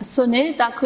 အဆိန့ၣ် တၢ်ခု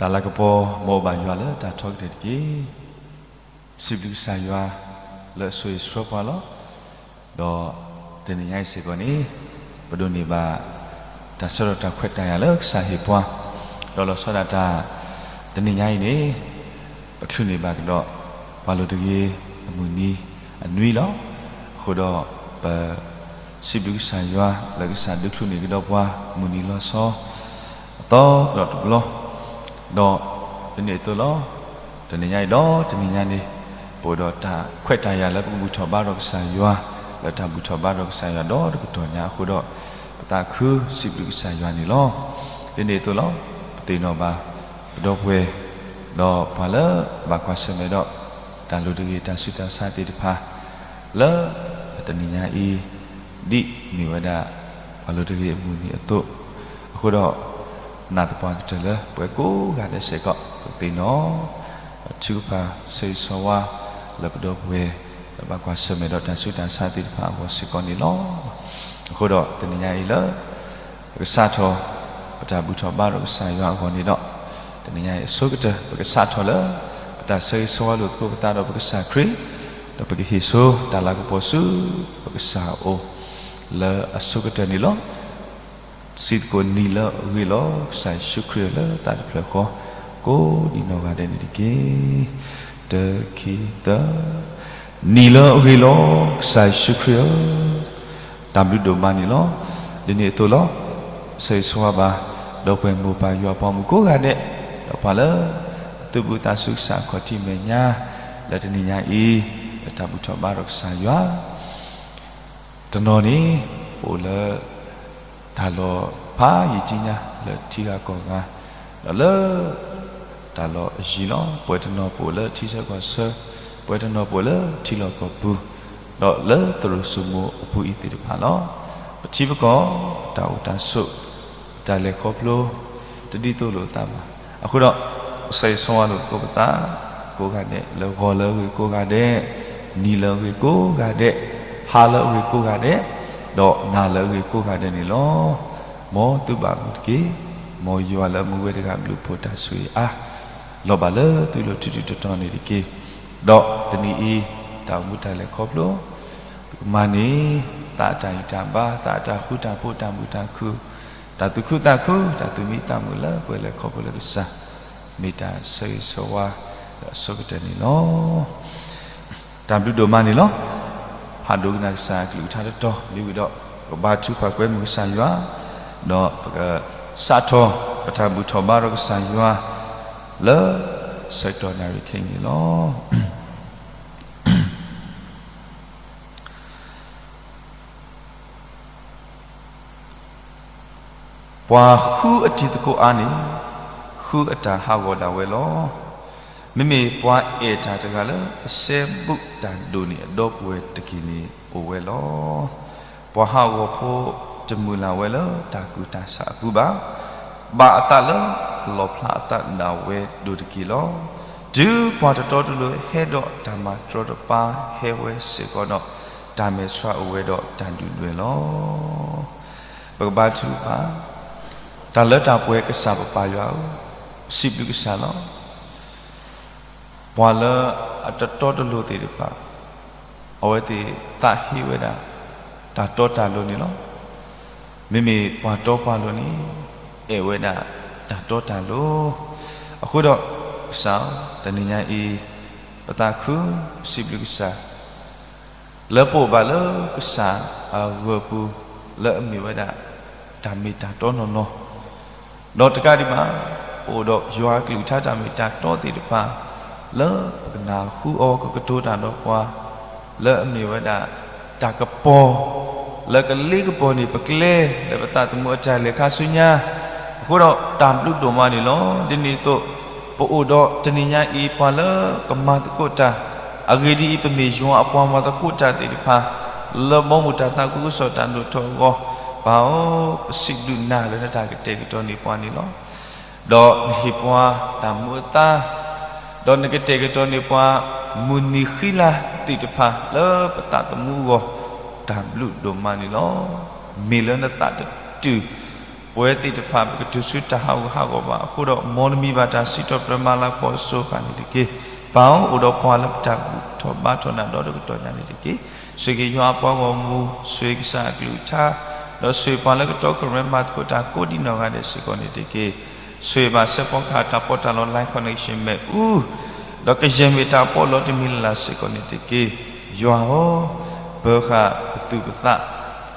တၢ်လၤကပီၤ မ်အအိၣ်ဘၣ်ယွၤလၢတၢ်ထီကတၢၢ်တက့ၢ်. စံးဘျုးကစၢ်ယွၤ လၢအဆိၣ်ဂ့ၤဆှၢပှၤလီၤ. ဒီးတနံၤညါအံၤစ့ၢ်ကီးန့ၣ် ပဒိးန့ၢ်ဘၣ်တၢ် တၢ်ဆၢထၢၣ်တၢ်ခွဲးတၢ်ယာ်လၢကစၢ်ဟ့ၣ်ပှၤ, ဒီးလီၤဆီဒၣ်တၢ် တနံၤညါအံၤန့ၣ် ပချုးန့ၢ်ဘၣ်ကဒီး ပှၤလိၤတဂ့ၤအမုၢ်နံၤအနွံလီၤ. အဃိဒီး ပ စံးဘျုးကစၢ်ယွၤ လၢကစၢ်ဒုးချုးန့ၢ်ကဒီးပှၤ မုၢ်နံၤလီၤဆီ အသီဒီးတဘျီ, ဒီးဒ်န့ၣ်အသိးလီၤ. တနံၤညါအံၤဒီးတနံၤညါန့ၣ် ပအိၣ်ဒီးတၢ်ခွဲးတၢ်ယာ်လၢပကဘူၣ်ထီၣ်ဘါထီၣ်ကစၢ်ယွၤ, လၢတၢ်ဘူၣ်ထီၣ်ဘါထီၣ်ကစၢ်ယွၤဒီးတကတီၢ်ညါအဃိဒီး ပသးခုစံးဘျုးကစၢ်ယွၤန့ၣ်လီၤ. ဒ်န့ၣ်အသိးလီၤ. ပသ့ၣ်နီၣ်ဘၣ် ပဒီပုၢ်ဝဲၢ် ဒီးပှၤလၢဘၣ်ကွၢ်ဆၢၣ်မဲာ်ဒီး တၢ်လိၤတဂ့ၤ တၢ်ဆူးတၢ်ဆါသ့ၣ်တဖၣ် လၢတနံၤညါအံၤ ဒ်မ့ၢ်ဝဲဒၣ် ပှၤလိၤတဂ့ၤအမုၢ်နံၤအသိး, အဃိဒီး နာ်သပှၢ်ကတၢၢ်လၢပှၤကိးဂၤဒဲးစ့ၢ်ကီး ပကသ့ၣ်နီၣ် ထုကဖၣ်ဆၢဂ့ၤဆၢဝါ လၢပဒီပုၢ်ဝဲၢ် လၢဘၣ်ကွၢ်ဆၢၣ်မဲာ်ဒီးတၢ်ဆူးတၢ်ဆါသ့ၣ်တဖၣ်အဂီၢ်စ့ၢ်ကီးန့ၣ်လီၤ. အဃိဒီးတနံၤညါအံၤလၢ ပကစးထီၣ် ပတၢ်ဘူၣ်ထီၣ်ဘါထီၣ်ကစၢ်ယွၤအဂီၢ်န့ၣ်ဒီး တနံၤညါအံၤအဆိကတၢၢ် ပကစးထီၣ်လၢ ပတၢ်ဆၢဂ့ၤဆၢဝါလိာ်သကိးပသးဒီးပကစၢ်ခရံာ်, ဒီးပကဟ့ၣ်ဆိတၢ်လၤကပီၤဆူ ပကစၢ်အအိၣ် လၢအဆိကတၢၢ်န့ၣ်လီၤ. စံးသကိးနံၤလၢအဂ့ၤလီၤ ကစၢ်ယ့ၣ်ၡူးခရံာ်လၢသးတဖျၢၣ်ဃီ ကိးဒံးနီၢ်ဂၤဒဲးန့ၣ်တက့ၢ်. တခံသၢ, နံၤလၢအဂ့ၤလီၤ ကစၢ်ယ့ၣ်ၡူးခရံာ်ဧၢ, တၢ်ဘျုးဒိၣ်မးန့ၣ်လီၤ. ဒ်န့ၣ်အသိးလီၤ. ဆၢဂ့ၤဆၢဝါဘၣ် ဒီပုၢ်ဝဲၢ်မိၢ်ပၢ်ယွၤအပှၤမုၣ်ကိးဂၤဒဲး, ဒီးပှၤလၢ သူၣ်ဘုသးစူၤကစၢ်အခီၣ်ထံးမဲာ်ညါ လၢတနံၤညါအံၤ လၢတၢ်ဘူၣ်ထီၣ်ဘါထီၣ်ကစၢ်ယွၤ တနီၤန့ၣ် ပအိၣ်လၢ တၢ်လီၢ်ဖးယံာ်ကံညါ လၢထံဂၤကီၢ်ဂၤ, ဒီးလၢ တၢ်လီၢ်အယံၤလီၤ. ပဝဲတနီၤပအိၣ်လၢထံဆၢကီၢ်ဆၢ, ပဝဲတနီၤပအိၣ်လၢထံလီၢ်ကီၢ်ပူၤ, ဒီးလၢသရိာ်စိမိၤအပူၤအံၤသ့ၣ်တဖၣ်လီၤ. ပထံပကီၢ် တၢ်အိၣ်တၢ်ဆိး တၢ်လဲၤခီဖျိ တဒ်သိးလိာ်အသးဘၣ်. အဃိဒီး ဆၢဂ့ၤဆၢဝါလိာ်သကိးပသး ကိးဂၤဒဲး လၢဂီၤလၢအဂ့ၤကိးဂၤဒဲး, နံၤလၢအဂ့ၤကိးဂၤဒဲး, ဟါလၢအဂ့ၤကိးဂၤဒဲး, ဒီးနၤလၢအဂ့ၤကိးဂၤဒဲးန့ၣ်လီၤ. မ်သုဘၣ်မုာ်တက့ၢ်. မ်ယွၤလၢအမူဝဲတဂၤဘျုးဖှိၣ်တၢ်ဆိၣ်ဂ့ၤအါ လီၤဘၣ်လၢသုလိၤထူးထူးတီၤတီၤန့ၣ်တက့ၢ်. ဒီးတနံၤအံၤ တၢ်အိၣ်မူတၢ်လဲၤခီဖျိ ပကမၤန့ၢ် သးအတၢ်ဂံၢ်တၢ်ဘါ သးအတၢ်ဃူတၢ်ဖိး တၢ်မုာ်တၢ်ခုၣ် တၢ်သူၣ်ခုသးခု တၢ်သူၣ်မံသးမုာ်လၢပှဲၤလဲၤခီဖျိလၢကစၢ် မ့ၢ်တၢ်ဆၢဂ့ၤဆၢဝါလၢအဆိကတၢၢ်န့ၣ်လီၤ. တၢ်ဘျုးဒိၣ်မးန့ၣ်လီၤ. ဖးဒိကနၣ်ကစၢ်အကလုၢ်ကထါတတီၤ မ့ၢ်ဝံၤဒီး ပကဘါထုကဖၣ်ကွဲမုာ်ကစၢ်ယွၤ ဒီးပကစးထီၣ် ပတၢ်ဘူၣ်ထီၣ်ဘါထီၣ်ကစၢ်ယွၤ လၢ ဆၢကတီၢ်နၣ်ရံၣ်ခဲအံၤန့ၣ်လီၤ. ပှၤဃုအတံၤသကိးအါန့ၣ် ဃုအတၢ်ဟးဂီၤဒၣ်ဝဲလီၤ. မ့မ့ၢ်ပှၤအဲၣ်တၢ်တဂၤလၢ အစဲဘူးတၢ်ဒိၣ်န့ၢ်အဒီပုၢ်ဝဲၢ်တက့ၢ်န့ၣ်အိၣ်ဝဲလီၤ. ပှၤဟးဂီၤဖိတမုၢ်လၢ်ဝဲလၢတၢ်ကူၣ်တၢ်ဆးအပူၤဘၣ်. ဘၣ်အသးလၢအလီၣ်ဖျါအသးဒၣ်ဝဲဒိၣ်တက့ၢ်လီၤ. တုၤပှၤတတီတလိၤဟဲဒီးတၢ်မၤတြီတပါဟဲဝဲစ့ၢ်ကီးဒီး တၢ်မဲာ်ဆှးအိၣ်ဝဲဒီးတၢ်ဒုၣ်ဒွဲၣ်လီၤ. ပကဘါထုကဖၣ်, တၢ်လၢတၢ်ပှဲၤကစၢ်ပပၢ်ယွၤဧၢ, ပစံးဘျုးကစၢ်လီၤ. ပှၤလၢအတတီတလိၤသ့ၣ်တဖၣ် အဝဲသ့ၣ်သးဟ့ဝဲဒၣ် တၢ်တီတၢ်လိၤန့ၣ်လီၤ. မ့မ့ၢ်ပှၤတီပှၤလိၤန့ၣ် အဲၣ်ဝဲဒၣ်တၢ်တီတၢ်လိၤ. အဃိဒီး ကစၢ်ဧၢ, တနံၤညါအံၤ ပသးခု ပစံးဘျုးကစၢ် လၢပအိၣ်ဘၣ်လၢကစၢ်အဂၢၢ်ပူၤ လၢအမ့ၢ်ဝဲဒၣ် တၢ်မ့ၢ်တၢ်တီနီၢ်နီၢ်, ဒီးတကးဒံးဘၣ် ပအိၣ်ဒီးယွၤအကလုၢ်ကထါတၢ်မ့ၢ်တၢ်တီသ့ၣ်တဖၣ် လၢပကနၢ်ဟူအီၤ ကကတိၤတၢ်ဒီးပှၤ လၢအမ့ၢ်ဝဲဒၣ် တၢ်ကပီၤ လၢကလ့ကပီၤန့ၢ်ပကျဲ လၢပသးသမူအတၢ်လဲၤခါဆူညါ, အဃိဒီးတၢ်ဘျုးဒိၣ်မးန့ၣ်လီၤ. ဒ်န့ၣ်အသိး ပအိၣ်ဒီးတနံၤညါအံၤ ပှၤလၢကမၤသကိးတၢ် အဂ့ၢ်ဒ်အံၤ ပမ့ၢ်ယွၤအပှၤမၤသကိးတၢ်သ့ၣ်တဖၣ် လၢဘီမုၢ်တၢ်သးခုကစီၣ်တၢ်ဒိၣ်ထီၣ်အဂီၢ်, ပၢ်ဧၢ, ပစံးဘျုးနၤလၢနတၢ်ကတဲာ်ကတီၤန့ၢ်ပှၤန့ၣ်လီၤ. ဒီးနဟ့ၣ်ပှၤတၢ်မူအသါ, ဒီးနကတဲာ်ကတီၤန့ၢ်ပှၤ မုၢ်နံၤဃံလၤသ့ၣ်တဖၣ် လၢပသးသမူအဂီၢ်, တၢ်ဘျုးဒိၣ်မးန့ၣ်လီၤ. မ့ၢ်လၢနသးတတုၤ ပဝဲသ့ၣ်တဖၣ် ပကတုၤဆူတၢ်ဟးဂူာ်ဟးဂီၤဘၣ်အဃိဒီး မ်နမံၤဘၣ်တၢ်စံးထီၣ်ပတြၢၤမၤလၤကပီၤအစိၤအဃၣ်န့ၣ်တက့ၢ်. ပၢ်ဧၢ, အိၣ်ဒီးပှၤလၢပတၢ်ဘူၣ်ထီၣ်ဘါထီၣ်နၤဒီတကတီၢ်ညါန့ၣ်တက့ၢ်. ဆိၣ်ဂ့ၤယွၤအပှၤဂီၢ်မုၢ်, ဆိၣ်ဂ့ၤကစၢ်အကလုၢ်ကထါ ဒီးဆိၣ်ဂ့ၤပှၤလၢကတီၢ်ခိၣ်ရိၣ်မဲမၤသကိးတၢ်ကိးဒံနီၢ်ဂၤဒဲးစ့ၢ်ကီးန့ၣ်တက့ၢ်. ဆိၣ်ဂ့ၤဘၣ်စဲးဖီကဟၣ်တၢ်ပီးတၢ်လီ Life Connection မ့ၣ်အူ, ဒီးကယဲၢ်မ့ၢ်တၢ်ပီးလီတမံၤလၢ်လၢ်စ့ၢ်ကီးန့ၣ်တက့ၢ်. ယွၤဧၢ, ပၢၤဃာ်ပသူၣ်ပသး,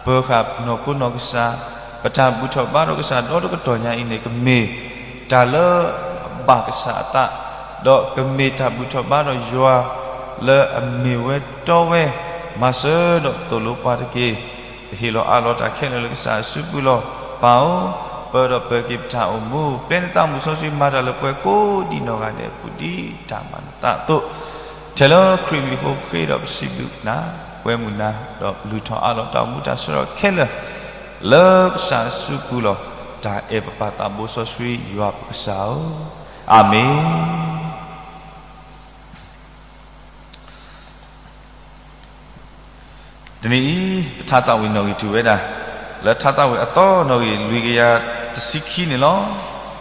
ပၢၤဃာ်နီၢ်ခိနီၢ်ကစၢ်, ပတၢ်ဘူၣ်ထီၣ်ဘါထီၣ်ကစၢ်ဒီတကတီၢ်ညါအံၤန့ၣ် ကမ့ၢ်တၢ်လၢအဘၣ်ကစၢ်အသး, ဒီးကမ့ၢ်တၢ်ဘူၣ်ထီၣ်ဘါထီၣ်ယွၤလၢအမ့ၢ်ဝဲတီဝဲ, မၤစၢၤဒီးသိၣ်လိပှၤတက့ၢ်. ပဟ့ၣ်လီၤအးလီၤတၢ်ခဲလၢာ်လၢကစၢ်အစုပူၤလီၤ. ပၢ်ဧၢ, ပၢဒီးပၢၤက့ၤပတၢ်အိၣ်မူ, ပျဲနသးမုၣ်စီဆှံမၤတၢ်လၢပှၤကိးဒံနီၢ်ဂၤဒဲးအပူၤဒ်တၢ်မၤနသးအသိး, ထဲလၢခရံာ်မံၤဖိဃ့ဒီးပစံးဘျုးနၤ, ပှဲၤမုာ်နၤ, ဒီးလုၢ်ထီၣ်အးလီၤတၢ်အိၣ်မူတၢ်ဆၢကတီၢ်ခဲလၢာ် လၢကစၢ်အစုပူၤလီၤ. တၢ်အဲၣ်ပပၢ်သးဘိစီဆှံယွၤပကစၢ်ဧၢ, အၤမ့ၣ်. တနံၤအံၤ ပထါသးဝံၣ်နီၣ်ဂံၢ်တုၤဝဲဒၣ် လၢထါသးဝံၣ်အသီနီၣ်ဂံၢ်လွံၢ်ကယၤတဆံခံန့ၣ်လီၤ.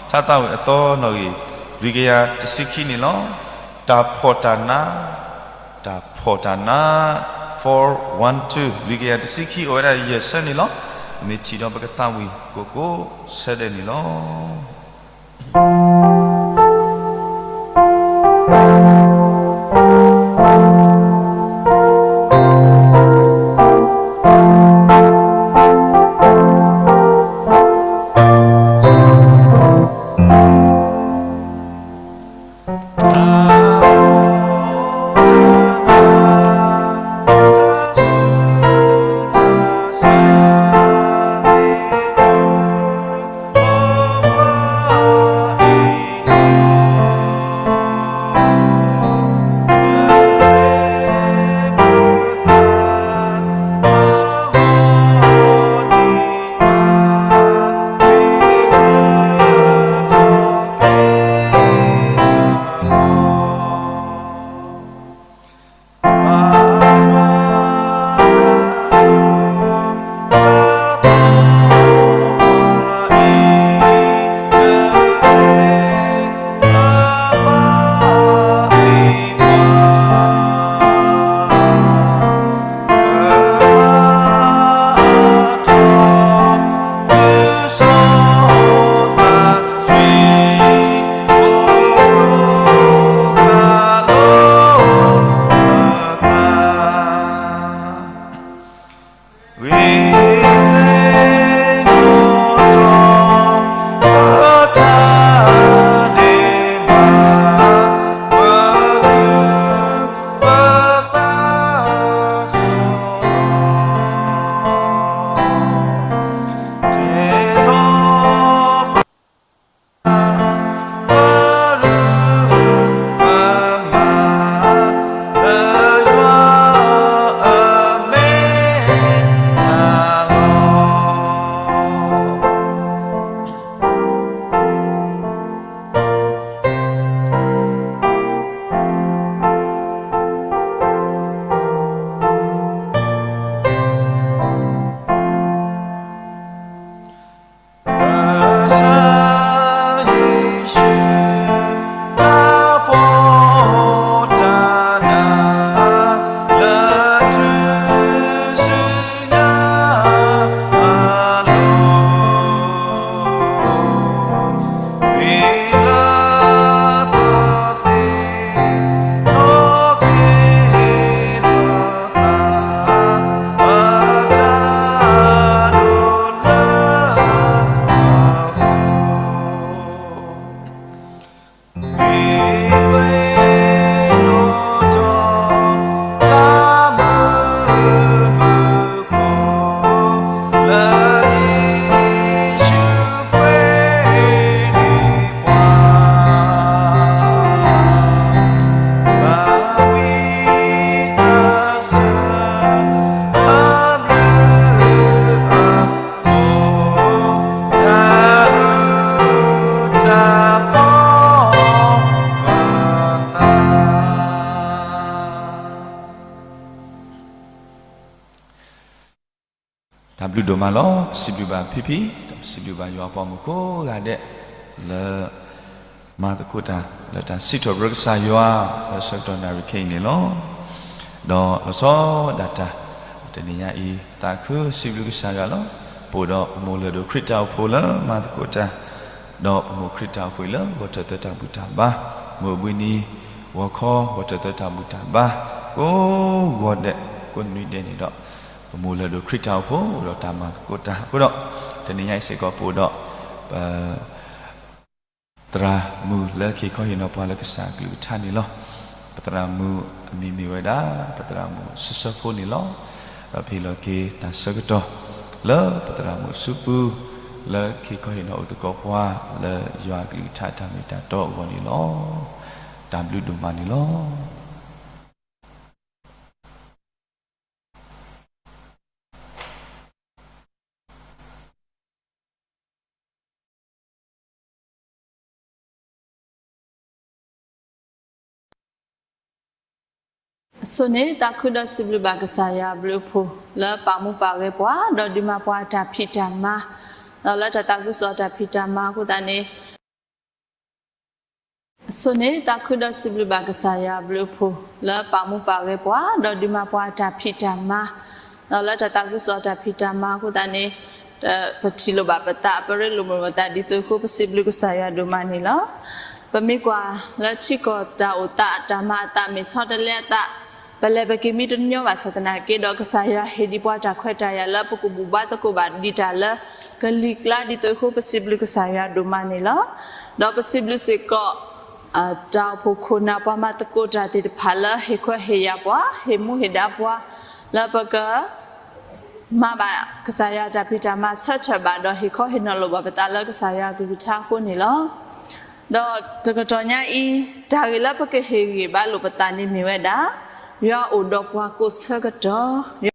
ထါသးဝံၣ်အသီနီၣ်ဂံၢ်လွံၢ်ကယၤတဆံခံန့ၣ်လီၤ. တၢ်ဖှီၣ်တၢ်နါ, တၢ်ဖှီၣ်တၢ်နါ, four one two လွံၢ်ကယၤတဆံခံ အိၣ်ဝဲဒၣ်ယဲၢ်ဆၢန့ၣ်လီၤ. မ့ၢ်ထံၣ်ဒီးပကသးဝံၣ်ကိးကိးဆၢဒဲးန့ၣ်လီၤ. တၢ်ဘျုးဒိၣ်မးလီၤ. ပစံးဘျုးဘၣ်ဖံဖံ, ဒီးပစံးဘျုးဘၣ်ယွၤအပှၤမုၣ်ကိးဂၤဒဲး လၢ မၤသကိးတၢ် လၢတၢ်စံးထီၣ်ပတြၢၤကစၢ်ယွၤ လၢဆၢကတီၢ်နၣ်ရံၣ်ခဲအံၤန့ၣ်လီၤ. ဒီးလီၤဆီဒၣ်တၢ် တနံၤညါအံၤ သးခုစံးဘျုးကစၢ်ယွၤလီၤ. အိၣ်ဒီးပမိၢ်လၢၢ်ဒိၣ်ခရံာ်တၢ်အိၣ်ဖှိၣ်လၢမၤသကိးတၢ်, ဒီးပမိၢ်ခရံာ်တၢ်အိၣ်ဖှိၣ်လၢဂီၢ်ထၢၣ်သၢတၢ်ဘူၣ်တၢ်ဘါ, မုၢ်ဘှံးနံၤ ဂီၤခီဂီၢ်ထၢၣ်သၢတၢ်ဘူၣ်တၢ်ဘါ, ကိးဂီၤဒဲး ကိးနွံဒဲးန့ၣ်ဒီး ပမိၢ်လၢၢ်ဒိၣ်ခရံာ်တၢ်အိၣ်ဖှိၣ်အိၣ်ဒီးတၢ်မၤသကိးတၢ်အဃိဒီး တနံၤညါအံၤစ့ၢ်ကီးပအိၣ်ဒီး ပ သရၣ်မုၣ်လၢကဟ့ၣ်ခီဟ့ၣ်နီၤပှၤလၢကစၢ်အကလုၢ်ကထါန့ၣ်လီၤ. ပသရၣ်မုၣ်အမံၤမ့ၢ်ဝဲဒၣ် ပသရၣ်မုၣ်ဆၢဆၢဖိန့ၣ်လီၤ. ဒီးပဟ့ၣ်လီၤက့ၤတၢ်ဆၢကတီၢ် လၢပသရၣ်မုၣ်ဆူပူၤ လၢကဟ့ၣ်ခီဟ့ၣ်နီၤအိၣ်သကိးပှၤ လၢယွၤအကလုၢ်ကထါတၢ်မ့ၢ်တၢ်တီအဂီၢ်န့ၣ်လီၤ. တၢ်ဘျုးဒိၣ်မးန့ၣ်လီၤ. အဆိန့ၣ် သးခုဒီးစံးဘျုးဘၣ်ကစၢ်ယွၤအဘျုးအဖှိၣ် လၢပာ်မူပာ်ဂဲၤပှၤ ဒီးဒုးမၤပှၤအတၢ်ဖံးတၢ်မၤ ဒီးလၢတၢ်သးခုကစီၣ်အတၢ်ဖံးတၢ်မၤအဃိသတးန့ၣ် အဆိန့ၣ် သးခုဒီးစံးဘျုးဘၣ်ကစၢ်ယွၤအဘျုးအဖှိၣ် လၢပာ်မူပာ်ဂဲၤပှၤ ဒီးဒုးမၤပှၤအတၢ်ဖံးတၢ်မၤ ဒီးလၢတၢ်သးခုကစီၣ်အတၢ်ဖံးတၢ်မၤအဃိသတးန့ၣ် ပထံၣ်လိာ်ဘၣ်ပသး ပရ့လိာ်မုာ်ပသးဒ်သိးအဃိ ပစံးဘျုးကစၢ်ယွၤဒိၣ်မးန့ၣ်လီၤ. ပမ့ၢ်ကွၢ်လၢထံကီၢ်တၢ်အိၣ်သး တၢ်မၤအသး မ့ၢ်ဆီတလဲအသး ပလဲၤပက့ၤမံတညီဘၣ်ဆၣ်သနာ်က့ဒီး ကစၢ်ယွၤဟ့ၣ်ဒံးပှၤတၢ်ခွဲးတၢ်ယာ်လၢပကဘူၣ်ဘါသကိးဘၣ်ဒံးတၢ်လၢကလံၤကျါဒ်သိးအဃိ ပစံးဘျုးကစၢ်ယွၤဒိၣ်မးန့ၣ်လီၤ. ဒီးပစံးဘျုးစ့ၢ်ကီး တၢ်အိၣ်ဖှိၣ်ခိၣ်နၢ်ပှၤမၤသကိးတၢ်သ့ၣ်တဖၣ်လၢဟ့ၣ်ခိၣ်ဟ့ၣ်ယာ်ပှၤ ဟ့ၣ်မူဟ့ၣ်ဒါပှၤ လၢပက မၤဘၣ်ကစၢ်ယွၤတၢ်ဖံးတၢ်မၤဆၢထၢၣ်ဘၣ်ဒီး ဟ့ၣ်ခီဟ့ၣ်နီၤလိာ်ဘၣ်ပသးလၢကစၢ်ယွၤအကလုၢ်ကထါအဃိန့ၣ်လီၤ. ဒီးတကတီၢ်ညါအံၤ တၢ်ဂ့ၢ်လၢပကဟ့ၣ်ဂံၢ်ဘါလိာ်ပသးန့ၣ်မ့ၢ်ဝဲဒၣ် ယွၤအိၣ်ဒီးပှၤကိးဆၢကတီၢ်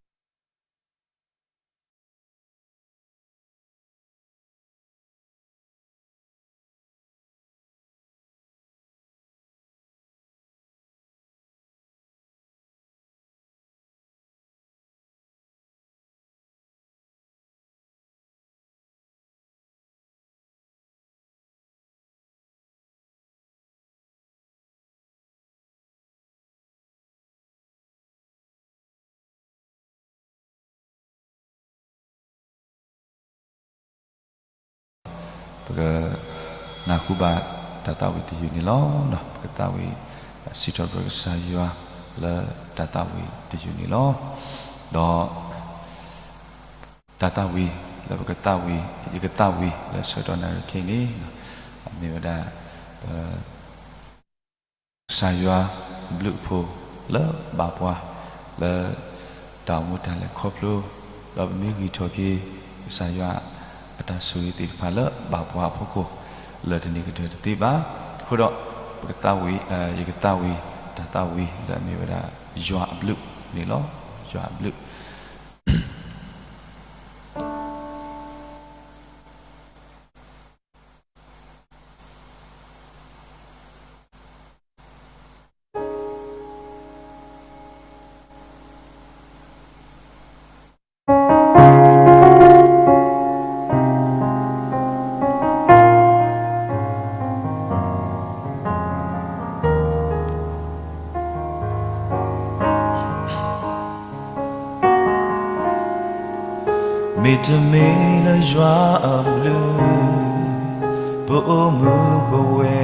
ပကနၢ်ဟူဘၣ်တၢ်သးဝံၣ်တယုၢ်န့ၣ်လီၤ. ပကသးဝံၣ် စံးထီၣ်ပတြၢၤကစၢ်ယွၤလၢတၢ်သးဝံၣ်တယုၢ်န့ၣ်လီၤ. ဒီး တၢ်သးဝံၣ်လၢပကသးဝံၣ် ယကသးဝံၣ်လၢဆၢကတီၢ်နၣ်ရံၣ်ခဲအံၤန့ၣ် မ့ၢ်ဝဲဒၣ် ပ ကစၢ်ယွၤအဘျုးအဖှိၣ်လၢဘၣ်ပှၤ လၢတၢ်အိၣ်မူတၢ်လဲၤခီဖျိ ဒီးပမ့ၢ်ဂံၢ်ထီၣ်က့ၤ ကစၢ်ယွၤအတၢ်ဆိၣ်ဂ့ၤသ့ၣ်တဖၣ်လၢဘၣ်ပှၤအဖီခိၣ် လၢတနံၤကတၢၢ်တသ့ဘၣ်. အဃိဒီး ပကသးဝံၣ် ယကသးဝံၣ် တၢ်သးဝံၣ်လၢအမ့ၢ်ဝဲဒၣ် ယွၤအဘျုးန့ၣ်လီၤ. ယွၤအဘျုး မ့တမ့ၢ်လၢယွၤအဘျုး ပအိၣ်မူပဝဲ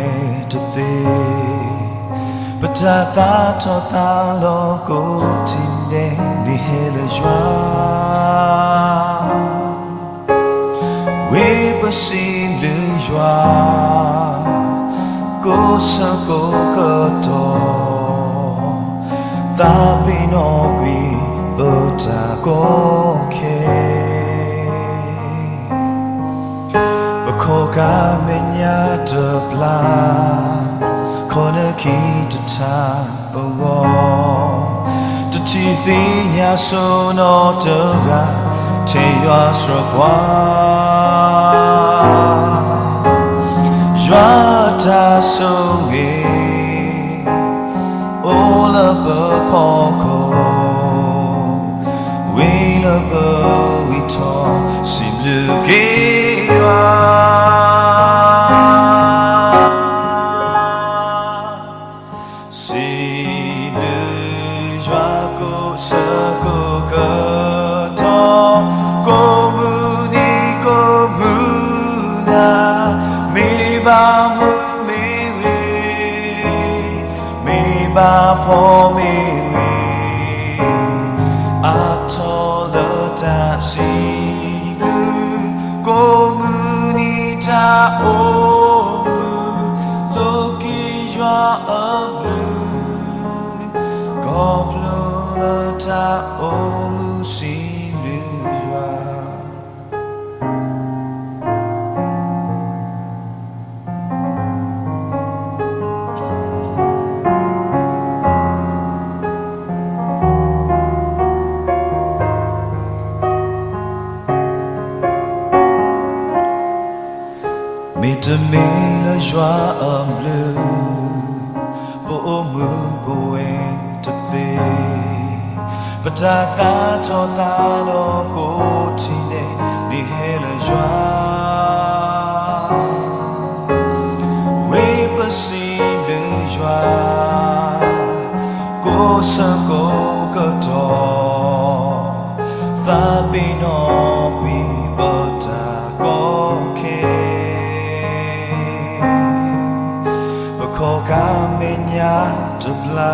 တသ့, ပတၢ်သးထီၣ်သးလီၤကိးထံၣ်ဒဲးန့ၣ်ဟဲလၢယွၤ ဝံၤပစံးဘျုးယွၤ ကိးဆၢကိးကတီၢ်, သးပ့ၤနီၣ်ကွံာ်ပတၢ်ကီခဲ, ပခီၣ်ကါမဲာ်ညါတဘျါ, ခီၣ်နၢခံတထါ ပဂီၢ်, တထံၣ်သ့ၣ်ညါစိနီတဂၤ ထဲယွၤစၢၤပှၤ, ယွၤတၢ်ဆိၣ်ဂ့ၤ အိၣ်လၢပဖီခိၣ်, ဝံၤလၢပဂံၢ်ထီၣ် စံးဘျုးက့ၤယွၤ စံးဘျုးယွၤကိးဆၢကိးကတီၢ်, ကိးမုၢ်နံၤ ဘၣ်ဖီမ့ၢ်ဝဲ အါထီၣ်လၢတၢ်စံးဘျုး ကိးမုၢ်နံၤတၢ်အိၣ်မူ လိးက့ၤယွၤအဘျုး ခီဖျိလၢတၢ်အိၣ်မူစံးဘျုးယွၤ မ့တမ့ၢ်လၢယွၤအဘျုး ပအိၣ်မူပဝဲတသ့ ပတၢ်သးထီၣ်သးလီၤကိးထံၣ်န့ၣ် မ့ၢ်ဟဲလၢယွၤ ဝံပစံးဘျုးယွၤ ကိးဆၢကိးကတီၢ် သးပ့ၤနီၣ်ကွံာ်ပတၢ်ကီခဲ ပခီၣ်ကါမဲာ်ညါတဘျါ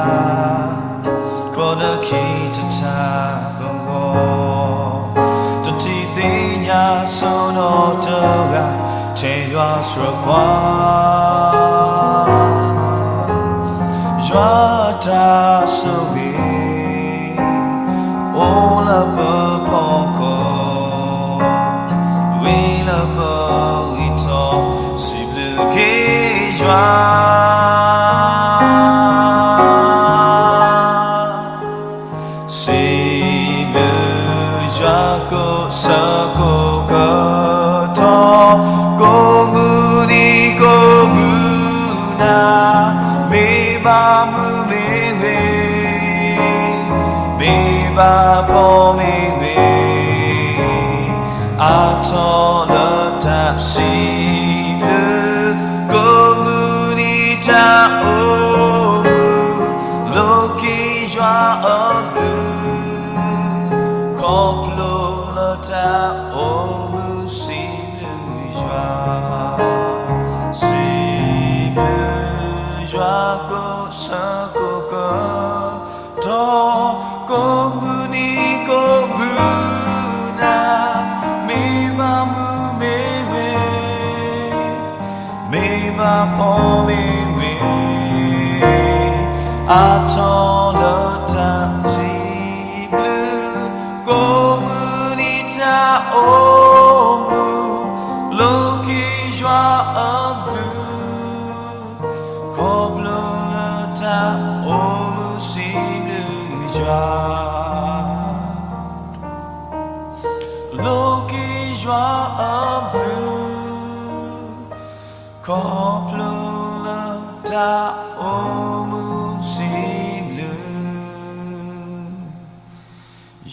ခီနခံတထါပဂီၢ် တထံၣ်သ့ၣ်ညါစိနီတဂၤ ထဲယွၤစၢၤပှၤ ယွၤတၢ်ဆိၣ်ဂ့ၤ အိၣ်လၢပဖီခိၣ် ဝံလၢပဂံၢ်ထီၣ် စံးဘျုးက့ၤယွၤ စံးဘျုးယွၤကိးဆၢကိးကတီၢ် ကိးမုၢ်နံၤကိးမုၢ်နၤ မ့ၢ်ဘၣ်မုာ်မ့ၢ်ဂ့ၤ မ့ၢ်ဘၣ်ဖှီၣ်မ့ၢ်ဂ့ၤ အါထီၣ်လၢတၢ်စံးဘျုး ကိးမုၢ်နံၤတၢ်အိၣ်မူ လိးက့ၤယွၤအဘျုး ခီဖျိလၢတၢ်အိၣ်မူစံးဘျုးယွၤ စံးဘျုးယွၤကိးဆၢကိးကတီၢ် ကိးမုၢ်နံၤကိးမုၢ်နၤ မ့ၢ်ဘၣ်မုာ်မ့ၢ်ဂ့ၤ မ့ၢ်ဘၣ်ဖှီၣ်မ့ၢ်ဂ့ၤ အါထီၣ်လၢတၢ်စံးဘျုး ကိးမုၢ်နံၤတၢ်အိၣ်မူ လိးက့ၤယွၤအဘျုး ခီဖျိလၢတၢ်အိၣ်မူစံးဘျုးယွၤ လိးက့ၤယွၤအဘျုး ခီဖျိလၢတၢ်အိၣ်မူစံးဘျုး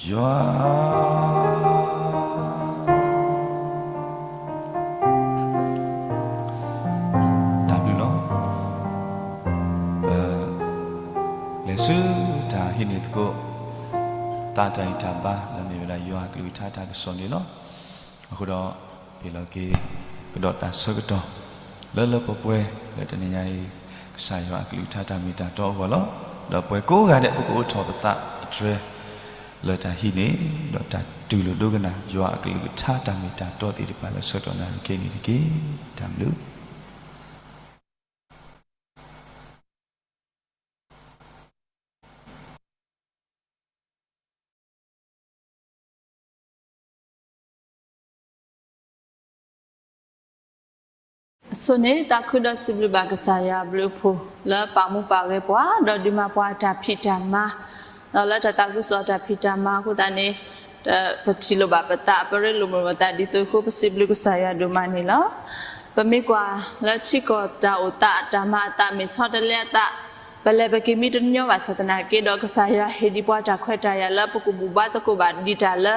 ယွၤ တၢ်ဘျုးလီၤ. ပလဲၤဆူတၢ်ဟံးန့ၢ်သကိး သးတၢ်ဂံၢ်တၢ်ဘါ လၢမ့ၢ်ဝဲဒၣ်ယွၤအကလုၢ်ကထါတၢ်ကစီၣ်န့ၣ်လီၤ. အဃိဒီး ပဟ့ၣ်လီၤက့ၤ ကဒီးတၢ်ဆၢကတီၢ် လၢလၢပှဲၤပှဲၤ လၢတနံၤညါအံၤ ကစၢ်ယွၤအကလုၢ်ကထါတၢ်မ့ၢ်တၢ်တီအဂီၢ်လီၤ. ဒီးပှၤကိးဂၤဒဲး ပကအိးထီၣ်ပသးအတြဲၤ လၢတၢ်ဟံးန့ၢ် ဒီးတၢ်တူၢ်လိာ်ဒိကနၣ် ယွၤအကလုၢ်ကထါတၢ်မ့ၢ်တၢ်တီသ့ၣ်တဖၣ် လၢဆၢကတီၢ်နၣ်ရံၣ်ခဲအံၤန့ၣ်တက့ၢ်. တၢ်ဘျုး အဆိန့ၣ် သးခုဒီးစံးဘျုးဘၣ်ကစၢ်ယွၤအဘျုးအဖှိၣ် လၢပာ်မူပာ်ဂဲၤပှၤ ဒီးဒုးမၤပှၤတၢ်ဖံးတၢ်မၤ, ဒီးလၢတၢ်သးခုကစီၣ်တၢ်ဖံးတၢ်မၤအဃိသတးန့ၣ် ပထံၣ်လိာ်ဘၣ်ပသး ပရ့လိာ်မုာ်လိာ်ပသး ဒ်သိးအဃိ ပစံးဘျုးကစၢ်ယွၤဒိၣ်မးန့ၣ်လီၤ. ပမ့ၢ်ကွၢ်လၢထံကီၢ်တၢ်အိၣ်သး တၢ်မၤအသး မ့ၢ်ဆီတလဲအသး ပလဲၤပက့ၤမံတညီဘၣ်ဆၣ်သနာ်က့ဒီး ကစၢ်ယွၤဟ့ၣ်ဒံးပှၤတၢ်ခွဲးတၢ်ယာ်လၢပကဘူၣ်ဘါသကိးဘၣ်ဒံးတၢ်လၢ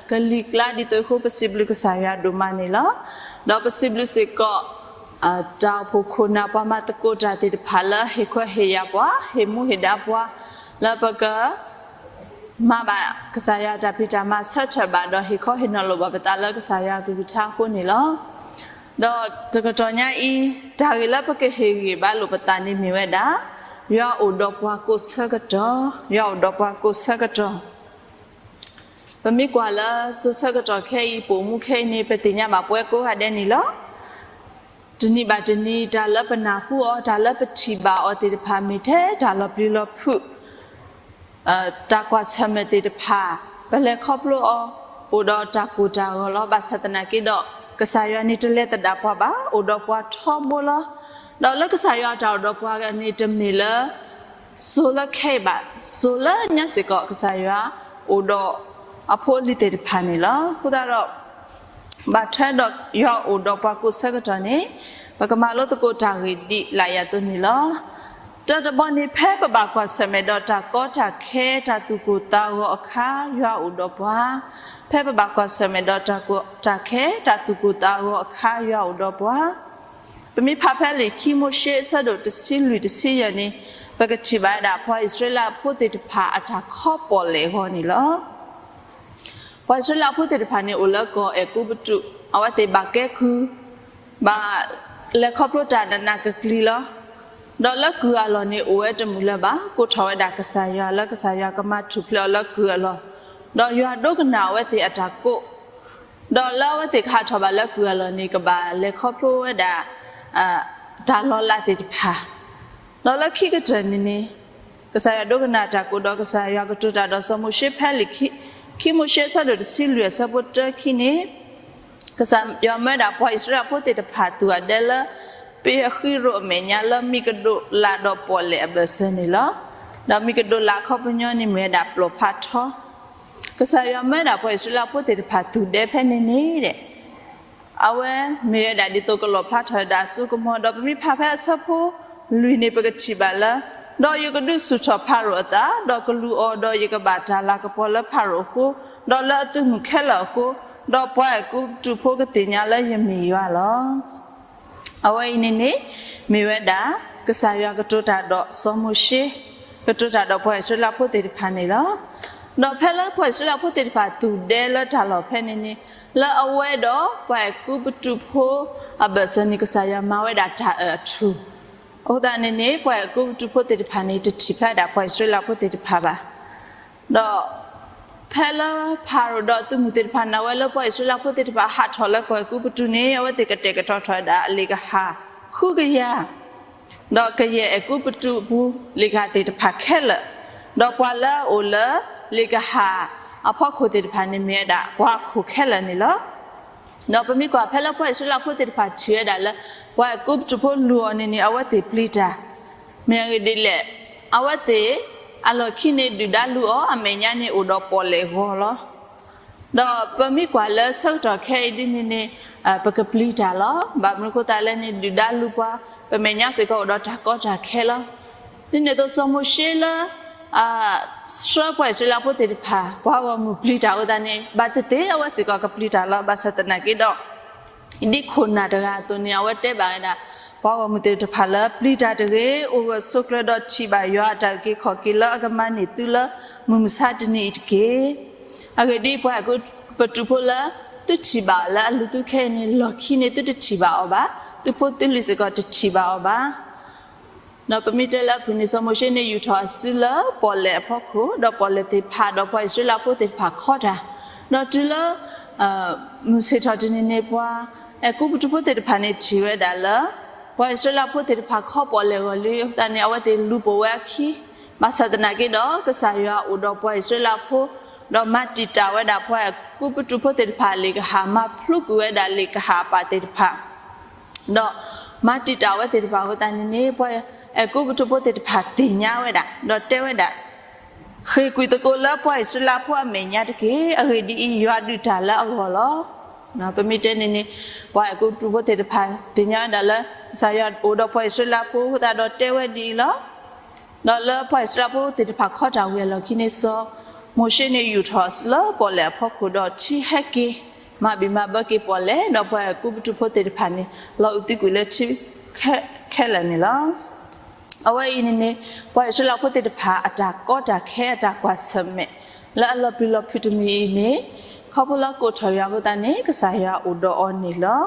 ကလံၤကျါ ဒ်သိးအဃိ ပစံးဘျုးကစၢ်ယွၤဒိၣ်မးန့ၣ်လီၤ. ဒီးပစံးဘျုးစ့ၢ်ကီး တၢ်အိၣ်ဖှိၣ်ခိၣ်နၢ်ပှၤမၤသကိးတၢ်သ့ၣ်တဖၣ်လၢဟ့ၣ်ခွဲးဟ့ၣ်ယာ်ပှၤ ဟ့ၣ်မူဟ့ၣ်ဒါပှၤ လၢပက မၤဘၣ်ကစၢ်ယွၤတၢ်ဖံးတၢ်မၤဆၢထၢၣ်ဘၣ်ဒီးဟ့ၣ်ခီဟ့ၣ်နီၤလိာ်ဘၣ်ပသးလၢကစၢ်ယွၤအကလုၢ်ကထါအဃိန့ၣ်လီၤ. ဒီးတကတီၢ်ညါအံၤ တၢ်ဂ့ၢ်လၢပကဟ့ၣ်ဂံၢ်ဘါလိာ်ပသးန့ၣ်မ့ၢ်ဝဲဒၣ် ယွၤအိၣ်ဒီးပှၤကိးဆၢကတီၢ်, ယွၤအိၣ်ဒီးပှၤကိးဆၢကတီၢ်. ပမ့ၢ်ကွၢ်လၢစိၤဆၢကတီၢ်ခဲအံၤ ပိာ်မုၣ်ခဲအံၤန့ၣ် ပသ့ၣ်ညါဘၣ်ပဝဲကိးဂၤဒဲးန့ၣ်လီၤ. တနံၤဘၣ်တနံၤ တၢ်လၢပနၢ်ဟူအီၤ, တၢ်လၢပထံၣ်ဘၣ်အီၤသ့ၣ်တဖၣ် မ့ၢ်ထဲတၢ်လီၤပျံၤလီၤဖုး တၢ်ကွၢ်ဆၢၣ်မဲာ်သ့ၣ်တဖၣ်, ပလဲၤခီဖျိအီၤ အိၣ်ဒီးတၢ်ကိၢ်တၢ်ဂီၤလီၤ. ဘၣ်ဆၣ်သနာ်က့ဒီး ကစၢ်ယွၤန့ၣ်တလဲၤသဒၣ်ပှၤဘၣ်, အိၣ်ဒီးပှၤထီဘိလီၤ. ဒီးလၢကစၢ်ယွၤအတၢ်အိၣ်ဒီးပှၤန့ၣ် တမ့ၢ်လၢ စိၤလၢခဲအံၤဘၣ်, စိၤလၢညါစ့ၢ်ကီး ကစၢ်ယွၤအိၣ်ဒီးအဖိအလံၤသ့ၣ်တဖၣ်န့ၣ်လီၤ. အဃိသတးဒီး ဘၣ်ထွဲဒီးယွၤအိၣ်ဒီးပှၤကိးဆၢကတီၢ်န့ၣ် ပကမၤလိသကိးတၢ်ဂ့ၢ်ဒ်လာ်အံၤအသိးန့ၣ်လီၤ. တၢတဘီန့ၣ် ဖဲပဘၣ်ကွၢ်ဆၢၣ်မဲာ်ဒီးတၢ်ကီတၢ်ခဲ တၢ်သူၣ်ကိၢ်သးဂီၤအခါ ယွၤအိၣ်ဒီးပှၤ, ဖဲပဘၣ်ကွၢ်ဆၢၣ်မဲာ်ဒီးတၢ်ကီတၢ်ခဲ တၢ်သူၣ်ကိၢ်သးဂီၤအခါ ယွၤအိၣ်ဒီးပှၤ. ပမ့ၢ်ဖးဖဲလံာ်ခံမိၤၡ့ အဆၢဒိၣ်တဆံလွံၢ်တဆံယဲၢ်န့ၣ် ပကထံၣ်ဘၣ်ဝဲဒၣ် ပှၤအံၣ်စရ့လးဖိသ့ၣ်တဖၣ်အတၢ်ခီပီၣ်လဲၣ်အဂီၢ်န့ၣ်လီၤ. ပှၤအံၣ်စရ့လးဖိသ့ၣ်တဖၣ်န့ၣ် အိၣ်လၢကီၢ်အဲၤကူပတူး, အဝဲသ့ၣ်ဘၣ်ကဲကုၢ်, ဘၣ်လဲၤခီဖျိတၢ်နးနးကျံၤကျံၤလီၤ. ဒီးလၢကုၢ်အလီၢ်န့ၣ် အိၣ်ဝဲတမုာ်လၢၤဘၣ်, ကိးထီၣ်ဝဲဒၣ်ကစၢ်ယွၤ လၢကစၢ်ယွၤကမၤထူၣ်ဖျဲးအီၤလၢကုၢ်အလီၢ်, ဒီးယွၤဒိကနၣ်အဝဲသ့ၣ်အတၢ်ကိး ဒီးလၢအဝဲသ့ၣ်ကဟးထီၣ်ဘၣ်လၢကုၢ်အလီၢ်န့ၣ် ကဘၣ်လဲၤခီဖျိဝဲဒၣ် တၢ်လီၤလးသ့ၣ်တဖၣ်, ဒီးလၢခံကတၢၢ်န့ၣ်န့ၣ် ကစၢ်ယွၤဒိကနၣ်တၢ်ကိးဒီး ကစၢ်ယွၤကတိၤတၢ်ဒီးစီၤမိၤၡ့ဖဲလံာ်ခံမိၤၡ့ အဆၢဒိၣ်တဆံလွံၢ် အဆၢဖိတၢခံန့ၣ် ကစၢ်ယွၤမၢဝဲဒၣ်ပှၤအံၣ်စရ့လးဖိသ့ၣ်တဖၣ် သူၣ်အဒဲလၢ ပ့ၤအဃံရိၣ်အမဲာ်ညါ လၢမံကဒိးလးဒီးပီၣ်လဲၣ်အဘၢၣ်စၢၤန့ၣ်လီၤ. ဒီးမံကဒိးလးအခီပညီန့ၣ် မ့ၢ်ဝဲဒၣ်ပျီၢ်ဖးထီ, ကစၢ်ယွၤမၢဝဲဒၣ်ပှၤအံၣ်စရ့လးဖိသ့ၣ်တဖၣ် သူၣ်ဒဲဖဲန့ၣ်န့ၣ်ဒီး အဝဲမ့ၢ်ဝဲဒၣ်ဒ်သိးကလီၣ်ဖျါထီၣ်ဝဲဒၣ်အစိကမီၤ, ဒီးပမ့ၢ်ဖးဖဲအဆၢဖိလွံၢ်န့ၣ် ပကထံၣ်ဘၣ်လၢ ဒီးယကဒုးဆူၣ်ထီၣ်ဖၤရိၤအသး, ဒီးကလူၤအီၤ, ဒီးယကဘၣ်တၢ်လၤကပီၤလၢဖၤရိၤအဃိ, ဒီးလၢအသုးမုၢ်ခဲလၢာ်အဃိ, ဒီးပှၤအဲၤကူပတူးဖိကသ့ၣ်ညါလၢယမ့ၢ်ယွၤလီၤ. အဝဲအံၤန့ၣ်န့ၣ် မ့ၢ်ဝဲဒၣ် ကစၢ်ယွၤကတိၤတၢ်ဒီးစီၤမိၤၡ့, ကတိၤတၢ်ဒီးပှၤအံၣ်စရ့လးဖိသ့ၣ်တဖၣ်န့ၣ်လီၤ. ဒီးဖဲလၢပှၤအံၣ်စရ့လးဖိသ့ၣ်တဖၣ် သူၣ်ဒဲလၢတၢ်လီၢ်ဖဲန့ၣ်န့ၣ် လၢအဝဲဒီးပှၤအဲၤကူပတူးဖိအဘၢၣ်စၢၤန့ၣ် ကစၢ်ယွၤမၤဝဲဒၣ်တၢ်အၢၣ်အထူၣ်, အဃိသတးန့ၣ်န့ၣ် ပှၤအဲၤကူပတူးဖိသ့ၣ်တဖၣ်န့ၣ် တထံၣ်ဖဲဒၣ်ပှၤအံၣ်စရ့လးဖိသ့ၣ်တဖၣ်ဘၣ်. ဒီးဖဲလၢဖၤရိၤဒီးအသုးမုၢ်သ့ၣ်တဖၣ် နာ်ဝဲလၢပှၤအံၣ်စရ့လးဖိသ့ၣ်တဖၣ် ဟးထီၣ်လၢကီၢ်အဲၤကူပတူးန့ၣ် အဝဲသ့ၣ်ကတဲာ်ကတီၤထီၣ်ဝဲဒၣ်အလ့ၣ်ကဟၣ်ဃုကယၤ ဒီးကယဲၢ်အဲၤကူပတူးအပူၤလ့ၣ်ကဟၣ်သ့ၣ်တဖၣ်ခဲလၢာ်, ဒီးပှၤလၢအအိၣ်လၢလ့ၣ်ကဟၣ်အဖီခိၣ်သ့ၣ်တဖၣ်န့ၣ် မ့ၢ်ဝဲဒၣ်ပှၤအခိၣ်ခဲလၢာ်န့ၣ်လီၤ. ဒီးပမ့ၢ်ကွၢ်ဖဲလၢပှၤအံၣ်စရ့လးဖိသ့ၣ်တဖၣ်ထံၣ်ဝဲဒၣ်လၢ ပှၤအဲၤကူပတူးဖိလူၤအီၤန့ၣ်န့ၣ် အဝဲသ့ၣ်ပျံၤတၢ်, မ့ၢ်အဂ့ၢ်ဒ်လဲၣ်, အဝဲသ့ၣ်အလီၢ်ခံန့ၣ် ဒုၣ်ဒါလူၤအီၤ အမဲာ်ညါန့ၣ်အိၣ်ဒီးပီၣ်လဲၣ်ဂီၤလီၤ. ဒီးပမ့ၢ်ကွၢ်လၢဆၢကတီၢ်ခဲအံၤဒ်န့ၣ်န့ၣ် ပကပျံၤတၢ်လီၤ. ဘၣ်မနုၤအဃိသတးလဲၣ်န့ၣ် ဒုၣ်ဒါလူၤပှၤ ပမဲာ်ညါစ့ၢ်ကီးအိၣ်ဒီးတၢ်ကီတၢ်ခဲလီၤ. ဒ်န့ၣ်အသိးစီၤမိၤၡ့လၢ ဆှၢပှၤအံၣ်စရ့လးဖိသ့ၣ်တဖၣ် ပှၤဂီၢ်မုၢ်ပျံၤတၢ်အဃိသတးန့ၣ် ဘၣ်သ့ၣ်သ့ၣ်အဝဲစ့ၢ်ကီးကပျံၤတၢ်လီၤ. ဘၣ်ဆၣ်သနာ်က့ဒီး ဒ်ခိၣ်နၢ်တဂၤအသိးန့ၣ် အဝဲတဲဘၣ်ဝဲဒၣ် ပှၤဂီၢ်မုၢ်သ့ၣ်တဖၣ်လၢ ပျံၤတၢ်တဂ့ၤ, အိၣ်ဂၢၢ်ဆိးကျၢၤဒီးထံၣ်ဘၣ်ယွၤအတၢ်အုၣ်က့ၤခီၣ်က့ၤလၢအကမၤန့ၢ်သုလၢမုၢ်မဆါတနံၤအံၤတက့ၢ်. အဂ့ၢ်ဒ်အံၤ ပှၤအဲၤကူပတူးဖိလၢ သုထံၣ်ဘၣ်လၢအလူၤသုခဲအံၤန့ၣ် လီၢ်ခံန့ၣ် သုတထံၣ်ဘၣ်အီၤဘၣ်, သုဖိသုလံၤစ့ၢ်ကီးတထံၣ်ဘၣ်အီၤဘၣ်. ဒီးပမ့ၢ်တဲလၢအပူၤန့ၣ် စီၤမိၤၡ့န့ၣ် ယူာ်ထီၣ်အစုလၢပီၣ်လဲၣ်အဖီခိၣ်, ဒီးပီၣ်လဲၣ်သ့ၣ်ဖးဒီး ပှၤအံၣ်စရ့လးဖိသ့ၣ်တဖၣ်ခီတၢ်, ဒီးတုၤလၢ မုၢ်ဆ့ၣ်ထီၣ်တနံၤန့ၣ် ပှၤအဲၤကူပတူးဖိသ့ၣ်တဖၣ်န့ၣ် ထံၣ်ဝဲဒၣ်လၢ ပှၤအံၣ်စရ့လးဖိသ့ၣ်တဖၣ်ခီပီၣ်လဲၣ်ဂီၤလံအဃိသတးန့ၣ် အဝဲသ့ၣ်လူၤပိာ်ဝဲအခံ, ဘၣ်ဆၣ်သနာ်က့ဒီး ကစၢ်ယွၤအိၣ်ဒီးပှၤအံၣ်စရ့လးဖိ, ဒီးမၤတံာ်တာ်ဝဲဒၣ်ပှၤအဲၤကူပတူးဖိသ့ၣ်တဖၣ်အလ့ၣ်ကဟၣ်, မၤဖျိကွံာ်ဝဲဒၣ်လ့ၣ်ကဟၣ်အပၣ်သ့ၣ်တဖၣ် ဒီးမၤတံာ်တာ်ဝဲသ့ၣ်တဖၣ်အဃိသတးန့ၣ်န့ၣ် ပှၤအဲၤကူပတူးဖိသ့ၣ်တဖၣ်သ့ၣ်ညါဝဲဒၣ်, ဒီးတဲဝဲဒၣ်, ဃ့ၢ်ကွံာ်သကိးလၢပှၤအံၣ်စရ့လးဖိအမဲာ်ညါတက့ၢ်. အဂ့ၢ်ဒ်အံၤ, ယွၤဒုးတၢ်လၢအဂီၢ်လီၤ. ပမ့ၢ်တဲန့ၣ်န့ၣ် ပှၤအဲၤကူပတူးဖိသ့ၣ်တဖၣ်သ့ၣ်ညါဝဲဒၣ်လၢ ကစၢ်ယွၤအိၣ်ဒီးပှၤအံၣ်စရ့လးဖိအဃိသတးဒီးတဲဝဲဒ်အံၤလီၤ. ဒီးလၢပှၤအံၣ်စရ့လးဖိသ့ၣ်တဖၣ်ခီတၢ်ဝံၤအလီၢ်ခံန့ၣ် စီၤမိၤၡ့န့ၣ် ယူာ်ထီၣ်အစုလၢပီၣ်လဲၣ်အဖီခိၣ်ဒီးထံဟဲက့ၤ မၤဘံၣ်မၤဘၢက့ၤပီၣ်လဲၣ်, ဒီးပှၤအဲၤကူပတူးဖိသ့ၣ်တဖၣ်န့ၣ် လီၤအုးသံကွံာ်လၢထံခဲလၢာ်န့ၣ်လီၤ. အဝဲအံၤန့ၣ်န့ၣ် ပှၤအံၣ်စရ့လးဖိသ့ၣ်တဖၣ် အတၢ်ကီတၢ်ခဲ အတၢ်ကွၢ်ဆၢၣ်မဲာ် လၢအလီၤပျံၤလီၤဖုးတမံၤအံၤန့ၣ် ခီဖျိလၢကိးထီၣ်ယွၤအဃိသတးန့ၣ် ကစၢ်ယွၤအိၣ်ဒီးအီၤန့ၣ်လီၤ.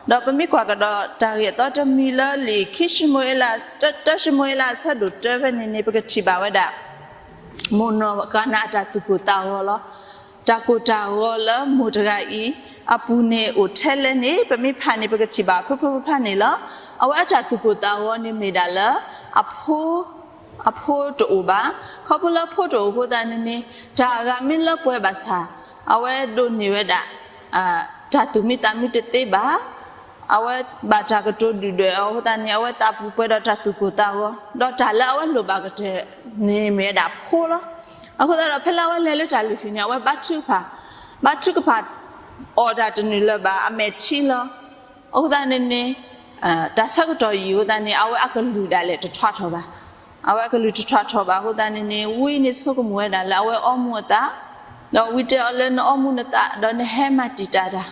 ဒီးပမ့ၢ်ကွၢ်ကဒီးတၢ်ဂ့ၢ်အသီတမံၤလၢလံာ်ခံၡမူၤအ့လး, တၢ တၢ တၢၡမူၤအ့လးအဆၢဒိၣ်တၢဖဲန့ၣ်န့ၣ် ပကထံၣ်ဘၣ်ဝဲဒၣ် မိၢ်နီၢ်ကၤနၤအတၢ်သူၣ်ကိၢ်သးဂီၤလီၤ. တၢ်ကိၢ်တၢ်ဂီၤလၢမိၢ်တဂၤအံၤအပူၤန့ၣ်အိၣ်ထဲလဲၣ်န့ၣ် ပမ့ၢ်ဖးန့ၣ်ပကထံၣ်ဘၣ်ဖုၣ်ဖုၣ်ဖုၣ်ဖုၣ်န့ၣ်လီၤ. အဝဲအတၢ်သူၣ်ကိၢ်သးဂီၤန့ၣ်မ့ၢ်ဒၣ်လၢ အဖိ အဖိတအိၣ်ဘၣ်. ခီဖျိလၢအဖိတအိၣ်အဃိသတးန့ၣ်န့ၣ် တၢ်အဂၤမ့ၢ်လၢပှဲၤဘၣ်ဆၣ် အဝဲဒိးန့ၢ်ဝဲဒၣ် တၢ်သူၣ်မံသးမံတသ့ဘၣ်. အဝဲဘၣ်တၢ်ကတိၤဒုၣ်ဒွဲၣ်အီၤအဃိသတးန့ၣ် အဝဲသးပူၤပှဲၤဒီးတၢ်သူၣ်ကိၢ်သးဂီၤ, ဒီးတၢ်လၢအဝဲလိၣ်ဘၣ်ကတၢၢ်န့ၣ်မ့ၢ်ဝဲဒၣ်ဖိလီၤ. အဃိသတးဒီး ဖဲလၢအဝဲလဲၤလၢတၢ်လုၢ်ဟံၣ်န့ၣ် အဝဲဘါထုကဖၣ်, ဘါထုကဖၣ်အီၣ်တၢ်တနုာ်လၢၤဘၣ် အမဲာ်ထံလီၤ. အဃိသတးန့ၣ်န့ၣ် တၢ်ဆၢကတီၢ်အံၤအဃိသတးန့ၣ် အဝဲအကလုၢ်ဒၣ်လဲာ်တထွးထီၣ်ဘၣ်. အဝဲအကလုၢ်တထွးထီၣ်ဘၣ်အဃိသတးန့ၣ်န့ၣ် ဝံန့ၣ်ဆိကမိၣ်ဝဲဒၣ်လၢအဝဲအီမူအသး, ဒီးဝံတဲအီၤလၢနအီမူနသး ဒီးနဟဲမၤတံာ်တာ်တၢ်.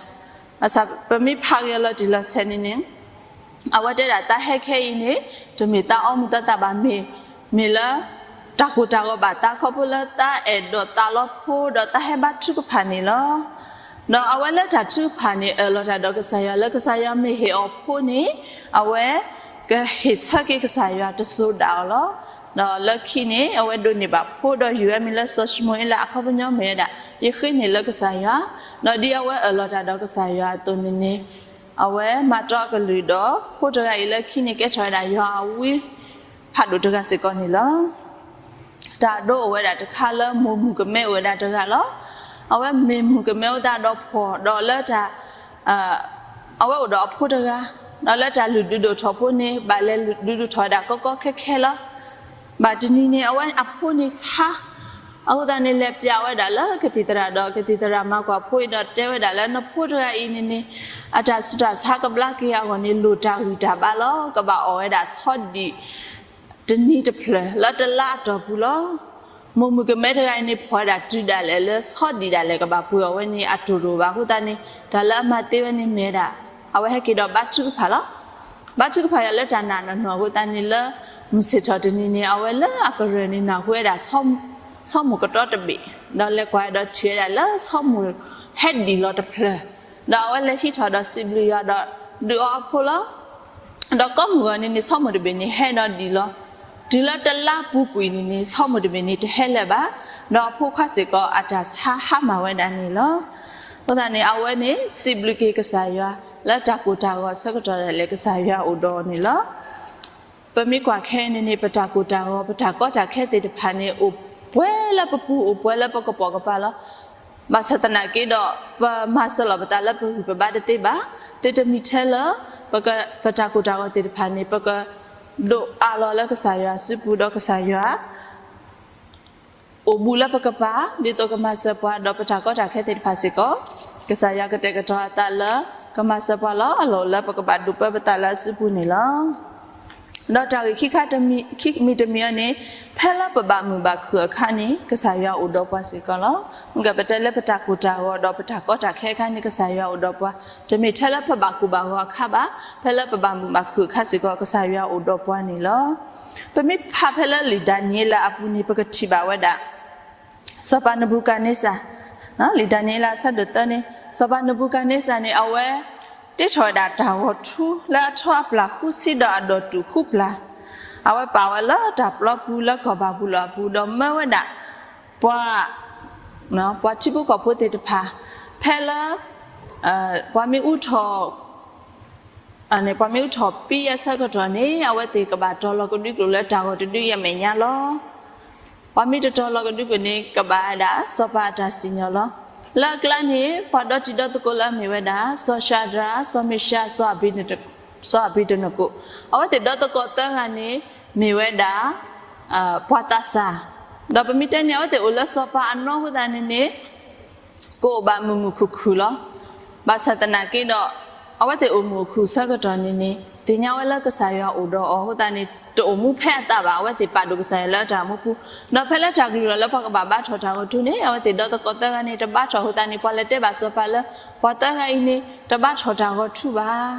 ဘၣ်ဆၣ်ပမ့ၢ်ဖးဂ့ၤအီၤလီၤတံၢ်လီၤဆဲးန့ၣ်န့ၣ် အဝဲတဲဒၣ်တၢ်ဟဲခဲအံၤန့ၣ် တမ့ၢ်တၢ်အီမူအသးဘၣ် မ့ၢ်, မ့ၢ်လၢ တၢ်ကိၢ်တၢ်ဂီၤဘၣ်တၢ်ခီဖျိလၢတၢ်အဲၣ်ဒိးသးလီဖိ ဒီးတၢ်ဟဲဘါထုကဖၣ်န့ၣ်လီၤ. ဒီးအဝဲလၢတၢ်ထုကဖၣ်န့ၣ် အၢၣ်လီၤတၢ်ဒီးကစၢ်ယွၤလၢကစၢ်ယွၤမ့ၢ်ဟ့ၣ်အီၤဖိန့ၣ် အဝဲ ကဟ့ၣ်ဆၢက့ၤကစၢ်ယွၤတစိၤဒၣ်အီၤလီၤ. ဒီးလၢခံန့ၣ် အဝဲဒိးန့ၢ်ဘၣ်ဖိဒီးယုၢ်ဝဲမ့ၢ်လၢစီၤၡမူၤအ့လးအခီပညီမ့ၢ်ဝဲဒၣ် ယဃ့န့ၢ်လၢကစၢ်ယွၤ, ဒီးဒ်အဝဲအၢၣ်လီၤတၢ်ဒီးကစၢ်ယွၤအသိးန့ၣ်န့ၣ် အဝဲမၤတီအကလုၢ်ဒီး ဖိတဂၤအံၤလၢခံန့ၣ်ကဲထီၣ်ဝဲဒၣ်ယွၤအဝံဖးဒိၣ်တဂၤစ့ၢ်ကီးန့ၣ်လီၤ. တၢ်ဒိအိၣ်ဝဲဒၣ်တခါလၢမိၢ်မုၣ်ကမဲအိၣ်ဝဲဒၣ်တဂၤလီၤ. အဝဲမ့ၢ်မုၣ်ကမဲအဃိသတးဒီးဖှီၣ်ဒီးလၢတၢ် အဝဲအိၣ်ဒီးအဖိတဂၤ, ဒီးလၢတၢ်လုၢ်ဒုးဒိၣ်ထီၣ်ဖိန့ၣ် ဘၣ်လဲၤလုၢ်ဒုးဒိၣ်ထီၣ်ဝဲဒၣ်ကီကီခဲခဲလီၤ. ဘၣ်တနံၤန့ၣ် အဝဲအဖိန့ၣ်ဆါ, အဃိသတးန့ၣ် လဲၤပျးဝဲဒၣ်လၢကသံၣ်သရၣ်ဒီး ကသံၣ်သရၣ်မၤကွၢ်ဖိအံၤဒီးတဲဝဲဒၣ်လၢနဖိတဂၤအံၤန့ၣ်န့ၣ် အတၢ်ဆူးတၢ်ဆါကဘျါက့ၤအဂီၢ်န့ၣ် လိၣ်တၢ်ဂံၢ်တၢ်ဘါလီၤ. ကဘၣ်အီၣ်ဝဲဒၣ်ဆီဒံၣ် တနံၤတဖျၢၣ်လၢတလါအတီၢ်ပူၤလီၤ. မိၢ်မုၣ်ကမဲတဂၤအံၤန့ၣ် ဖှီၣ်ဝဲဒၣ်တုၤဒၣ်လဲာ်လၢဆီဒံၣ်ဒၣ်လဲာ်ကဘၣ်ပှ့ၤအီၣ်ဝဲန့ၣ် အတိၢ်တအိၣ်ဘၣ်အဃိသတးန့ၣ် တၢ်လၢအမၤသ့ဝဲန့ၣ်မ့ၢ်ဝဲဒၣ် အဝဲဟဲက့ၤဒီးဘါထုကဖၣ်လီၤ. ဘါထုကဖၣ်ယွၤလၢတၢ်နာ်နီၢ်နီၢ်အဃိသတးန့ၣ် လၢမုၢ်ဆ့ၣ်ထီၣ်တနံၤန့ၣ် အဝဲလၢအကရၢၢ်န့ၣ် နၢ်ဟူဝဲဒၣ် ဆီမိၢ်ကတီတဘ့ၣ်, ဒီးလဲၤကွၢ်ဒီးထံၣ်ဝဲဒၣ်လၢဆီမိၢ်ဟဲဒံၣ်လီၤတဖျၢၣ်, ဒီးအဝဲလဲၤဟံးထီၣ်ဒီးစံးဘျုးယွၤဒီးဒုးအီအဖိလီၤ. ဒီးကိးမုၢ်ဂီၤန့ၣ်န့ၣ် ဆီမိၢ်တဘ့ၣ်န့ၣ်ဟဲဒီးဒံၣ်လီၤ. တုၤလၢတလါပူၤကွံာ်န့ၣ်န့ၣ် ဆီမိၢ်တဘ့ၣ်န့ၣ် တဟဲလၢၤဘၣ်, ဒီးအဖိခွါစ့ၢ်ကီးအတၢ်ဆါဟါမၢ်ဝဲဒၣ်န့ၣ်လီၤ. အဃိသတးန့ၣ် အဝဲန့ၣ် စံးဘျုးက့ၤကစၢ်ယွၤ လၢတၢ်ကိၢ်တၢ်ဂီၤအဆၢကတီၢ်ဒၣ်လဲာ် ကစၢ်ယွၤအိၣ်ဒီးအီၤန့ၣ်လီၤ. ပမ့ၢ်ကွၢ်ခဲအံၤန့ၣ်န့ၣ် ပတၢ်ကိၢ်တၢ်ဂီၤ ပတၢ်ကီတၢ်ခဲသ့ၣ်တဖၣ်န့ၣ် အိၣ်ပှဲၤလၢပပူၤ အိၣ်ပှဲၤလၢပကပိာ်ကပၤလီၤ. ဘၣ်ဆၣ်သနာ်က့ဒီး ပမၤစၢၤလီၤပသးလၢပဂံၢ်ပဘါတသ့ဘၣ်. သုတမံၤထဲလၢ ပက ပတၢ်ကိၢ်တၢ်ဂီၤသ့ၣ်တဖၣ်န့ၣ် ပကဒိးအးလီၤလၢကစၢ်ယွၤစုပူၤဒီးကစၢ်ယွၤ အိၣ်ဘူးလၢပကပၤ ဒ်သိးကမၤစၢၤပှၤ ဒီးပတၢ်ကီတၢ်ခဲသ့ၣ်တဖၣ်စ့ၢ်ကီး ကစၢ်ယွၤကတဲာ်ကတီၤအသးလၢ ကမၤစၢၤပှၤလီၤ. အလီၢ်အိၣ်လၢပကဘၣ်ဒိးပၢပသးလၢအစုပူၤန့ၣ်လီၤ. ဒီးတၢ်ဂ့ၢ်ခံခါတမံၤ ခံမံၤတမံၤအံၤန့ၣ် ဖဲလၢပဘၣ်မုာ်ဘၣ်ခုၣ်အခါန့ၣ် ကစၢ်ယွၤအိၣ်ဒီးပှၤစ့ၢ်ကီးလီၤ. မ့ၢ်ကပတဲလၢပတၢ်ကိၢ်တၢ်ဂီၤဒီးပတၢ်ကီတၢ်ခဲအခါန့ၣ် ကစၢ်ယွၤအိၣ်ဒီးပှၤ, တမ့ၢ်ထဲလၢပဘၣ်ကိၢ်ဘၣ်ဂီၤအခါဘၣ်, ဖဲလၢပဘၣ်မုာ်ဘၣ်ခုၣ်အခါစ့ၢ်ကီး ကစၢ်ယွၤအိၣ်ဒီးပှၤန့ၣ်လီၤ. ပမ့ၢ်ဖးဖဲလၢလံာ်ဒၤနံးယ့လးအပူၤန့ၣ် ပကထံၣ်ဘၣ်ဝဲဒၣ် စီၤပၤနဘူၤခၣ်န့စၢ်, လံာ်ဒၤနံးယ့လးအဆၢဒိၣ်သၢန့ၣ် စီၤပၤနဘူၤခၣ်န့စၢ်န့ၣ် အဝဲ တ့ထီၣ်ဝဲဒၣ်တၢ်ဂီၤထူလၢအထီအပျၢ်ဃုဆံဒီးအဒိၣ်တုာ်ဃုပျၢ်, အဝဲပာ်ဝဲလၢတၢ်ပျီပူၤလၢကီၢ်ဘၤဘူၤလိၣ်အပူၤ ဒီးမၢဝဲဒၣ် ပှၤ ပှၤထံဖိကီၢ်ဖိသ့ၣ်တဖၣ် ဖဲလၢ ပှၤမ့ၢ်အူထီၣ် ပှၤမ့ၢ်အူထီၣ်ပံအဆၢကတီၢ်န့ၣ် အဝဲသ့ၣ်ကဘၣ်တီၤလီၤကဒွံကျိာ်လၢတၢ်ဂီၤတဒွံအမဲာ်ညါလီၤ. ပှၤမ့ၢ်တတီၤလီၤကဒွံကျိာ်န့ၣ် ကဘၣ်ဝဲဒၣ်စီၤပၤအတၢ်စံၣ်ညီၣ်လီၤ. လၢအကျါန့ၣ် ပှၤဒီတံၤဒီသကိးလၢအမ့ၢ်ဝဲဒၣ် စီၤၡၤဒြး, စီၤမ့ၡး, စီၤအဘံးနကိၣ်, အဝဲသ့ၣ်ဒီသကိးသၢဂၤန့ၣ် မ့ၢ်ဝဲဒၣ် ပှၤသးစၢ်, ဒီးပမ့ၢ်တဲန့ၣ် အဝဲသ့ၣ်အိၣ်လၢစီၤပၤအနီၢ်အဃိသတးန့ၣ်န့ၣ် ကအိၣ်ဘၣ်မုာ်မုာ်ခုၣ်ခုၣ်လီၤ. ဘၣ်ဆၣ်သနာ်က့ဒီး အဝဲသ့ၣ်အိၣ်မုာ်အိၣ်ခုၣ်ဆၢကတီၢ်န့ၣ်န့ၣ် သ့ၣ်ညါဝဲလၢကစၢ်ယွၤအိၣ်ဒီးအီၤအဃိသတးန့ၣ် တအိၣ်မူဖဲအသးဘၣ်. အဝဲသ့ၣ်ပာ်ဒိၣ်ကစၢ်ယွၤလၢတၢ်မူပူၤ, ဒီးဖဲလၢတၢ်ကလုၢ်လီၤလၢပှၤကဘၣ်ဘါထီၣ်တၢ်ဂီၤထူန့ၣ် အဝဲသ့ၣ်ဒီသကိးသၢဂၤန့ၣ် တဘါထီၣ်အဃိသတးန့ၣ် ပှၤလဲၤတဲဘၣ်စီၤပၤလၢ ပှၤသၢဂၤအံၤန့ၣ် တဘါထီၣ်တၢ်ဂီၤထူဘၣ်.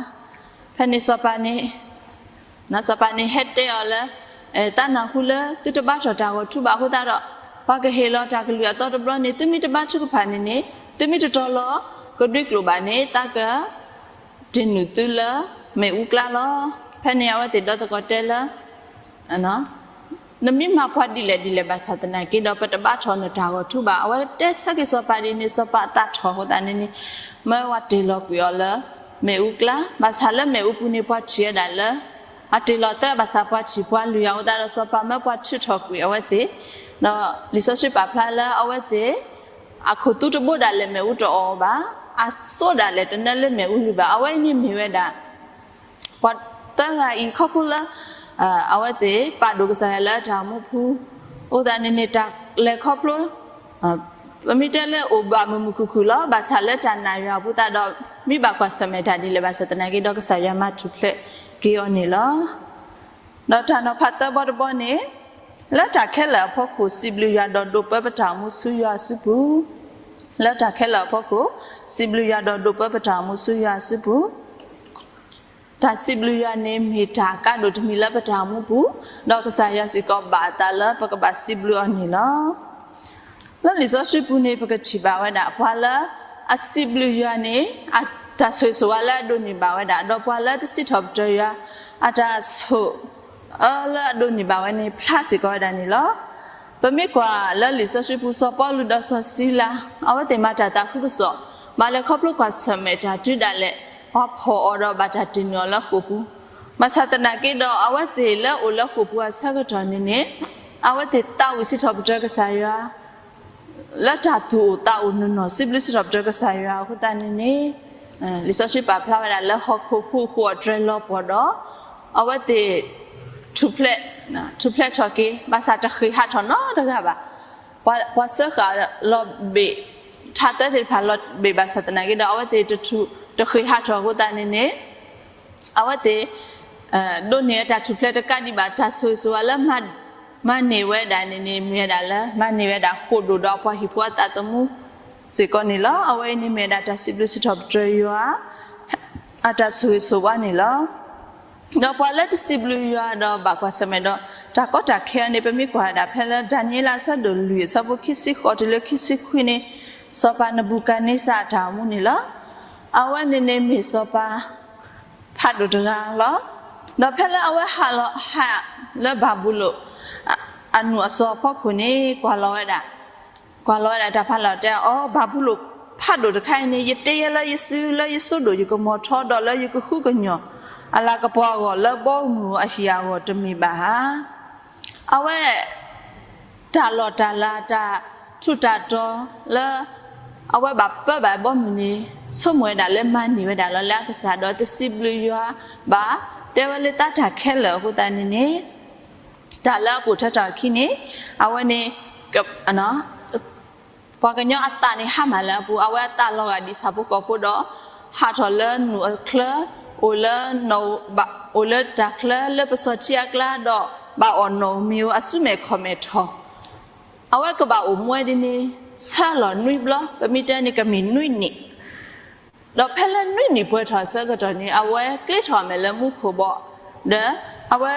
ဖဲန့ၣ်စီၤပၤန့ၣ် စီၤပၤန့ၣ်ဟဲတဲအီၤလၢ သးနၢ်ဟူလၢသုတဘါထီၣ်တၢ်ဂီၤထူဘၣ်အဃိသတးဒီး ပှၤကဟ့ၣ်လီၤတၢ်ကလုၢ်အသီတဘျီန့ၣ် သုမ့ၢ်တဘါထုကဖၣ်န့ၣ်န့ၣ် သုမ့ၢ်တတီလီၤကဒွံကျိာ်ဘၣ်န့ၣ် တၢ်က တ့ၢ်နုာ်သုလၢမ့ၣ်အူကျါလီၤ. ဖဲန့ၣ်အဝဲသ့ၣ်ဒီသကိးတဲလၢ နမ့ၢ်မၤပှၤဒ်လဲၣ်ဒ်လဲၣ်ဘၣ်ဆၣ်သနာ်က့ဒီး ပတဘၣ်ထီၣ်နတၢ်ဂီၤထူဘၣ်. အဝဲတဲဆၢက့ၤစီၤပၤဒ်န့ၣ် စီၤပၤအသးထီၣ်အဃိသတးန့ၣ်န့ၣ် မၢဝဲတ့ၢ်လီၤကွံာ်အီၤလၢမ့ၣ်အူကျါ, ဘၣ်ဆၣ်လၢမ့ၣ်အူပူၤန့ၣ် ပှၤထံၣ်ဝဲဒၣ်လၢ အတ့ၢ်လီၤသၢဘၣ်ဆၣ်ပှၤထံၣ်ပှၤလုၢ်အီၤအဃိသတးဒီး စီၤပၤမၢပှၤထုးထီၣ်ကွံာ်အဝဲသ့ၣ်, ဒီးလံာ်စီဆှံပာ်ဖျါလၢအဝဲသ့ၣ် အခိၣ်သူတဘိဒၣ်လဲာ်မ့ၣ်အူတအီၣ်ဘၣ်, အစိဒၣ်လဲာ်တနၢလၢမ့ၣ်အူလံဘၣ်. အဝဲအံၤန့ၣ်မ့ၢ်ဝဲဒၣ် ပှၤသၢဂၤအံၤခီဖျိလၢ အဝဲသ့ၣ်ပာ်ဒိၣ်ကစၢ်ယွၤလၢအတၢ်မူပူၤ, အဃိသတးန့ၣ်န့ၣ် တၢ်လဲၤခီဖျိ ပမ့ၢ်တဲလၢအိၣ်ဘၣ်မုာ်မုာ်ခုၣ်ခုၣ်လီၤ. ဘၣ်ဆၣ်လၢတၢ်နာ်ယွၤအပူၤသတးဒီး မ့ၢ်ဘၣ်ကွၢ်ဆၢၣ်မဲာ်တၢ်ဒ်လဲၣ်ဘၣ်ဆၣ်သနာ်က့ဒီး ကစၢ်ယွၤမၤထူၣ်ဖျဲးက့ၤအီၤန့ၣ်လီၤ. ဒီးတၢ်နီၤဖးသၢဘီတဘီန့ၣ်, လၢတၢ်ခဲလၢာ်အဖီခိၣ် စံးဘျုးယွၤဒီးဒိးပၢပတၢ်အိၣ်မူဆူယွၤအစုပူၤ, လၢတၢ်ခဲလၢာ်အဖီခိၣ် စံးဘျုးယွၤဒီးဒိးပၢပတၢ်အိၣ်မူဆူယွၤအစုပူၤ တၢ်စံးဘျုးယွၤန့ၣ်မ့ၢ်တၢ်ကါဒိၣ်တမံၤလၢပတၢ်အိၣ်မူပူၤ, ဒီးကစၢ်ယွၤစ့ၢ်ကီးဘၣ်အသးလၢပကဘၣ်စံးဘျုးအီၤန့ၣ်လီၤ. လၢလံာ်စီဆှံပူၤန့ၣ် ပကထံၣ်ဘၣ်ဝဲဒၣ် ပှၤလၢအစံးဘျုးယွၤန့ၣ် တၢ်ဆိၣ်ဂ့ၤဆိၣ်ဝါလၢအဒိးန့ၢ်ဘၣ်ဝဲဒၣ်, ဒီးပှၤလၢတစံးထီၣ်ပတြၢၤယွၤ အတၢ်ဆိၣ်အၢလၢအဒိးန့ၢ်ဘၣ်ဝဲန့ၣ် ဖျါစ့ၢ်ကီးဝဲဒၣ်န့ၣ်လီၤ. ပမ့ၢ်ကွၢ်လၢလံာ်စီဆှံပူၤ စီၤပီလူးဒီးစီၤစံလၤ အဝဲသ့ၣ်မၤတၢ်သးခုကစီၣ်, မၤလဲၤခီဖျိကွၢ်ဆၢၣ်မဲာ်တၢ်တုၤဒၣ်လဲာ် ပှၤဖီၣ်အီၤဒီးဘၣ်တၢ်တ့ၢ်နုာ်အီၤလၢဃိာ်ပူၤ, ဘၣ်ဆၣ်သနာ်က့ဒီး အဝဲသ့ၣ်လၢအိၣ်လၢဃိာ်ပူၤအဆၢကတီၢ်န့ၣ်န့ၣ် အဝဲသ့ၣ်သးဝံၣ်စံးထီၣ်ပတြၢၤကစၢ်ယွၤ လၢတၢ်သူၣ်အိၣ်သးအိၣ်နီၢ်နီၢ် စံးဘျုးစံးထီၣ်ပတြၢၤကစၢ်ယွၤအဃိသတးန့ၣ်န့ၣ်, လံာ်စီဆှံပာ်ဖျါဝဲဒၣ်လၢဟီၣ်ခိၣ်ဟူးဃီၤတြဲၤလီၤပှီၢ်ဒီး အဝဲသ့ၣ် ထူၣ်ဖျဲးထီၣ်က့ၤ ဘၣ်ဆၣ်တဃ့ၢ်ဟးထီၣ်နီတဂၤဘၣ်. ပှၤစၢဃာ်လီၤဘ့ၣ် ထးသၢသ့ၣ်တဖၣ်လီၤဘ့ၣ်ဘၣ်ဆၣ်သနာ်က့ဒီး အဝဲသ့ၣ်တထူၣ်တဃ့ၢ်ဟးထီၣ်အဃိသတးန့ၣ်န့ၣ် အဝဲသ့ၣ် ဒိးန့ၢ်အတၢ်ထူၣ်ဖျဲးတကးဒံးဘၣ် တၢ်ဆိၣ်ဂ့ၤဆိၣ်ဝါလၢ မၤန့ၢ်ဝဲဒၣ်န့ၣ်န့ၣ် မ့ၢ်ဝဲဒၣ်လၢ မၤန့ၢ်ဝဲဒၣ်ဃိာ်ဒိၣ်ဒီးပှၤဟံၣ်ဖိအသးသမူစ့ၢ်ကီးန့ၣ်လီၤ. အဝဲအံၤန့ၣ်မ့ၢ်ဝဲဒၣ်တၢ်စံးဘျုးစံးထီၣ်ပတြၢၤယွၤ အတၢ်ဆိၣ်ဂ့ၤဆိၣ်ဝါန့ၣ်လီၤ. ဒီးပှၤလၢတစံးဘျုးယွၤဒီးဘၣ်ကွၢ်ဆၢၣ်မဲာ်ဒီး တၢ်ကီတၢ်ခဲအံၤန့ၣ် ပမ့ၢ်ကွၢ်ဝဲဒၣ်ဖဲလၢ ဒၤနံးယ့လးအဆၢဒိၣ်လွံၢ်အဆၢဖိခံဆံဃိးတုၤလၢခံဆံခွံန့ၣ် စီၤပၤနဘူၤကၤန့စၢ်အတၢ်အိၣ်မူန့ၣ်လီၤ. အဝဲန့ၣ်န့ၣ်မ့ၢ်စီၤပၤ ဖးဒိၣ်တဂၤလီၤ. ဒီးဖဲလၢအဝဲဟးလီၤဟးလၢဘၤဘူလိၣ် အနူၢ်အစီၤအဖီခိၣ်န့ၣ် ကွၢ်လီၤဝဲဒၣ်, ကွၢ်လီၤဝဲဒၣ်တၢ်ဖးလီၤတဲအီၤ ဘၤဘူလိၣ်ဖးဒိၣ်တခါအံၤန့ၣ် ယတ့လၢယစုလၢယစိဒိၣ်ယကမီၤထီဒီးလၢယကဃုကညီၢ် အလၤကပီၤအဂီၢ်လၢဘီမုၢ်အဟံၣ်အဂီၢ်တမ့ၢ်ဘၣ်ဧါ. အဝဲ တၢ်လီၢ်တၢ်လၤ တၢ်ထူးတၢ်တီၤလၢ အဝဲဘၣ်ပၢဘၣ်ဘီမုၢ်န့ၣ် ဆိကမိၣ်ဝဲဒၣ်လၢမၤန့ၢ်ဝဲဒၣ်လီၤလၢအကစၢ်ဒီးတစံးဘျုးယွၤဘၣ် တဲဝဲလၢသးတၢ်ခဲလၢာ်အဃိသတးန့ၣ်န့ၣ် တၢ်လၢအပိာ်ထွဲထီၣ်အခံန့ၣ် အဝဲန့ၣ် ပှၤကညီအသးန့ၣ်ဟါမၢ်လၢအပူၤ အဝဲအသးလီၤဂာ်ဒ်ဆၣ်ဖိကီၢ်ဖိဒီး ဟးထီၣ်လၢနူၢ်အချၢ အိၣ်လၢ အိၣ်လၢတၢ်ချၢလၢပစီၤထံအကျါဒီး ဘၣ်အီၣ်နီၣ်ဧိၤမ့ၤဧိၤအစုမဲာ်ခီၣ်မဲာ်ထီၣ် အဝဲကဘၣ်အိၣ်မူဝဲဒ်န့ၣ် ဆၢလီၤနွံဘျီ ပမ့ၢ်တဲန့ၣ်ကမ့ၢ်နွံနံၣ် ဒီးဖဲလၢနွံနံၣ်ပှဲၤထီၣ်အဆၢကတီၢ်န့ၣ် အဝဲကျ့ထီၣ်အမဲာ်လၢမူခိၣ်ဘီ ဒီး အဝဲ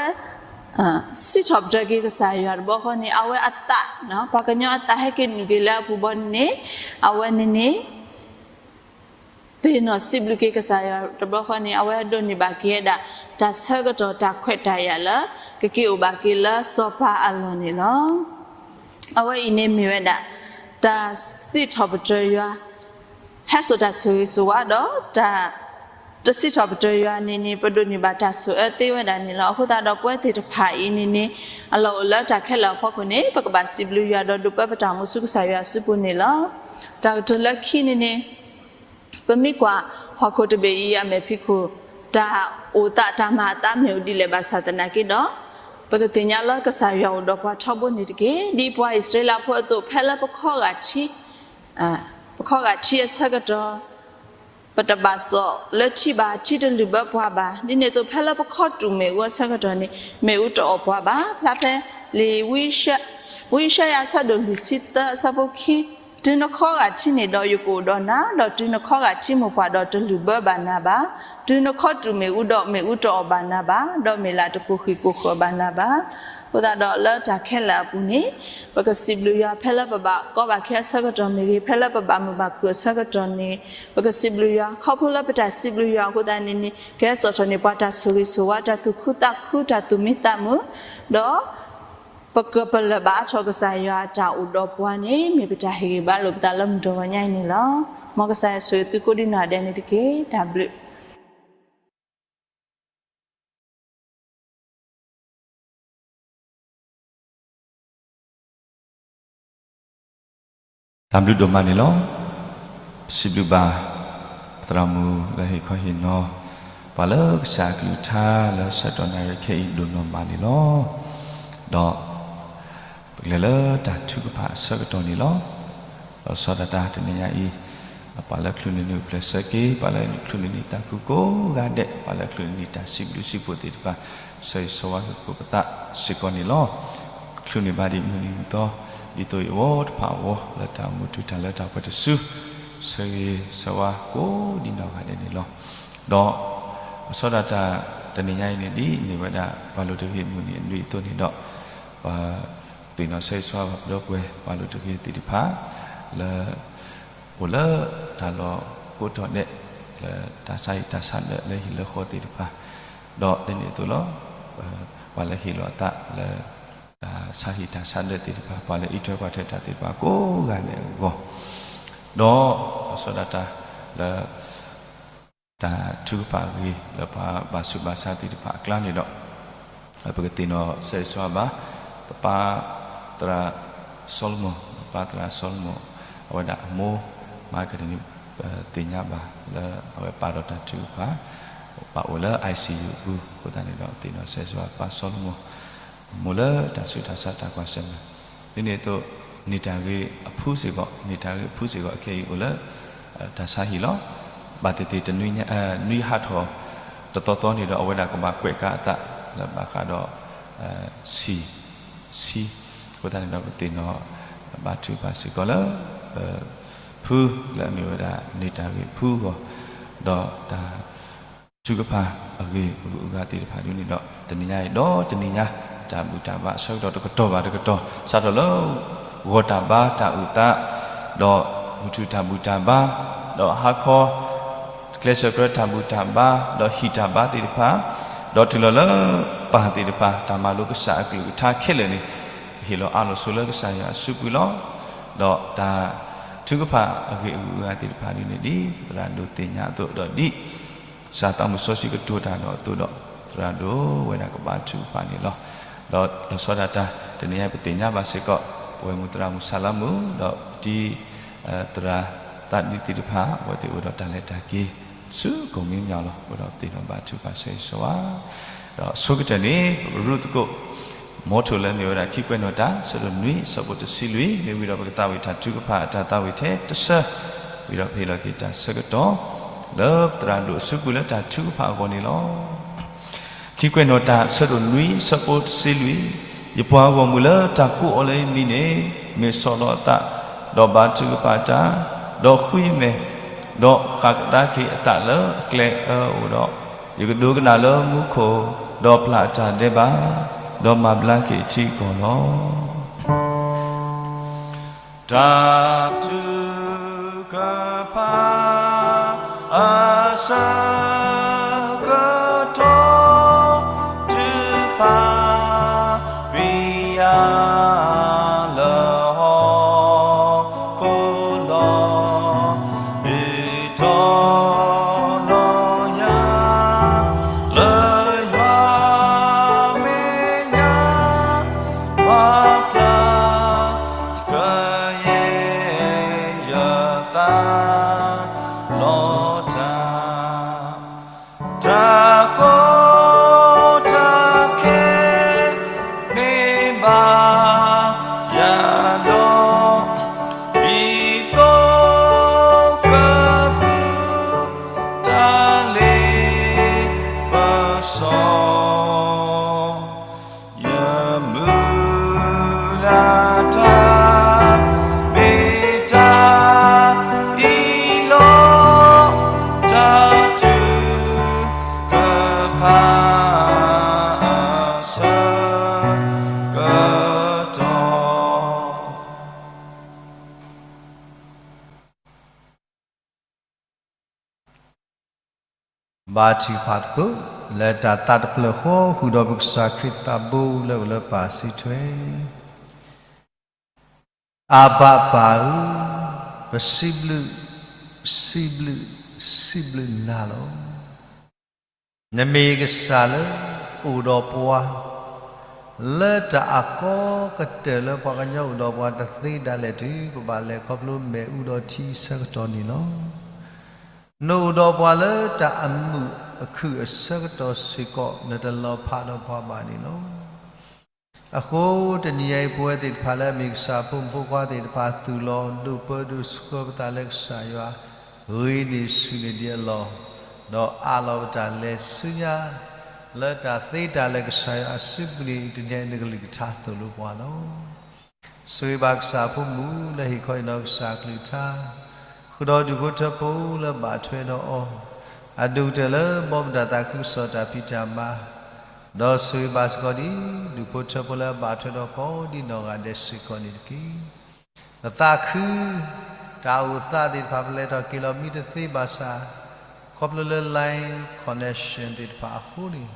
စံးထီၣ်ပတြၢၤက့ၤကစၢ်ယွၤတဘျီဃီန့ၣ် အဝဲအသး ပှၤကညီအသးဟဲက့ၤနုာ်က့ၤလၢအပူၤဘီန့ၣ် အဝဲန့ၣ်န့ၣ် သ့ၣ်နီၣ်စံးဘျုးက့ၤကစၢ်ယွၤတဘျီဃီန့ၣ် အဝဲဒိးန့ၢ်ဘၣ်က့ၤဝဲဒၣ် တၢ်ဆၢကတီၢ်တၢ်ခွဲးတၢ်ယာ်လၢ ကက့ၤအိၣ်ဘၣ်က့ၤလၢစီၤပၤအလီၢ်န့ၣ်လီၤ. အဝဲအံၤန့ၣ်မ့ၢ်ဝဲဒၣ် တၢ်စံးထီၣ်ပတြၢၤယွၤ ဟဲစိာ်တၢ်ဆိၣ်ဂ့ၤဆိၣ်ဝါဒီးတၢ် တစံးထီၣ်ပတြၢၤယွၤန့ၣ်န့ၣ် ပဒိးန့ၢ်ဘၣ်တၢ်ဆိၣ်အၢသ့ဝဲဒၣ်န့ၣ်လီၤ. အဃိသတးဒီးပဝဲသ့ၣ်တဖၣ်အံၤန့ၣ်န့ၣ် အလီၢ်အိၣ်လၢတၢ်ခဲလၢာ်အဖီခိၣ်န့ၣ် ပကဘၣ်စံးဘျုးယွၤဒီးဒိးပၢပတၢ်အိၣ်မူဆူကစၢ်ယွၤအစုပူၤန့ၣ်လီၤ. တၢ်ကတိၤလၢခံန့ၣ်န့ၣ် ပမ့ၢ်ကွၢ်ဟီၣ်ခိၣ်တဘ့ၣ်အံၤအမဲာ်ဖံးခိၣ် တၢ်အိၣ်သးတၢ်မၤအသးမ့ၢ်အိၣ်ဒ်လဲၣ်ဘၣ်ဆၣ်သနာ်က့ဒီး ပကသ့ၣ်ညါလၢကစၢ်ယွၤအိၣ်ဒီးပှၤထီဘိန့ၣ်တက့ၢ်. ဒ်ပှၤအံၣ်စရ့လးဖိအသိး ဖဲလၢပခီဂာ်ထံ ပခီဂာ်ထံအဆၢကတီၢ် ပတဘၣ်စိာ်လၢထံဘၣ်, ထံတလုၢ်ဘၢပှၤဘၣ်. ဒ်န့ၣ်အသိး ဖဲလၢပခီတူာ်မ့ၣ်အူအဆၢကတီၢ်န့ၣ် မ့ၣ်အူတအီၣ်ပှၤဘၣ်. ဖျါဖဲလံာ် ဝံယၡါယၤအဆၢဒိၣ်လွံၢ်ဆံသၢအဆၢဖိခံ, တုၤနခီဂာ်ထံန့ၣ်ဒီးယကအိၣ်ဒီးနၤ, ဒီးတုၤနခီဂာ်ထံမိၢ်ပှၢ်ဒီးတလုၢ်ဘၢဘၣ်နၤဘၣ်. တုၤနခီတူာ်မ့ၣ်အူဒီးမ့ၣ်အူတအီၣ်ဘၣ်နၤဘၣ်, ဒီးမ့ၢ်လၢတကိၢ်ဃံးကိၢ်ဃၢၤဘၣ်နၤဘၣ်. အဃိသတးဒီးလၢတၢ်ခဲလၢာ်အပူၤန့ၣ်, ပကစံးဘျုးယွၤဖဲလၢပဘၣ်ကီဘၣ်ခဲအဆၢကတီၢ်မ့ၢ်ဂ့ၤ, ဖဲလၢပဘၣ်မုာ်ဘၣ်ခုၣ်အဆၢကတီၢ်န့ၣ်, ပကစံးဘျုးယွၤ ခီဖျိလၢပတၢ်စံးဘျုးယွၤအဃိသတးန့ၣ်န့ၣ် ကဟဲစိာ်ထီၣ်န့ၢ်ပှၤတၢ်ဆိၣ်ဂ့ၤဆိၣ်ဝါ, တၢ်သူၣ်ခုသးခု, တၢ်သူၣ်မံသးမုာ်, ဒီး ပကပလၢၢ်ဘၣ်အါထီၣ်ကစၢ်ယွၤအတၢ်အိၣ်ဒီးပှၤန့ၣ် မ့ၢ်ပတၢ်ဟ့ၣ်ဂံၢ်ဘါလိာ်ပသးလၢမုၢ်တနံၤညါအံၤန့ၣ်လီၤ. မ်ကစၢ်ယွၤဆိၣ်ဂ့ၤသုကိးဒံးနီၢ်ဒဲးန့ၣ်တက့ၢ်. တၢ်ဘျုး တၢ်ဘျုးဒိၣ်မးန့ၣ်လီၤ. ပစံးဘျုးဘၣ် သရၣ်မုၣ်လၢဟ့ၣ်ခီဟ့ၣ်နီၤ ပှၤလၢကစၢ်အကလုၢ်ကထါလၢဆၢကတီၢ်နၣ်ရံၣ်ခဲအံၤဒိၣ်နီၢ်မးန့ၣ်လီၤ. ဒီး ပကလဲၤလၢတၢ်ထုကဖၣ်အဆၢကတီၢ်န့ၣ်လီၤ. ဒီးစီၤဒၤတၢ်တနံၤညါအံၤ ပှၤလၢချုးန့ၢ်နံၣ်အိၣ်ဖျဲၣ်ဆၢက့ၤ, ပှၤလၢချုးန့ၢ်နံၣ်တၢ်ဖုကိးဂၤဒဲး, ပှၤလၢချုးန့ၢ်နံၣ်တၢ်စံးဘျုးစံးဖှိၣ်သ့ၣ်တဖၣ်, ဆၢဂ့ၤဆၢဝါက့ၤပသးစ့ၢ်ကီးန့ၣ်လီၤ. ချုးန့ၢ်ဘၣ်ဒံးမုၢ်နံၤမုၢ်သီ ဒ်သိးအံၤအဝဲတဖၣ်အဂီၢ် လၢတၢ်အိၣ်မူတုၤတၢ်လၢတၢ်ပှဲၤတစု ဆၢဂ့ၤဆၢဝါကိးဒံးနီၢ်ဂၤဒဲးန့ၣ်လီၤ. ဒီး စီၤဒၤတၢ်တနံၤညါအံၤန့ၣ် ဒ်မ့ၢ်ဝဲဒၣ်ပှၤလိၤတဂ့ၤမုၢ်နံၤအနွံအသိးန့ၣ်ဒီး ပှၤသ့ၣ်နီၣ်ဆၢဂ့ၤဆၢဝါဘၣ်ပဒီပုၢ်ဝဲၢ်ပှၤလိၤတဂ့ၤသ့ၣ်တဖၣ် လၢ အိၣ်လၢတၢ်လီၢ်ကိးတီၤဒဲး လၢတၢ်ဆါဟံၣ်တၢ်ဆါဒၢးလၢဟံၣ်လၢဃီသ့ၣ်တဖၣ်, ဒီးဒ်န့ၣ်အသိးလီၤ. ပှၤလၢဟ့ၣ်လီၤအသးလၢ တၢ်ဆါဟံၣ်တၢ်ဆါဒၢးသ့ၣ်တဖၣ်, ပှၤလၢအံးထွဲကွၢ်ထွဲတၢ်သ့ၣ်တဖၣ်ကိးဂၤဒဲးအဂီၢ်, ဒီးစီၤဒၤတၢ်လၢ တၢ်ထုကဖၣ်အဂ့ၢ် လၢပှၤဘၣ်ဆူးဘၣ်ဆါသ့ၣ်တဖၣ်အကျါန့ၣ်ဒီး ပကသ့ၣ်နီၣ်ဆၢဂ့ၤဆၢဝါဘၣ် ပပၢ်သရၣ်စီၤလမီၢ်, ပပၢ်သရၣ်စီၤလမီၢ် အဝဲဒၣ်အမိၢ် မၤကတနံၤ ပသ့ၣ်ညါဘၣ်လၢအဝဲပာ်ဒီးတၢ်ထုကဖၣ် ပာ်အိၣ်လၢ I C U အပူၤ အဃိသတးန့ၣ်ဒီး သ့ၣ်နီၣ်ဆၢဂ့ၤဆၢဝါပၢ်စီၤလမီၢ် မိၢ်လၢတၢ်ဆူးတၢ်ဆါတၢ်ကွၢ်ဆၢၣ်မဲာ်, ဒ်န့ၣ်အသိး နံၣ်တၢ်ဂ့ၤအဖုစ့ၢ်ကီး, နံၣ်တၢ်ဂ့ၤအဖုစ့ၢ်ကီး အခဲအံၤအိၣ်လၢ တၢ်ဆါဟံၣ်လီၤ. ဘၣ်သ့ၣ်သ့ၣ်တနွံညါ နွံဟးထီၣ်တသီသီန့ၣ်ဒီး အဝဲဒၣ်ကဘၣ်ကွဲးကါအသးလၢဘၣ်ဃးဒီး ဆံး, ဆံး, အဃိသတးန့ၣ်ဒီး ပသ့ၣ်နီၣ်ဘါထုကဖၣ်စ့ၢ်ကီးလၢ ဖုလၢအမ့ၢ်ဝဲဒၣ် နံၣ်တၢ်ဂ့ၤဖုအဂီၢ်, ဒီးတၢ် ထုကဖၣ်အဂ့ၢ်အဂုၤအဂၤသ့ၣ်တဖၣ်ဒ်န့ၣ်ဒီး တနံၤညါအံၤဒီးတနံၤညါ တၢ်ဘူၣ်တၢ်ဘါအဆၢကတီၢ်တကတီၢ်ဘၣ်တကတီၢ် စးထီၣ်လၢ ဂီၤတၢ်ဘါတၢ်အုၣ်သး, ဒီးမုၢ်ထူၣ်တၢ်ဘူၣ်တၢ်ဘါ, ဒီးဟါခီ ကျဲးစၢးကျၢတၢ်ဘူၣ်တၢ်ဘါ, ဒီးဟံၣ်တၢ်ဘါသ့ၣ်တဖၣ်, ဒီးတုၤလီၤလၢပၢ်သ့ၣ်တဖၣ် တၢ်မၤလိကစၢ်အကလုၢ်ကထါခဲလၢာ်န့ၣ် ဟ့ၣ်လီၤအါလီၤဆိလၢကစၢ်ယွၤအစုပူၤလီၤ. ဒီးတၢ်ထုကဖၣ်အဂ့ၢ်အဂုၤအဂၤသ့ၣ်တဖၣ်ဒ်န့ၣ် ဒ်သရၣ်ဒိၣ်သ့ၣ်ညါအသိးဒီးဒ် ကစၢ်သးမုၢ်စီဆှံကတိၤတၢ်ဒီးအသိးဒီး သရၣ်ဒိၣ်ဝဲဒၣ်ကဘါထုကဖၣ်န့ၣ်လီၤ. ဒီးလီၤဆီဒၣ်တၢ် တနံၤအံၤပသ့ၣ်ညါဘၣ်စ့ၢ်ကီး ပဝဲမုၢ်သရၣ်မုၢ်ဆါလါမုၢ် ဒီးပတံၤ သရၣ်သးဒံသ့ၣ်တဖၣ် အဝဲသ့ၣ်အိၣ်ဒီးတၢ်လဲၤတၢ်က့ၤ ဆူကိၣ်မံၤမၠီၤလီၤ. အဃိဒီးပသ့ၣ်နီၣ်ဘါထုကဖၣ်ဆၢဂ့ၤဆၢဝါ ဒီးအဆိကတၢၢ်န့ၣ် ပကရူၢ်သကိး မီထိၣ်လၢမ့ၢ်ဝဲဒၣ်ခံကွဲးနီၣ်တၢ် ဆၢဒိၣ်နွံ ဆၢဖိတဆံလွံၢ် မ့ၢ်ဝံၤဒီးပကသးဝံၣ်တၢ်ထုကဖၣ် တၢ်သးဝံၣ်ထဲတဆၢ ဝံၤဒီးပဟ့ၣ်လီၤက့ၤတၢ်ဆၢကတီၢ် လၢပသရၣ်ဒိၣ်အစုပူၤလၢတၢ်ထုကဖၣ်အဂီၢ်န့ၣ်လီၤ. ခံကွဲးနီၣ်တၢ် ဆၢဒိၣ်နွံ ဆၢဖိတဆံလွံၢ်, ယပှၤဂီၢ်မုၢ်လၢတၢ်ကိးအီၤလၢယမံၤန့ၣ် မ့ၢ်ဆီၣ်လီၤအသး, ဒီးဘါထုကဖၣ်တၢ်, ဒီးဃုယမဲာ်, ဒီးဃးကဒါက့ၤအသးလၢအကျဲအၢအအိၣ်ဒီး, ယကဒိကနၣ်လၢမူခိၣ်, ဒီးပျၢ်အတၢ်ဒဲးဘး, ဒီးမၤဘျါက့ၤထံကီၢ်လီၤ. တၢ်ထုကဖၣ်အဆၢကတီၢ် ထုကဖၣ်ကွံာ်ယၤလၢဟီၣ်ခိၣ်လီၤ. ဒုးတီလီၤယၤ လၢယွၤမဲာ်ညါ ပာ်ဖျါ ကယဲၢ်ယသးလီၤတၢ်, တၢ်ကီတၢ်ခဲ မ့ၢ်ဘၣ်ယၤဒီး ဒ်သိးကပူၤ တၢ်လ့ပစီ ယမုၢ်လၢ်တၢ် မ့ၢ်တၢ်အံၤလီၤ. တၢ်ထုက ဘါထုကဖၣ်သကိး လၢတၢ်သးတဖျၢၣ်ဃီဃုာ်ဒီးပကစၢ်ခရံာ်သးဘိလၢအိၣ်လၢပၢ်စံးထွဲ, အၤဘၣ်ပၢ်ဧၢ, ပစံးဘျုး, စံးဘျုး, စံးဘျုးနၤလီၤ. နမ့ၢ်ကစၢ်လၢအိၣ်ဒီးပှၤ လၢတၢ်အကီကတၢၢ်လၢပှၤကညီအိၣ်ဒီးပှၤတသ့ဒၣ်လဲာ်တုၤ ပဘၣ်လဲၤခီဖျိမ့ၣ်အူဒီးထံအဆၢကတီၢ်န့ၣ်လီၤ. နအိၣ်ဒီးပှၤလၢတၢ်အမုာ်အခုၣ်အဆၢကတီၢ်စ့ၢ်ကီး နတလီၤဖးဒီးပှၤဘၣ်န့ၣ်လီၤ. အဃိတနံၤညါအံၤ ပဝဲသ့ၣ်တဖၣ်လၢအမ့ၢ်ကစၢ်ဖိမုၣ်ဖိခွါသ့ၣ်တဖၣ် သူၣ်လီၤဒိၣ်ပၢဒိၣ်ဆှၢပသးလၢကစၢ်ယွၤ ဂ့ၤန့ၢ်ဆူၣ်န့ၢ်ဒံးအလီၢ်, ဒီးအးလီၤပတၢ်လဲၤဆူညါ လၢတၢ်သ့တၢ်လၢကစၢ်ယွၤအစုပူၤန့ၣ် တနံၤညါအံၤနကလုၢ်ကထါသိၣ်လိပှၤလီၤ. ဆိၣ်ဂ့ၤဘၣ်ကစၢ်အဖိမုၣ်လၢဟ့ၣ်ခီဟ့ၣ်နီၤကစၢ်အကလုၢ်ကထါ, ဃုာ်ဒီးဒူၣ်ဖိထၢဖိလၢဘၣ်ထွဲဒီးအီၤ, အဒိၣ်ကတၢၢ်လၢဘီမုၢ်တၢ်သးခုကစီၣ်တၢ်ဖံးတၢ်မၤ, ဒီးဆိၣ်ဂ့ၤဘၣ်စ့ၢ်ကီးဒံး ဒူၣ်ဖိထၢဖိလၢအဘၣ်ထွဲဒီးကီးဒ်နီၢ်ဂၤဒဲးစ့ၢ်ကီးန့ၣ်တက့ၢ်. ပသးခု တၢ်အိၣ်သးသ့ၣ်တဖၣ် ပလဲၤထီၣ်က့ၤလီၤမံတသ့ဘၣ်ဆၣ်, ခီဖျိလၢ line connection သ့ၣ်တဖၣ်အဃိန့ၣ်,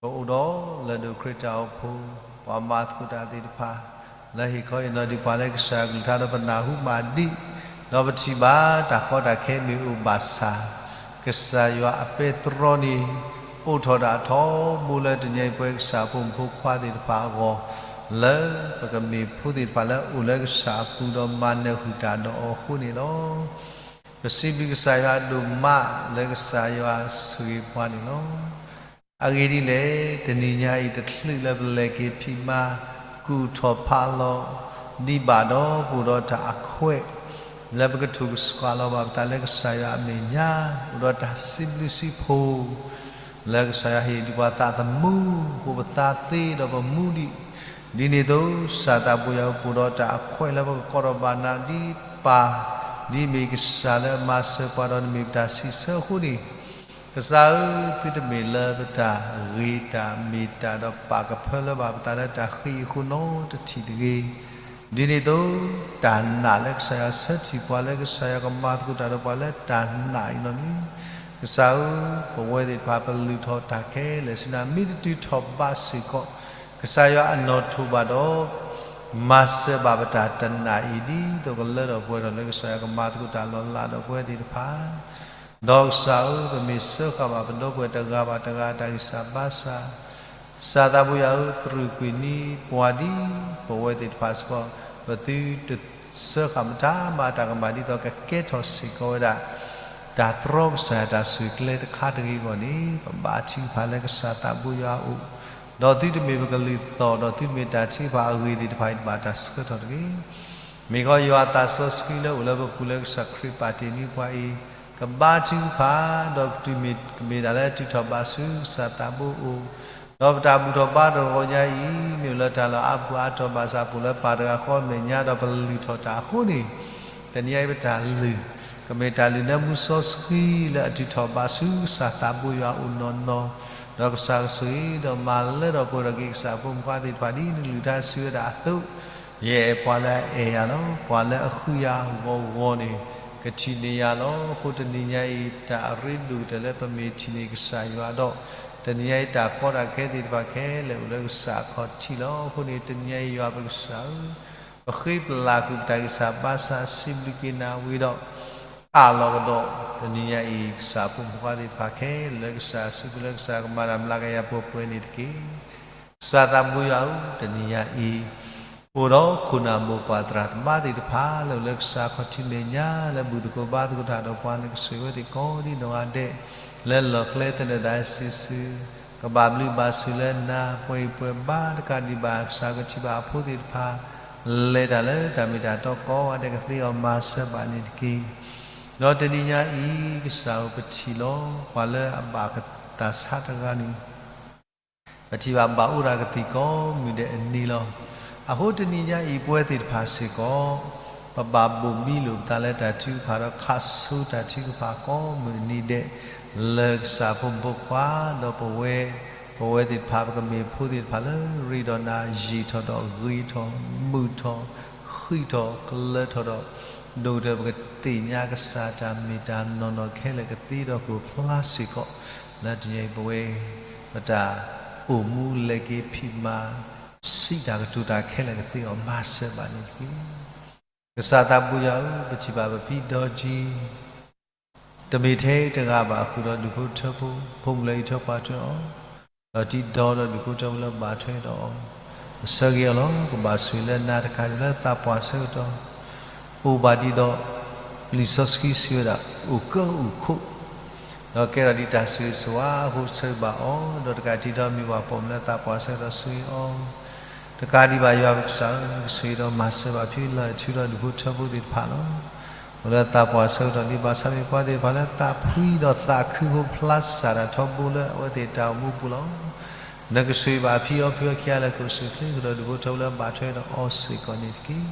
ပအိၣ်ဒီးလၢၢ်ဒိၣ်ခရံာ်တၢ်အိၣ်ဖှိၣ်, ပှၤမၤသကိးတၢ်သ့ၣ်တဖၣ်, လၢဟ့ၣ်ခီဟ့ၣ်နီၤဒံးပှၤလၢကစၢ်အကလုၢ်ကထါဒီးပနၢ်ဟူမၤဒံး, ဒီးပထံၣ်ဘၣ်တၢ်ကီတၢ်ခဲမ့ၢ်အိၣ်ဘၣ်ဆၣ်, ကစၢ်ယွၤအပဲတြီန့ၣ် အိးထီၣ်တၢ်ထီဘိလၢတနံၤညါအံၤ ပဝဲကစၢ်ဖိမုၣ်ဖိခွါသ့ၣ်တဖၣ်အဂီၢ်, လၢပကမ့ၢ်ဖိသ့ၣ်တဖၣ်လၢအိၣ်လၢကစၢ်အပူၤဒီးမၤနၢၤဃုာ်တၢ်ဒီးအီၤအဃိန့ၣ်လီၤ. ပစံးဘျုးကစၢ်ယွၤဒိၣ်မးလၢကစၢ်ယွၤဆိၣ်ဂ့ၤပှၤန့ၣ်လီၤ. အဂ့ၢ်ဒ်လဲၣ်, တနံၤညါအံၤ တချုးလၢပလဲၤက့ၤဖံးမၤ ကူၣ်ထီၣ်ဖးလီၤ ဒံးဘၣ်ဒီး ပအိၣ်ဒီးတၢ်အခွဲး လၢပကထိၣ်ကဆှီလီၤဘၣ်ပသးလၢကစၢ်ယွၤအမဲာ်ညါ, အိၣ်ဒီးတၢ်စံးဘျုးစံးဖှိၣ် လၢကစၢ်ယွၤဟ့ၣ်ဒံးပှၤသးသမူအဃိ ပသးသ့ဒီးပမူဒံး, ဒ်န့ၣ်အသိး ကစၢ်သးဘိယွၤဧၢ ပအိၣ်ဒီးတၢ်အခွဲးလၢပကကိးထီၣ်ဘၣ်နၤ ဒ်ပၢ်, ဒ်မ့ၢ်ကစၢ်လၢအမၤစၢၤပှၤဒီးနမ့ၢ်ပတၢ်စံးဆၢအဃိန့ၣ်, ကစၢ်ဧၢ, သုတမ့ၢ်လၢပတၢ်ဂ့ၤတၢ်မ့ၢ်တၢ်ဒီးပာ်ကဖၢလၢၤဘၣ်ပသးလၢတၢ်ဃံအဃိနီတထံၣ်တဂ့ၤ. ဒ်န့ၣ်အသိး တၢ်နာ်လၢကစၢ်ယွၤဆၢထံၣ်ပှၤလၢကစၢ်ယွၤကမၤသကိးတၢ်ဒီးပှၤလၢတၢ်နာ်အံၤန့ၣ်, ကစၢ်ဧၢ, ပဝဲသ့ၣ်တဖၣ်ပလုၢ်ထီၣ်တၢ်ခဲလၢာ်ဆူနၤ မ့ၢ်တတုၤထီၣ်ဘးစ့ၢ်ကီး ကစၢ်ယွၤအနီၣ်ထိၣ်ဘၣ်ဒီး မၤစၢၤဘၣ်ပတၢ်တနာ်အံၤ ဒ်သိးကလၢထီၣ်ပှဲၤထီၣ်လၢကစၢ်ယွၤကမၤသကိးတၢ်လီၤလးဒီးပဝဲသ့ၣ်တဖၣ် ဒီးကစၢ်ဧၢ, ပမ့ၢ်စၢဃာ်ဘၣ်ပဒီပုၢ်ဝဲၢ်တဂၤဘၣ်တဂၤအတၢ်ဂံၢ်စၢ်ဘါစၢ်, ကစၢ်သးဘိယွၤဧၢ, သရူးကွံာ်န့ၢ်ပှၤဒ်ပဝဲသ့ၣ်တဖၣ်စ့ၢ်ကီး, ပသုတစၢဃာ်မတၤမၤတၢ်ကမၣ် ဒ်သိးကကဲထီၣ်စ့ၢ်ကီးဝဲဒၣ် တၢ်တြီကစၢ်ယွၤတၢ်ဆိၣ်ဂ့ၤကျဲတခါတဂ့ၤအဂီၢ်န့ၣ်, ပဘါထုကဖၣ်လၢကစၢ်သးဘိယွၤအအိၣ်, ဒီးသုတမ့ၢ်ပကလုၢ်သီၣ် ဒီးသုတမ့ၢ်တၢ်ထုကဖၣ်အဂ့ၢ်သ့ၣ်တဖၣ်အံၤ တဘၣ်တၢ်ဆှၢထီၣ်တဂ့ၤ. မ့ၢ်ကီးယွၤအသးစီဆှံလၢအိၣ်လၢပပူၤလၢကစၢ်ခရံာ်ပာ်တ့ၢ်န့ၢ်ပှၤအံၤ, ကဘါထုကဖၣ်, ဒီးကမ့ၢ်တၢ်လၢအတုၤထီၣ်ဘးဆူကစၢ်သးဘိအအိၣ်, ဒီးပတၢ်ဘူၣ်ထီၣ်ဘါထီၣ်တဂီၤညါအံၤ မ့ၢ်အိၣ်လၢတၢ်လီၢ်အါဘူၣ်အါတီၢ်ဘၣ်ဆၣ် ပအိၣ်လၢပၢ်တဂၤဃီအမဲာ်ညါ ဒီးပလုၢ်ထီၣ်တၢ်အဃိန့ၣ်, တနံၤအံၤပတၢ်လုၢ် ကမ့ၢ်တၢ်လုၢ်လၢမူစီဆှံလၢအတုၤထီၣ်ဘးဆူကစၢ်သးဘိယွၤအအိၣ်နီၢ်နီၢ်, ဒီးကစၢ်ကဆိၣ်ဂ့ၤ ဒီးမၤလၢထီၣ်ပှဲၤထီၣ်က့ၤကစၢ်အဖိမုၣ်ဖိခွါသ့ၣ်တဖၣ် ဒ်နကလုၢ်ကထါစံးဝဲဒၣ်အသိး, ယအဲၣ်ပှၤလၢအအဲၣ်ယၤလီၤ. ပှၤလၢအဃုယၤဂီၢ်ဂီၢ်န့ၣ် ကထံၣ်န့ၢ်ယၤလီၤ. အဃိတနံၤညါအံၤ တၢ်အရ့ဒိၣ်ကတၢၢ်လၢပမ့ၢ်ထံၣ်န့ၢ်ကစၢ်ယွၤဒီး, တနံၤညါအံၤတၢ်ကီတၢ်ခဲသ့ၣ်တဖၣ်ခဲလၢာ်အိၣ်လၢကစၢ်အခီၣ်ထံးလီၤ. အဃိန့ၣ် တနံၤညါအံၤယွၤပကစၢ်ဧၢ, ပဃ့ပလၢ်ကွံာ်ပတၢ်ဂံၢ်စၢ်ဘါစၢ် စံးဘျုးက့ၤနၤဝံၤဒီး အးလီၤကဒီး တနံၤညါအံၤ ကစၢ်ဖိမုၣ်ဖိခွါသ့ၣ်တဖၣ်ခဲလၢာ် လၢကစၢ်အစုပူၤလၢကစၢ်ကမၤတၢ်မျးကယၤပှဲၤပှဲၤန့ၣ်တက့ၢ်. ကစၢ်သးဘိယွၤဧၢ, တနံၤညါအံၤ အိၣ်ဒီးခိၣ်နၢ်မိၢ်ပၢ်သရၣ်သမါသ့ၣ်တဖၣ် လၢအိၣ်လၢကစၢ်အခီၣ်ထံးမဲာ်ညါ လၢဘူၣ်သကိးဘါသကိးတၢ်ဒီးပှၤ နကဆိၣ်ဂ့ၤဝဲသ့ၣ်ကိးဒ်နီၢ်ဂၤဒဲး လၢလီၢ်ကျဲသနၢၣ်ဒၣ်စုာ်စုာ်, ကဘၣ်ဘျုးဘၣ်ဆိၣ်လၢနၤ ပှၤအံၤပှၤဘါတကးဒံးဘၣ် ကစၢ်ကထံၣ်ဘၣ်အဖိသ့ၣ်တဖၣ် လဲၤတၢ်လၢတၢ်မ့ၢ်တၢ်တီကိးဂၤဒဲး ကသ့အီၤမၤစၢၤဘၣ်န့ၣ်တက့ၢ်. ဒီးတနံၤညါအံၤ ကစၢ်ဧၢ ပထံၣ်လီၤ ပှၤလၢအဘၣ်တၢ်ဆါတဂၤန့ၣ် ပထံၣ်ဘၣ်ဘၣ်အိၣ်တၢ်ကသံၣ်ကိးမုၢ်ဒဲးအနံၤလီၤ. အဃိတနံၤညါအံၤ ပဝဲသ့ၣ်တဖၣ်စ့ၢ်ကီး ပဘၣ်ဘိၣ်ဘံလိာ်ပသးလၢတၢ်ထုကဖၣ်ဒီး ခးဆိတၢ်ထုကဖၣ်ကိးမုၢ်နံၤဒဲး လၢကစၢ်ဖိမုၣ်ဖိခွါ ဒီးပဝဲ, ပဝဲသ့ၣ်တဖၣ် ပကမ့ၢ်ဖိသ့ၣ်တဖၣ်လၢရ့ဒီးနၤ ယံာ်ထီၣ်ဒီးဂ့ၤထီၣ် မုာ်ထီၣ် ဃံးထီၣ် ကလၢထီၣ်ဒီး ဒိၣ်ကတၢၢ်ပကသ့ၣ်ညါကစၢ်တၢ်မ့ၢ်တၢ်နီၢ်နီၢ်ခဲလၢာ်ကသ့ဒီးကအိၣ်ဖျါစ့ၢ်ကီး, လၢတနံၤအံၤပဝဲ ပတၢ်အိၣ်မူလဲၤက့ၤဖံးမၤ စံးတၢ်ကတိၤတၢ်ခဲလၢာ်ကသ့အီၤမၤစၢၤဘၣ်န့ၣ်တက့ၢ်. ကစၢ်သးပူၤယွၤဧၢ, ပထံၣ်ဘၣ်ပဖံဒီကံ တမ့ၢ်ထဲတဂၤဘၣ် ဃုာ်ဒီးဒူၣ်ဖိထၢဖိ, ဖိမုၣ်လၢအံးထွဲကွၢ်ထွဲအီၤ, ဒီးတံၤဒီဒီးဒူၣ်ဖိထၢဖိလၢဘၣ်ထွဲဒီးအီၤ, ပဆၢဂ့ၤအီၤလီၤ. ကဘၣ်ဆိၣ်ဂ့ၤလၢနၤတကးဒံးလၢသးပှၢ်ဆၢကတီၢ် အိၣ်ဘၣ်ဒံးဒီး လံာ်စီဆှံစံးဝဲဒၣ် အိၣ်ကၢအိၣ်ခိး ဒီးကဲထီၣ်ဒံးတၢ်ဆိၣ်ဂ့ၤဆိၣ်ဝါအဃိ ဆၢဂ့ၤဘၣ်အီၤ, ဒီးတကးတံၤဒီးမ့ၢ်ပှၤပိာ်မုၣ်လၢသးပှၢ်ဆၢကတီၢ် ဆိၣ်ဂ့ၤအီၤ, တကးဒံးဘၣ်ယွၤပကစၢ်ဧၢ, နကဆိၣ်ဂ့ၤဒီးမၤစၢၤဘၣ်ဖံလၢအထူဒီးဒူၣ်ဖိထၢဖိသ့ၣ်တဖၣ်လီၤ. အိၣ်လၢသးပှၢ်ဆၢကတီၢ်ဒံးဘၣ်ဆၣ်မ့ၢ်ပှၤသ့ၣ်တဖၣ်လၢသးဖှံဒီးသးခု ဃိဖျါစၢ်တၢ်ထီဘိလၢအဝဲသ့ၣ်တၢ်အိၣ်မူပူၤလီၤ. နကဆိၣ်ဂ့ၤဘၣ်အဖံအီဖုအခံဂၤလၢကအိၣ်ဆူၣ်အိၣ်ချ့ ဃုာ်ဒီးဒူၣ်ဖိထၢဖိလၢဘၣ်ထွဲဒီးအီၤစ့ၢ်ကီးန့ၣ်တက့ၢ်.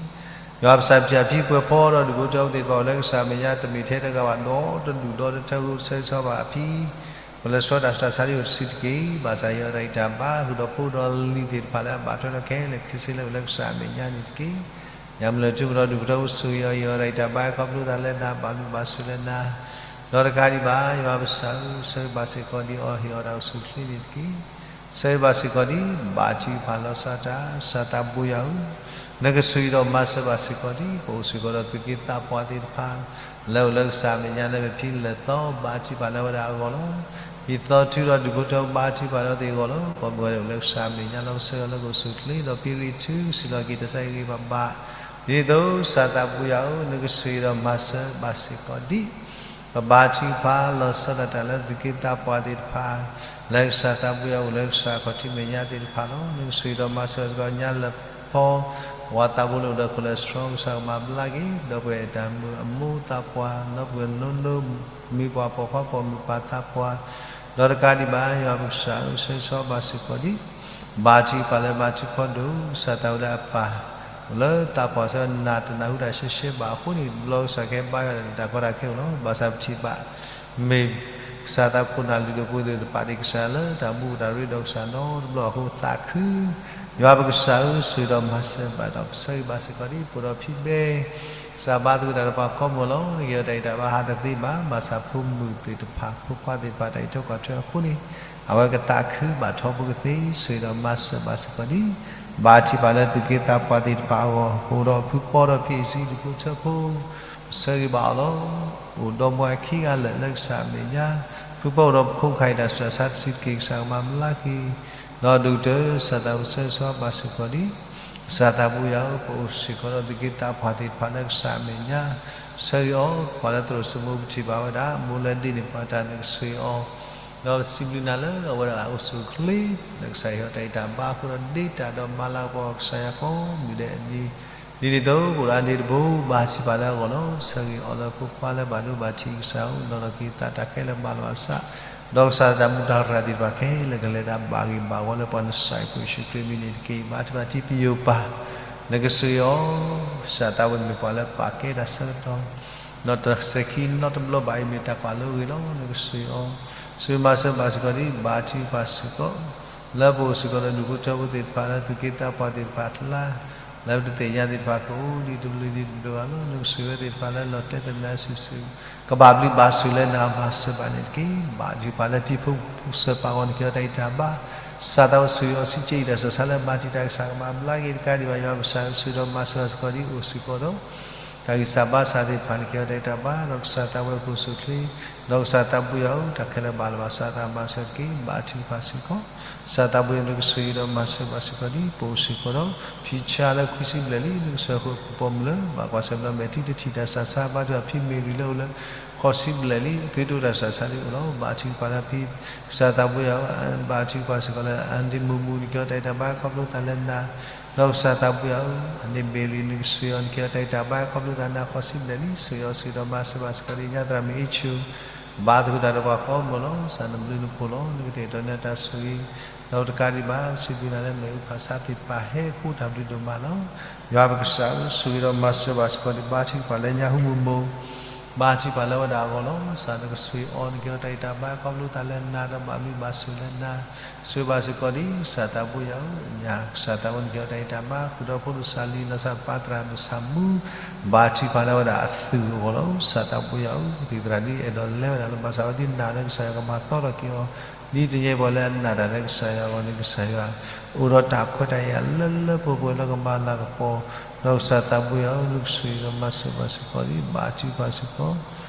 ယွၤပကစၢ်ပထံၣ်အဖံပှဲၤဖီဒီးဒူၣ်ဖိထၢဖိသ့ၣ်တဖၣ်အိၣ်လၢကစၢ်အမဲာ်ညါ တမ့ၢ်ထဲတဂၤဘၣ် ဒီတဒူၣ်ဒီတထၢဖိ ဆၢဂ့ၤဆၢဝါဘၣ်အဖံ ပှၤလၢဆှၢတၢ်ဆူးတၢ်ဆါဒ်အိၣ်တဆံးတက့ၢ်. ဘၣ်ဆၣ်ဟ့ၣ်အီၤတၢ်ဂံၢ်တၢ်ဘါ ဃုာ်ဒီးဖိဒီးလံၤသ့ၣ်တဖၣ်လၢအဘၣ်ထွဲဒီးခဲလၢာ်ခဲဆ့လၢအိၣ်လၢကစၢ်အမဲာ်ညါန့ၣ်တက့ၢ်. ယၤမုၢ်လၢ်ထူဃုာ်ဒီးဒူၣ်ဖိထၢဖိ ဆိၣ်ဂ့ၤအီၤ ဟ့ၣ်အီၤတၢ်ဂံၢ်တၢ်ဘါ ခီဖျိသးလၢနၤ ဘၣ်ဘျုးဘၣ်ဆိၣ်လၢနၤ ဒီးတကးဒံးဘၣ် ယွၤပကစၢ်ဧၢ, ဆၢဂ့ၤဘၣ်စ့ၢ်ကီးဒံးအီၤ ဟ့ၣ်အီၤတၢ်အိၣ်ဆူၣ်အိၣ်ချ့န့ၣ်တက့ၢ်. ဆၢဂ့ၤဘၣ်စ့ၢ်ကီးဒံး ဘါထုကဖၣ်လီၤဆီဒၣ်တၢ် ကစၢ်သးပူၤယွၤဧၢ, နကဆိၣ်ဂ့ၤဒီးမၤစၢၤဘၣ်စ့ၢ်ကီးဒံး ပအိၣ်စ့ၢ်ကီးဒီးသုးက့သးပှၢ်သ့ၣ်တဖၣ် လၢအိၣ်လၢကစၢ်အမဲာ်ညါလၢပဖံလၢာ်သီ ဘါထုကဖၣ်လၢအဝဲဒၣ်အဂီၢ်လီၤ. ဖံသီထူဒီးဒူၣ်ဖိထၢဖိ ဘါထုကဖၣ်လၢအဝဲသ့ၣ်အဂီၢ်လီၤ. ကိးမုၢ်ဂီၤဒဲးအိၣ်လၢကစၢ်အမဲာ်ညါလီၤ. ကဆၢဂ့ၤလၢကအိၣ်ဆူၣ်အိၣ်ချ့ ဒီးဖံရ့ၣ်ထူ စံးလီၤက့ၤတၢ်ဆါဟံၣ်ဂ့ၤဘၣ်ဘၣ် ဒ်သိးကစၢ်သးပူၤယွၤဧၢ, နကဆိၣ်ဂ့ၤဒီးမၤစၢၤဘၣ်စ့ၢ်ကီးဒံး ပဘါထုကဖၣ်လီၤဆီဒၣ်တၢ်လၢသုးက့သးပှၢ်သ့ၣ်တဖၣ် လၢကစၢ်သးပူၤယွၤအိၣ်လၢကစၢ်ခီၣ်ထံးမဲာ်ညါသ့ၣ်တဖၣ်လီၤ. နကဆိၣ်ဂ့ၤဒီးမၤစၢၤစ့ၢ်ကီးညါလၢဖီ ပှၤသးဘိလၢအိၣ်ဒီး cholesterol ကစၢ်ကမၤဘျါက့ၤ ဒီပုၢ်ဝဲၢ်တၢ်မုာ်အမိၢ်သးပှၢ် ဒီပုၢ်ဝဲၢ်နိနိ မ့ၢ်ပှၤပိာ်ခွါပိာ်မုၣ်ပၢ်သးပှၢ် ဒီးတကးဒံးဘၣ် ယွၤပကစၢ်ဧၢ, ဆၢဂ့ၤဆၢဝါဘၣ်စ့ၢ်ကီးဒံး ဘါထုကဖၣ်လၢဘါထုကဖၣ်ဒိၣ် ကစၢ်သးဝဲလၢအပၢ် လၢသးပှၢ်ဆၢနၤတနၢ်ဟူတၢ်ရှဲရှဲဘၣ်အဃိန့ၣ် တဘျီကစၢ်ကဟဲဘါယွၤဒီးတၢ်ကီတၢ်ခဲအိၣ်လီၤ. ဘၣ်ဆၣ်ပထံၣ်ဘၣ် မ့ၢ်ကစၢ်သးခိၣ်နၢ်လုၢ်ဒိၣ်ပှ့ၤဒိၣ်တဖၣ်န့ၣ် ကစၢ်လၢတၢ်မူတၢ်ရ့ဒီးကစၢ်နီတဘျီအဃိသးခု ယွၤပကစၢ်ဧၢ, ဆိၣ်ဂ့ၤဒီးမၤစၢၤဘၣ်ဒီး ပဆၢဂ့ၤဘၣ်စ့ၢ်ကီးဒံး ပအိၣ်ဒီးဖံဘဲ ကစၢ်ဘါသဂၢၢ်တၢ်ဒီးပှၤကိးမုၢ်ဂီၤလီၤ. နကဟ့ၣ်အီၤတၢ်ဂံၢ်တၢ်ဘါဟးတသ့ဘၣ်. ဘၣ်ဆၣ်ဖိမုၣ်သ့ၣ်တဖၣ် ဖိခွါသ့ၣ်တဖၣ် တၢ်အံးထွဲကွၢ်ထွဲအဃိန့ၣ် အဝဲကသးခုဘၣ်ထီဘိကသ့ ဆိၣ်ဂ့ၤဒီးမၤစၢၤဘၣ်စ့ၢ်ကီးဒံး ဘါထုကဖၣ်လၢသုးက့သးပှၢ်သ့ၣ်တဖၣ်အဂီၢ် အိၣ်ဒီးဖုပီဒီးဖံအံၤဆံး ဒူၣ်ဖိထၢဖိ ပဆၢဂ့ၤဘၣ်အီၤလီၤ. အိၣ်ဒီးမိၢ်အခံဂၤလၢာ်လၢကစၢ်အမဲာ်ညါ ဖုပီအိၣ်ဒီးပခိၣ်ခါအံၤ တၢ်ဆူးတၢ်ဆါတဆံးတက့ၢ် ကစၢ်ကမၤဘျါက့ၤ ဒီးဒိၣ်ကတၢၢ် ကစၢ်သးဝဲဆၢဂ့ၤဆၢဝါဘၣ်စ့ၢ်ကီးဒံး ကစၢ်သးပူၤယွၤဧၢ, ပအိၣ်စ့ၢ်ကီးဒီးသုးက့သးပှၢ်သ့ၣ်တဖၣ်လၢကစၢ်အမဲာ်ညါ ဆၢဂ့ၤအီၤ, ပှၤလၢသရိာ်စိမိၤပထံၣ်ဘၣ်ဝဲဒၣ် မိၢ်လၢဒ့န့ၢ်ပှၤတၢ် နကဆိၣ်ဂ့ၤအီၤ ဒီးစံးဘျုးနၤလၢအဝဲဒၣ်အိၣ်ဆူၣ်အိၣ်ချ့ လၢကစၢ်ဟ့ၣ်အီၤတၢ်ဂံၢ်တၢ်ဘါအဃိဒီး ဒ့တၢ်ဒီးမၤလၤကပီၤကစၢ်ယွၤကိးမုၢ်ဒဲးအနံၤ ဒ်န့ၣ်အသိး ပအိၣ်ဒီးဒ့တဘိ ဘါထုကဖၣ်လၢအဂီၢ်လီၤ. ဆၢဂ့ၤအီၤလၢဖိခွါလၢဘၣ်ဒိဘၣ်ထံး ကစၢ်ဧၢ, နီၢ်နီၢ်က့ၤသးတၢ်ခဲလၢာ်ဘၣ်လီၤဘၣ်စး ဒီးကစၢ်တၢ်မူတၢ်ရၢ်သ့ၣ်တဖၣ်ခဲလၢာ် ကလဲၤတၢ်ဘၣ်ဂ့ၤဘၣ်ဝါလၢပှၤနစၢ်ခရံာ်ယ့ၣ်ၡူးခရံာ်အမံၤန့ၣ်တက့ၢ်. ဘါထုကဖၣ်ထံပယိၤပၢ် နကဆိၣ်ဂ့ၤအီၤ, ကစၢ်သးဝဲမ့ၢ်ပှၤလၢပာ်ကဲတၢ်ဆၢကတီၢ် ဒီးတၢ်စဲၤခံနီတဘျီဘၣ်အံၤ မ့ၢ်တၢ်ကွၢ်လၢအဂ့ၤလီၤ. နကဆိၣ်ဂ့ၤအီၤ, ဆိၣ်ဂ့ၤမၤစၢၤဘၣ်စ့ၢ်ကီးဒံး ဘါထုကဖၣ်စ့ၢ်ကီး လၢပအိၣ်စ့ၢ်ကီးဒီးဒူၣ်ဖိထၢဖိသ့ၣ်တဖၣ် လၢသုးက့သးပှၢ်သ့ၣ်တဖၣ်အကျါ လၢပတသ့ၣ်ညါသ့ၣ်တဖၣ် ကအိၣ်ဒံးတဘျုးဒံးတဘျုးဘၣ်လီၤ. နကဆိၣ်ဂ့ၤဝဲသ့ၣ်တဖၣ်လၢလီၤတဲာ်သနၢၣ်စုာ်စုာ် ကဘၣ်ဘျုးဘၣ်ဆိၣ်လၢနၤ မၤစၢၤဘၣ်န့ၣ်တက့ၢ်. ဘါထုကဖၣ်လၢတံၤဖိစၢၤပာ်အဂီၢ် နကဟ့ၣ်အီၤတၢ်ဂံၢ်တၢ်ဘါ ကစၢ်သးဝဲဆိၣ်ဂ့ၤအီၤ စံးက့အံၤ တၢ်ဆူးတၢ်ဆါလၢဘၣ်တံာ်တာ် ကစၢ်ကမၤဘျါက့ၤ တကးဒံးဘၣ် ယွၤပကစၢ် ဆိၣ်ဂ့ၤဒီးမၤစၢၤဘၣ်စ့ၢ်ကီးဒံး အိၣ်စ့ၢ်ကီးဒီး တၢ်ဂံၢ်စၢ်ဘါစၢ်သ့ၣ်တဖၣ် နကဟ့ၣ်အီၤတၢ်ဂံၢ်တၢ်ဘါ ဒီးကစၢ်သးဝဲကအိၣ်ဆူၣ်အိၣ်ချ့ ဒီးကစၢ်သးပူၤယွၤဧၢ, တၢ်ခဲလၢာ်ဘၣ်လီၤဘၣ်စး သးမၤစၢၤတက့ၢ်. ဘါထုကဖၣ်စ့ၢ်ကီး ကစၢ်သးပူၤယွၤ နကဆိၣ်ဂ့ၤဒီးမၤစၢၤဘၣ်စ့ၢ်ကီး ဒ်ပအိၣ်စ့ၢ်ကီးဒီး ဖံဆါလၢခွံဆံဘျဲၣ်လံ နကဆိၣ်ဂ့ၤအဃိ ပှၤပိာ်မုၣ်လၢ ဘၣ်ကွၢ်ဆၢၣ်မဲာ်ဒီးမဲာ်ထံတထံၣ်တၢ်ဆူးတၢ်ဆါ ဘါထုကဖၣ်ဖံမ့ၢ်ရံၤလၢအိၣ်လၢ ဃိးဆံဘျဲၣ်လံ အသုတအိၣ်တၢ်ဆူးတၢ်ဆါဒံးအိၣ်လီၤ. ဘါထုကဖၣ်လၢဖံ ကစၢ်သးပူၤယွၤဧၢ, ဘါထုကဖၣ်စ့ၢ်ကီးလၢ အၣ်ဒ့မူမူ နကဟ့ၣ်အီၤတၢ်ဂံၢ်တၢ်ဘါ ခီဖျိသးလၢနၤ ဒီးကစၢ်သးပူၤယွၤဧၢ, အန့ၣ်မ့ၢ်ရံၤ နကဆိၣ်ဂ့ၤအီၤ နကဟ့ၣ်အီၤတၢ်ဂံၢ်တၢ်ဘါ ခီဖျိသးနၤ ဃိးဆံဘျဲၣ်လံ ဆိၣ်ဂ့ၤအီၤ ဆိၣ်ဂ့ၤဒီးမၤစၢၤဘၣ်စ့ၢ်ကီးဒံး ညါသရၣ်မုၣ်အ့ၣ်ဆူၣ် ဘါသဂၢၢ်တၢ်ဒီးပှၤကိးမုၢ်ဂီၤလီၤ. ကစၢ်နဘျုးနဖှိၣ်လီၤ. နကတဲာ်ကတီၤန့ၢ်တၢ်ဆိၣ်ဂ့ၤ ဒီးတကးဒံးဘၣ် စံးဘျုးနၤလၢမ့ၣ်အူဖးဆါသ့ၣ်တဖၣ်ဟဲအိၣ်တၢ်ဘျုးဒိၣ်မးလီၤ. ယွၤပကစၢ်ဧၢ, ဆိၣ်ဂ့ၤဒီးမၤစၢၤဘၣ်စ့ၢ်ကီးဒံး ဘါထုကဖၣ်လၢညါဟူမုၢ်မိၢ် ဘါထုကဖၣ်လၢဝဲဒၣ်အဂီၢ်လီၤ. ကစၢ်နကဆိၣ်ဂ့ၤအီၤ နကဟ့ၣ်အီၤတၢ်ဂံၢ်တၢ်ဘါ ခီဖျိသးလၢနၤဒီးဘၣ်မံဘၣ်ဆိၣ်လၢနၤ, ဆိၣ်ဂ့ၤဘၣ်စ့ၢ်ကီးဒံး ကစၢ်သးဘိယွၤဧၢ, ညါကစၢ်သးဘိ နကဟ့ၣ်အီၤတၢ်ဂံၢ်တၢ်ဘါ ဃုာ်ဒီးဖိဒိၣ်စၢ်လံၤ လီၤစၢ်ပၢ်သရၣ်ဒိၣ်ဆၣ်မူ ဘါထုကဖၣ်လၢဝဲဒၣ်အသုးအဂီၢ်လီၤ. ကစၢ်သးဘိယွၤဧၢ, သ့ၣ်သရၣ်ဒ်အဲၣ်ဒိးလဲၤဝဲဒၣ်လၢ ဘၣ်ဆၣ်ဝဲဒ်နၤလၢကစၢ်ယွၤကမၤသီထီၣ်က့ၤအီၤ ဒ်တနံၤအံၤပှၤလၢအနာ်တၢ်လၢကစၢ်ယွၤအဂီၢ်န့ၣ် ကစၢ်ယွၤ အိၣ်ဒီးတၢ်ခွဲးတၢ်ယာ်လၢလၢပှဲၤပှဲၤလၢကမၤလၤကပီၤ, ဒီးကစၢ်သးဘိယွၤဧၢ နကဆိၣ်ဂ့ၤဒီးမၤစၢၤဘၣ်စ့ၢ်ကီးဒံး ဘါထုကဖၣ်စ့ၢ်ကီး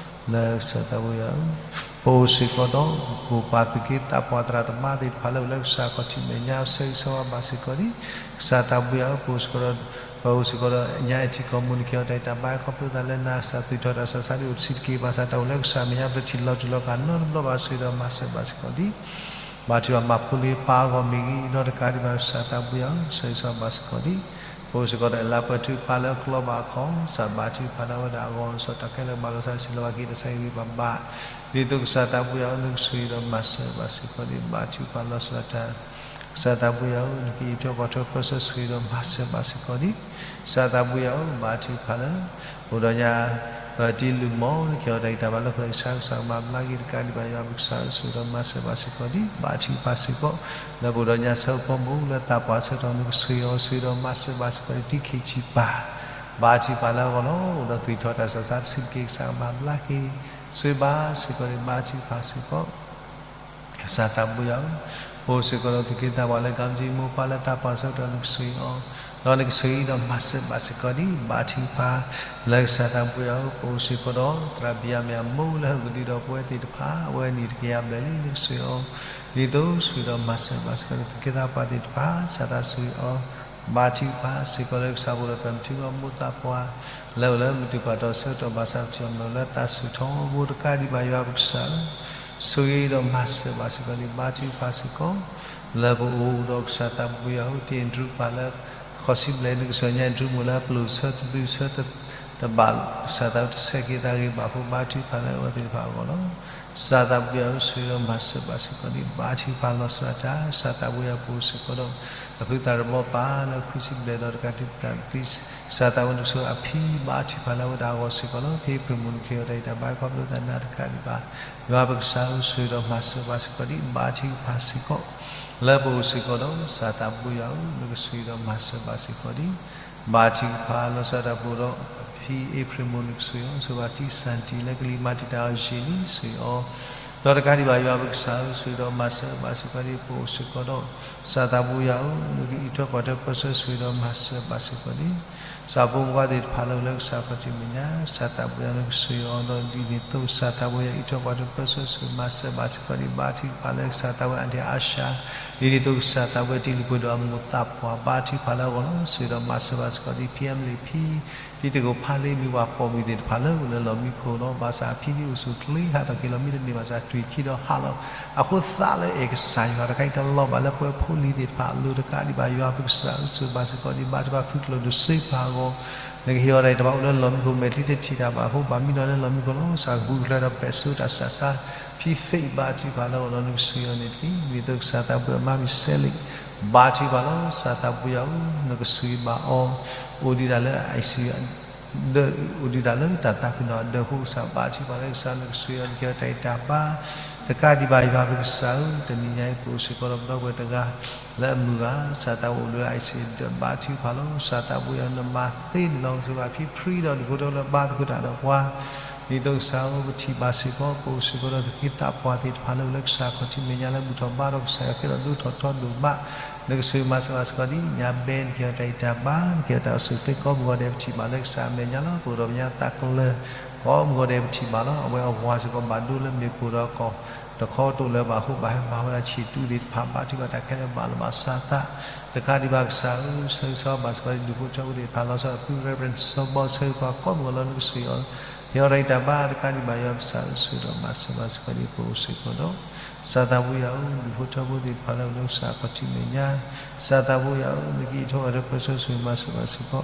လၢကစၢ်သးဘိယွၤဧၢ, ပအိၣ်စ့ၢ်ကီးဒီး ပှၤသူၣ်က့သးပှၢ်သရၣ်သမါသ့ၣ်တဖၣ်လၢအိၣ်လၢကစၢ်ခီၣ်ထံးမဲာ်ညါ ဆၢဂ့ၤဆၢဝါဘၣ်စ့ၢ်ကီးဒံး ကစၢ်သးဘိယွၤဧၢ, ပအိၣ်စ့ၢ်ကီးဒီး ပအိၣ်စ့ၢ်ကီးဒီးညါအထံကီၢ်မူ နကဟ့ၣ်အီၤတၢ်ဂံၢ်တၢ်ဘါ ခီဖျိသးလၢနၤ ကစၢ်သူၣ်ထီၣ်တၢ်ဆးဆးဒ်အိၣ်တဆံးတက့ၢ် ဘၣ်ဆၣ်တၢ်အိၣ်လၢကစၢ်မဲာ်ညါ ပတထံၣ်လီၤတူၢ်လီၤကာ်နီတဘျီဘၣ် ဆိၣ်ဂ့ၤဒီးမၤစၢၤဘၣ်စ့ၢ်ကီးဒံး ဘါထုကဖၣ်မၤဖိလ့ပၢ်အဂီၢ်မ့ၢ်ဂ့ၤ, ဒီးတကးဒံးဘၣ် ကစၢ်သးဘိယွၤဧၢ, ဆၢဂ့ၤဆၢဝါဘၣ်စ့ၢ်ကီးဒံး, ပအိၣ်စ့ၢ်ကီးဒီး လၢပှဲၤထုကဖၣ်လၢကျီဘၣ်အခီၣ်, ကစၢ်ဘါထုကဖၣ်လၢဝဲဒၣ်အဂီၢ် စီၤတၢ်ခဲလၢာ်ဘၣ်လီၤသး စံးလီၤဘၣ်က့ၤ တၢ်ဆါဟံၣ်ဂံၢ်ဘါဘၣ်, ဒ်သိးကစၢ်သးဘိယွၤဧၢ, နကဆိၣ်ဂ့ၤဒီးမၤစၢၤဘၣ်စ့ၢ်ကီးဒံး ဘါထုကဖၣ်လီၤဆီဒၣ်တၢ် ကစၢ်သးဘိယွၤဧၢ, နကအံးထွဲကွၢ်ထွဲပၢဆှၢ ဆိၣ်ဂ့ၤဒီးမၤစၢၤဘၣ်စ့ၢ်ကီးဒံး, ကစၢ်သးဘိယွၤဧၢ, ဘါထုကဖၣ်လၢ အိၣ်ဒီးညါ ပတံၤလုၢ်မီၢ် နကဟ့ၣ်အီၤတၢ်ဂံၢ်တၢ်ဘါလၢ ကစၢ်ကစၢ်ကမၤဘျါက့ၤ တကးဒံးဘၣ် ယွၤပကစၢ်ဧၢ, ဆိၣ်ဂ့ၤဒီးမၤစၢၤဘၣ်စ့ၢ်ကီးဒံး ဘါထုကဖၣ်စ့ၢ်ကီး, လၢပအိၣ်ဒီးညါဆၢကတီၢ်မူလၢသးပှၢ်ဆၢကတီၢ် နကဆိၣ်ဂ့ၤအီၤ ဆိၣ်ဂ့ၤဒီးမၤစၢၤဘၣ်စ့ၢ်ကီးဒံး တံခံဆံပၢ် ဘါထုကဖၣ်လၢအဂီၢ်လီၤ. အိၣ်ဒီးသူၣ်ထီၣ်တၢ်ဆးဆးတဆံးတက့ၢ် ကစၢ်ကမၤဘျါက့ၤ ဆိၣ်ဂ့ၤဘၣ်စ့ၢ်ကီးဒံး ဘါထုကဖၣ်စ့ၢ်ကီး ကစၢ်သးဘိယွၤဧၢ, ပအိၣ်စ့ၢ်ကီးဒီးသူၣ်က့သးပှၢ်လၢ ကၣ်မံကၠံ မိၢ်ပၢ်လၢသးပှၢ်ဆၢကတီၢ် နကဆိၣ်ဂ့ၤအီၤ, ဒီးနကဆိၣ်ဂ့ၤဒီးမၤစၢၤဘၣ်စ့ၢ်ကီးဒံး ဘါထုကဖၣ် လၢကစၢ်သးဘိယွၤဧၢ, ပအိၣ်စ့ၢ်ကီးဒီး သရၣ်ဘံၣ်ယၤမ့ၣ်အမိၢ်လၢဟဲကဒုဒီးပဝဲသ့ၣ်တဖၣ် အဝဲအနံၣ်တကယၤဘျဲၣ်လံ နကဆိၣ်ဂ့ၤအီၤ, ဒ်သိးဆိၣ်ဂ့ၤဒီးမၤစၢၤဘၣ်စ့ၢ်ကီးဒီး သူၣ်က့သးပှၢ်သ့ၣ်တဖၣ် ကစၢ်သးဆိၣ်ဂ့ၤအီၤ ဘါထုကဖၣ်စ့ၢ်ကီးလၢကစၢ်ပူၤဒီး ပှၤမုၢ်ထူၣ်အမိၢ်သးပှၢ် လၢအိၣ်လၢမုၢ်တုၤပှၤတီဆၢကတီၢ် ဘၣ်ဆၣ်ပထံၣ်အီၤမ့ၢ်လၢသးဆူၣ်ထီဘိ တကးဒံးဘၣ် ယွၤပကစၢ်ဧၢ, ဆိၣ်ဂ့ၤဒီးမၤစၢၤဘၣ်စ့ၢ်ကီးဒံး ဘါထုကဖၣ်စ့ၢ်ကီး လၢပအိၣ်ဒီးကစၢ်သးဘိယွၤဧၢ, တ့ၢ်ဒြူပၢ်လၢ ဃီၤစံဘျဲၣ် နကစၢ်ညါဒြူမိၢ်လၢပျိာ်ဆၢတဘျုးဆၢ တဘၣ် ကစၢ်သးတဆဲးက့ၤသးဂ့ၤဘၣ်အဃိ ဘါထုကဖၣ်လၢအဝဲသ့ၣ်တဖၣ်အဂီၢ်လီၤ. ကစၢ်သးဘိယွၤဧၢ, ဆိၣ်ဂ့ၤဒီးမၤစၢၤဘၣ်စ့ၢ်ကီးဒံး ဘါထုကဖၣ်လီၤဆီဒၣ်တၢ် ကစၢ်သးဘိယွၤဧၢ, ပအိၣ်စ့ၢ်ကီးဒီး အဖုသးတဘီပၢ်လၢခွံဆံဘျဲၣ်ဒီးတကးဒံးဘၣ် ကစၢ်သးဝဲနုာ်ဆိအဖံ ဘါထုကဖၣ်လၢအဝဲဒၣ်အဂီၢ်စ့ၢ်ကီးလီၤ. ဖံဖုမူ နကဟ့ၣ်အီၤတၢ်ဂံၢ်တၢ်ဘါ ခီဖျိသးနၤတကးဒံးဘၣ် ယွၤပကစၢ်ဧၢ, ဆိၣ်ဂ့ၤဒီးမၤစၢၤဘၣ်စ့ၢ်ကီးဒံး ဘါထုကဖၣ်စ့ၢ်ကီး လၢပအိၣ်စ့ၢ်ကီးဒီး ကစၢ်သးဘိယွၤဧၢ, နကဆိၣ်ဂ့ၤဒီးမၤစၢၤဘၣ်စ့ၢ်ကီးဒံး ဘါထုကဖၣ်လီၤဆီဒၣ်တၢ် ပအိၣ်ဒီး ဖံအ့ဖြ့ၣ်မူ နကဆိၣ်ဂ့ၤအီၤ ဆိၣ်ဂ့ၤဘၣ်တံၢ်စၢ်တံၢ်လၢကလံၤမၤတံာ်တာ်အီၤယံာ်လံ ဆိၣ်ဂ့ၤအီၤ ဒီးတကးဒံးဘၣ် ယွၤပကစၢ်ဧၢ, ဆိၣ်ဂ့ၤဒီးမၤစၢၤဘၣ်စ့ၢ်ကီးဒံး ပအိၣ်စ့ၢ်ကီးဒီး ကစၢ်သးဘိယွၤဧၢ, နကအံးထွဲကွၢ်ထွဲပၢဆှၢ ဆိၣ်ဂ့ၤဒီးမၤစၢၤဘၣ်စ့ၢ်ကီးဒံး ကစၢ်ဖိမုၣ်ဖိခွါသ့ၣ်တဖၣ်လၢအိၣ်လၢကစၢ်ခီၣ်ထံးမဲာ်ညါ ကစၢ်သးဘိယွၤ နကဆိၣ်ဂ့ၤအီၤဒီး ဒ်န့ၣ်အသိး ကစၢ်သးဘိယွၤ အံးထွဲကွၢ်ထွဲပၢဆှၢ ဆိၣ်ဂ့ၤမၤစၢၤဘၣ်စ့ၢ်ကီးဒံး ဘါထုကဖၣ်လၢကစၢ်သးဝဲအဒံအါရှါ ဒ်န့ၣ်အသိး ကစၢ်သးဝဲတံၤလုၢ်ပှ့ၤဒီးအမိၢ်သးပှၢ် ဘါထုကဖၣ်လၢအဂီၢ်လီၤ. ဆိၣ်ဂ့ၤဒီးမၤစၢၤဘၣ်စ့ၢ်ကီးဒံး ဖံအါမလ့း ဖံ တံၤသကိးဖးလ့ မ့ၢ်ပှၤပိာ်မုၣ်သ့ၣ်တဖၣ်လၢအိၣ်လၢလီၢ်မံခိၣ်လီၤ. ဘၣ်ဆၣ်အဖံဒ်အိၣ်ဆူၣ်ချ့ ဟးထီၣ်က့ၤလီၤ မ့ၢ်တန့ၢ်ဘၣ်ဆၣ် တွံၢ်ခံဒီးဟးလီၤ အဃိသးလၢအဲၣ်ကစၢ်ယွၤတခါအံၤ တလီၤဘၣ်လၢပဝဲဖိလံၤသ့ၣ်တဖၣ်အလိၤတကးဒံးဘၣ် ယွၤပကစၢ်ဧၢ, ဆိၣ်ဂ့ၤဘၣ်စ့ၢ်ကီးဒံး ဘါထုကဖၣ် ဖုကျိာ်ဒိၣ်စ့ပှၤအဂီၢ် နကဟ့ၣ်အီၤတၢ်ဂံၢ်တၢ်ဘါ အိၣ်လၢလီၢ်မံခိၣ် မဲာ်ချံတထံၣ်တၢ်ဘၣ်အဃိ ဘၣ်မံလီၤလၢလီၢ်မံခိၣ်လီၤ. ကစၢ်ကပူၤဖျဲးဒီးပဲာ်စိတၢ်ဆူးတၢ်ဆါ ဖံသ့ၣ် ဘါထုကဖၣ်လၢအဂီၢ်လီၤ. နကဆိၣ်ဂ့ၤအီၤန့ၣ်တက့ၢ်. ဒ်သိးကစၢ်သးဘိယွၤ မါမံၤစဲလ့း ဘါထုကဖၣ်လီၤ. ကစၢ်သးဘိယွၤဧၢ, နကဆိၣ်ဂ့ၤဘၣ်အီၤ အိၣ်ဒံးဒၣ်လၢ အိၣ်ဒံးဒၣ်လၢတၢ်သးပ့ၤနီၣ်အဒၢးအဃိ ကစၢ်ဘါထုကဖၣ်လၢကစၢ် နကဆိၣ်ဂ့ၤအီၤ နကဟ့ၣ်အီၤတၢ်ဂံၢ်တၢ်ဘါ တကးဒံးဘၣ် ယွၤပကစၢ်ဧၢ, တနံၤညါအံၤ ပအိၣ်စ့ၢ်ကီးဒီးပဒီပုၢ်ဝဲၢ်တဂၤ လၢအမုၢ်ဂၤ ကစၢ်သးအိၣ်လၢ ICU အဒၢး ဘါထုကဖၣ်လီၤ. ကစၢ်သးဘိယွၤ နမၤသ့န့ၣ်လီၤ. ဆိၣ်ဂ့ၤဘၣ်ဖံဖရံဒီး ဒူၣ်ဖိထၢဖိလၢဘါသကိးတၢ်ဒီးပှၤ ဒ်သိးကစၢ်ဧၢ ပထံၣ်ဘၣ်စ့ၢ်ကီး ပအိၣ်စ့ၢ်ကီးဒီးသူၣ်က့သးပှၢ်သ့ၣ်တဖၣ်လၢအိၣ်လၢကစၢ်ခီၣ်ထံးမဲာ်ညါလၢဘူၣ်ထီၣ်ဘါထီၣ် ကစၢ်ယွၤကဲထီၣ်ဒိၣ်ထီၣ်ထီဒိၣ်မး နကဆိၣ်ဂ့ၤမၤစၢၤဘၣ်စ့ၢ်ကီးဒ်ညါဘဲ နကဟ့ၣ်အီၤတၢ်ဂံၢ်တၢ်ဘါ နကဟ့ၣ်အီၤတၢ်အိၣ်ဆူၣ်အိၣ်ချ့ ကိးမုၢ်ဂီၤဒဲး ပထံၣ်ဘၣ်လၢကစၢ်အမဲာ်ညါလီၤ. ပအိၣ်ဒီးပညါသးကလၢၤ ကိးမုၢ်ဂီၤဒဲး ပထံၣ်ဘၣ်လီၤ. အဝဲအဝၤစ့ၢ်ကီးဘၣ်ဒိလၢမ့ၣ်ပိၢ်ဒီးကီၢ် တခီတိၣ်လၢၤဘၣ်အဃိ ဘၣ်ဟဲမၤဝဲဒၣ်ဆံၣ်တူၢ်သ့ၣ်တဖၣ် ဘါထုကဖၣ်တၢ်ခဲလၢာ်ဘၣ်လီၤဘၣ်စးသး တကးဒံးဘၣ်ကစၢ်ဧၢ ဆၢဂ့ၤဆၢဝါဘၣ်စ့ၢ်ကီးဒ်ဒူၣ်ဖိထၢဖိသ့ၣ်တဖၣ် လီၤဆီဒၣ်တၢ် ဖု Reverend စီၤဘီ ဆၢဂ့ၤပှၤကိးမုၢ်ဂီၤလီၤ. နကဆိၣ်ဂ့ၤအီၤ ဟ့ၣ်အီၤတၢ်ဂံၢ်တၢ်ဘါ တကးဒံးဘၣ် ယွၤပကစၢ်ဧၢ ဆိၣ်ဂ့ၤဒီးမၤစၢၤဘၣ်စ့ၢ်ကီးဒ်ပအိၣ်စ့ၢ်ကီးဒီး ကစၢ်သးဘိယွၤဧၢ ဒူၣ်ဖိထၢဖိသ့ၣ်တဖၣ်လၢအိၣ်လၢကစၢ်ခီၣ်ထံးမဲာ်ညါ ကစၢ်သးဘိယွၤဧၢ နကအံးထွဲကွၢ်ထွဲပၢဆှၢ ဆိၣ်ဂ့ၤမၤစၢၤဘၣ်စ့ၢ်ကီး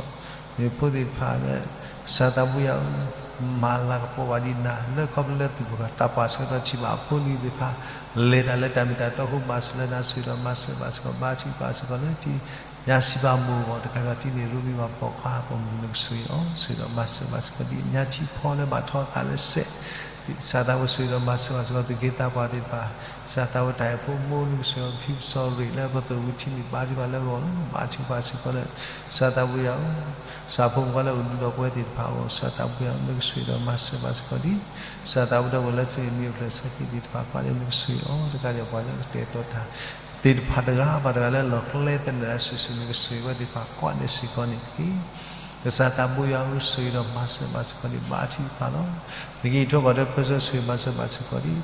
မ့ၢ်ဖိသ့ၣ်တဖၣ်လၢ ကစၢ်သးဘိယွၤဧၢ မၤလၤကပီၤဘၣ်ဒံးနၤ လၢခီဖျိလၢသူၣ်ဘီၣ်သးဘီၣ်စ့ၢ်ကီး ထံၣ်ဘၣ်အဖိအလံၤသ့ၣ်တဖၣ် လဲၤတၢ်လၢတၢ်မ့ၢ်တၢ်တီအဃိ ဘၣ်ဆိၣ်လၢနၤ ဆိၣ်ဂ့ၤဒီးမၤစၢၤဘၣ်စ့ၢ်ကီး ဘါထုကဖၣ်စ့ၢ်ကီးလၢထံ ညါစံးဘၣ်မိၢ်အဂီၢ် တကးဒံးဘၣ် တံၤန့ၣ်ရိမံၤဘၣ်ပိာ်ခွါ ပိာ်မုၣ် နကဆိၣ်ဂ့ၤအီၤ ဆိၣ်ဂ့ၤဒီးမၤစၢၤဘၣ်စ့ၢ်ကီး ဒ်ညါထံဖီလၢဘၣ်ထီအသးလၢစဲး စၢ်သးဘိ ဆိၣ်ဂ့ၤဒီးမၤစၢၤဘၣ်စ့ၢ်ကီး သူၣ်က့သးပှၢ်သ့ၣ်တဖၣ် စၢ်သးဘိ တၢ်အဲၣ်ဖိမူ နကဆိၣ်ဂ့ၤအီၤ ကသံၣ်ကစီၣ်ရ့ၣ်လၢပသိၣ်ဝံၤထံန့ၣ် ဘါထုကဖၣ်လၢအဂီၢ်လီၤ. ဘါထုကဖၣ်စ့ၢ်ကီးလၢ စၢ်သးဘိယွၤဧၢ စၢ်ဖိမုၣ်ဖိလၢအိၣ်ဒံးဒီးပဝဲသ့ၣ်တဖၣ်အဂီၢ် စၢ်သးဘိယွၤဧၢ နကဆိၣ်ဂ့ၤဒီးမၤစၢၤဘၣ်စ့ၢ်ကီးဒ် စၢ်သးဘိ ဒီပုၢ်ဝဲၢ်လၢသုမံၤအိၣ်ဖျဲၣ်ဆၢက့ၤသ့ၣ်တဖၣ် ကွၢ်လၢနကဆိၣ်ဂ့ၤအီၤ တကးဒံးဘၣ် ပှၤလၢကတဲာ်ကတီၤတၢ် သ့ၣ်တဖၣ်တဂၤဘၣ်တဂၤလၢလီၢ်ကျဲသနၢၣ်တၢ်စုာ်စုာ် နကဆိၣ်ဂ့ၤဝဲသ့ၣ်တဖၣ် ကွၢ်န့ၢ်စ့ၢ်ကီးန့ၣ်တက့ၢ်. ကစၢ်သးဘိယွၤဧၢ ဆိၣ်ဂ့ၤဒီးမၤစၢၤဘၣ်စ့ၢ်ကီးဒ် ဘါထုကဖၣ်လီၤ. နက့ၤထိၣ်ဘၣ်ဒီး ပၢဆှၢဆိၣ်ဂ့ၤမၤစၢၤဘၣ်စ့ၢ်ကီးဒ်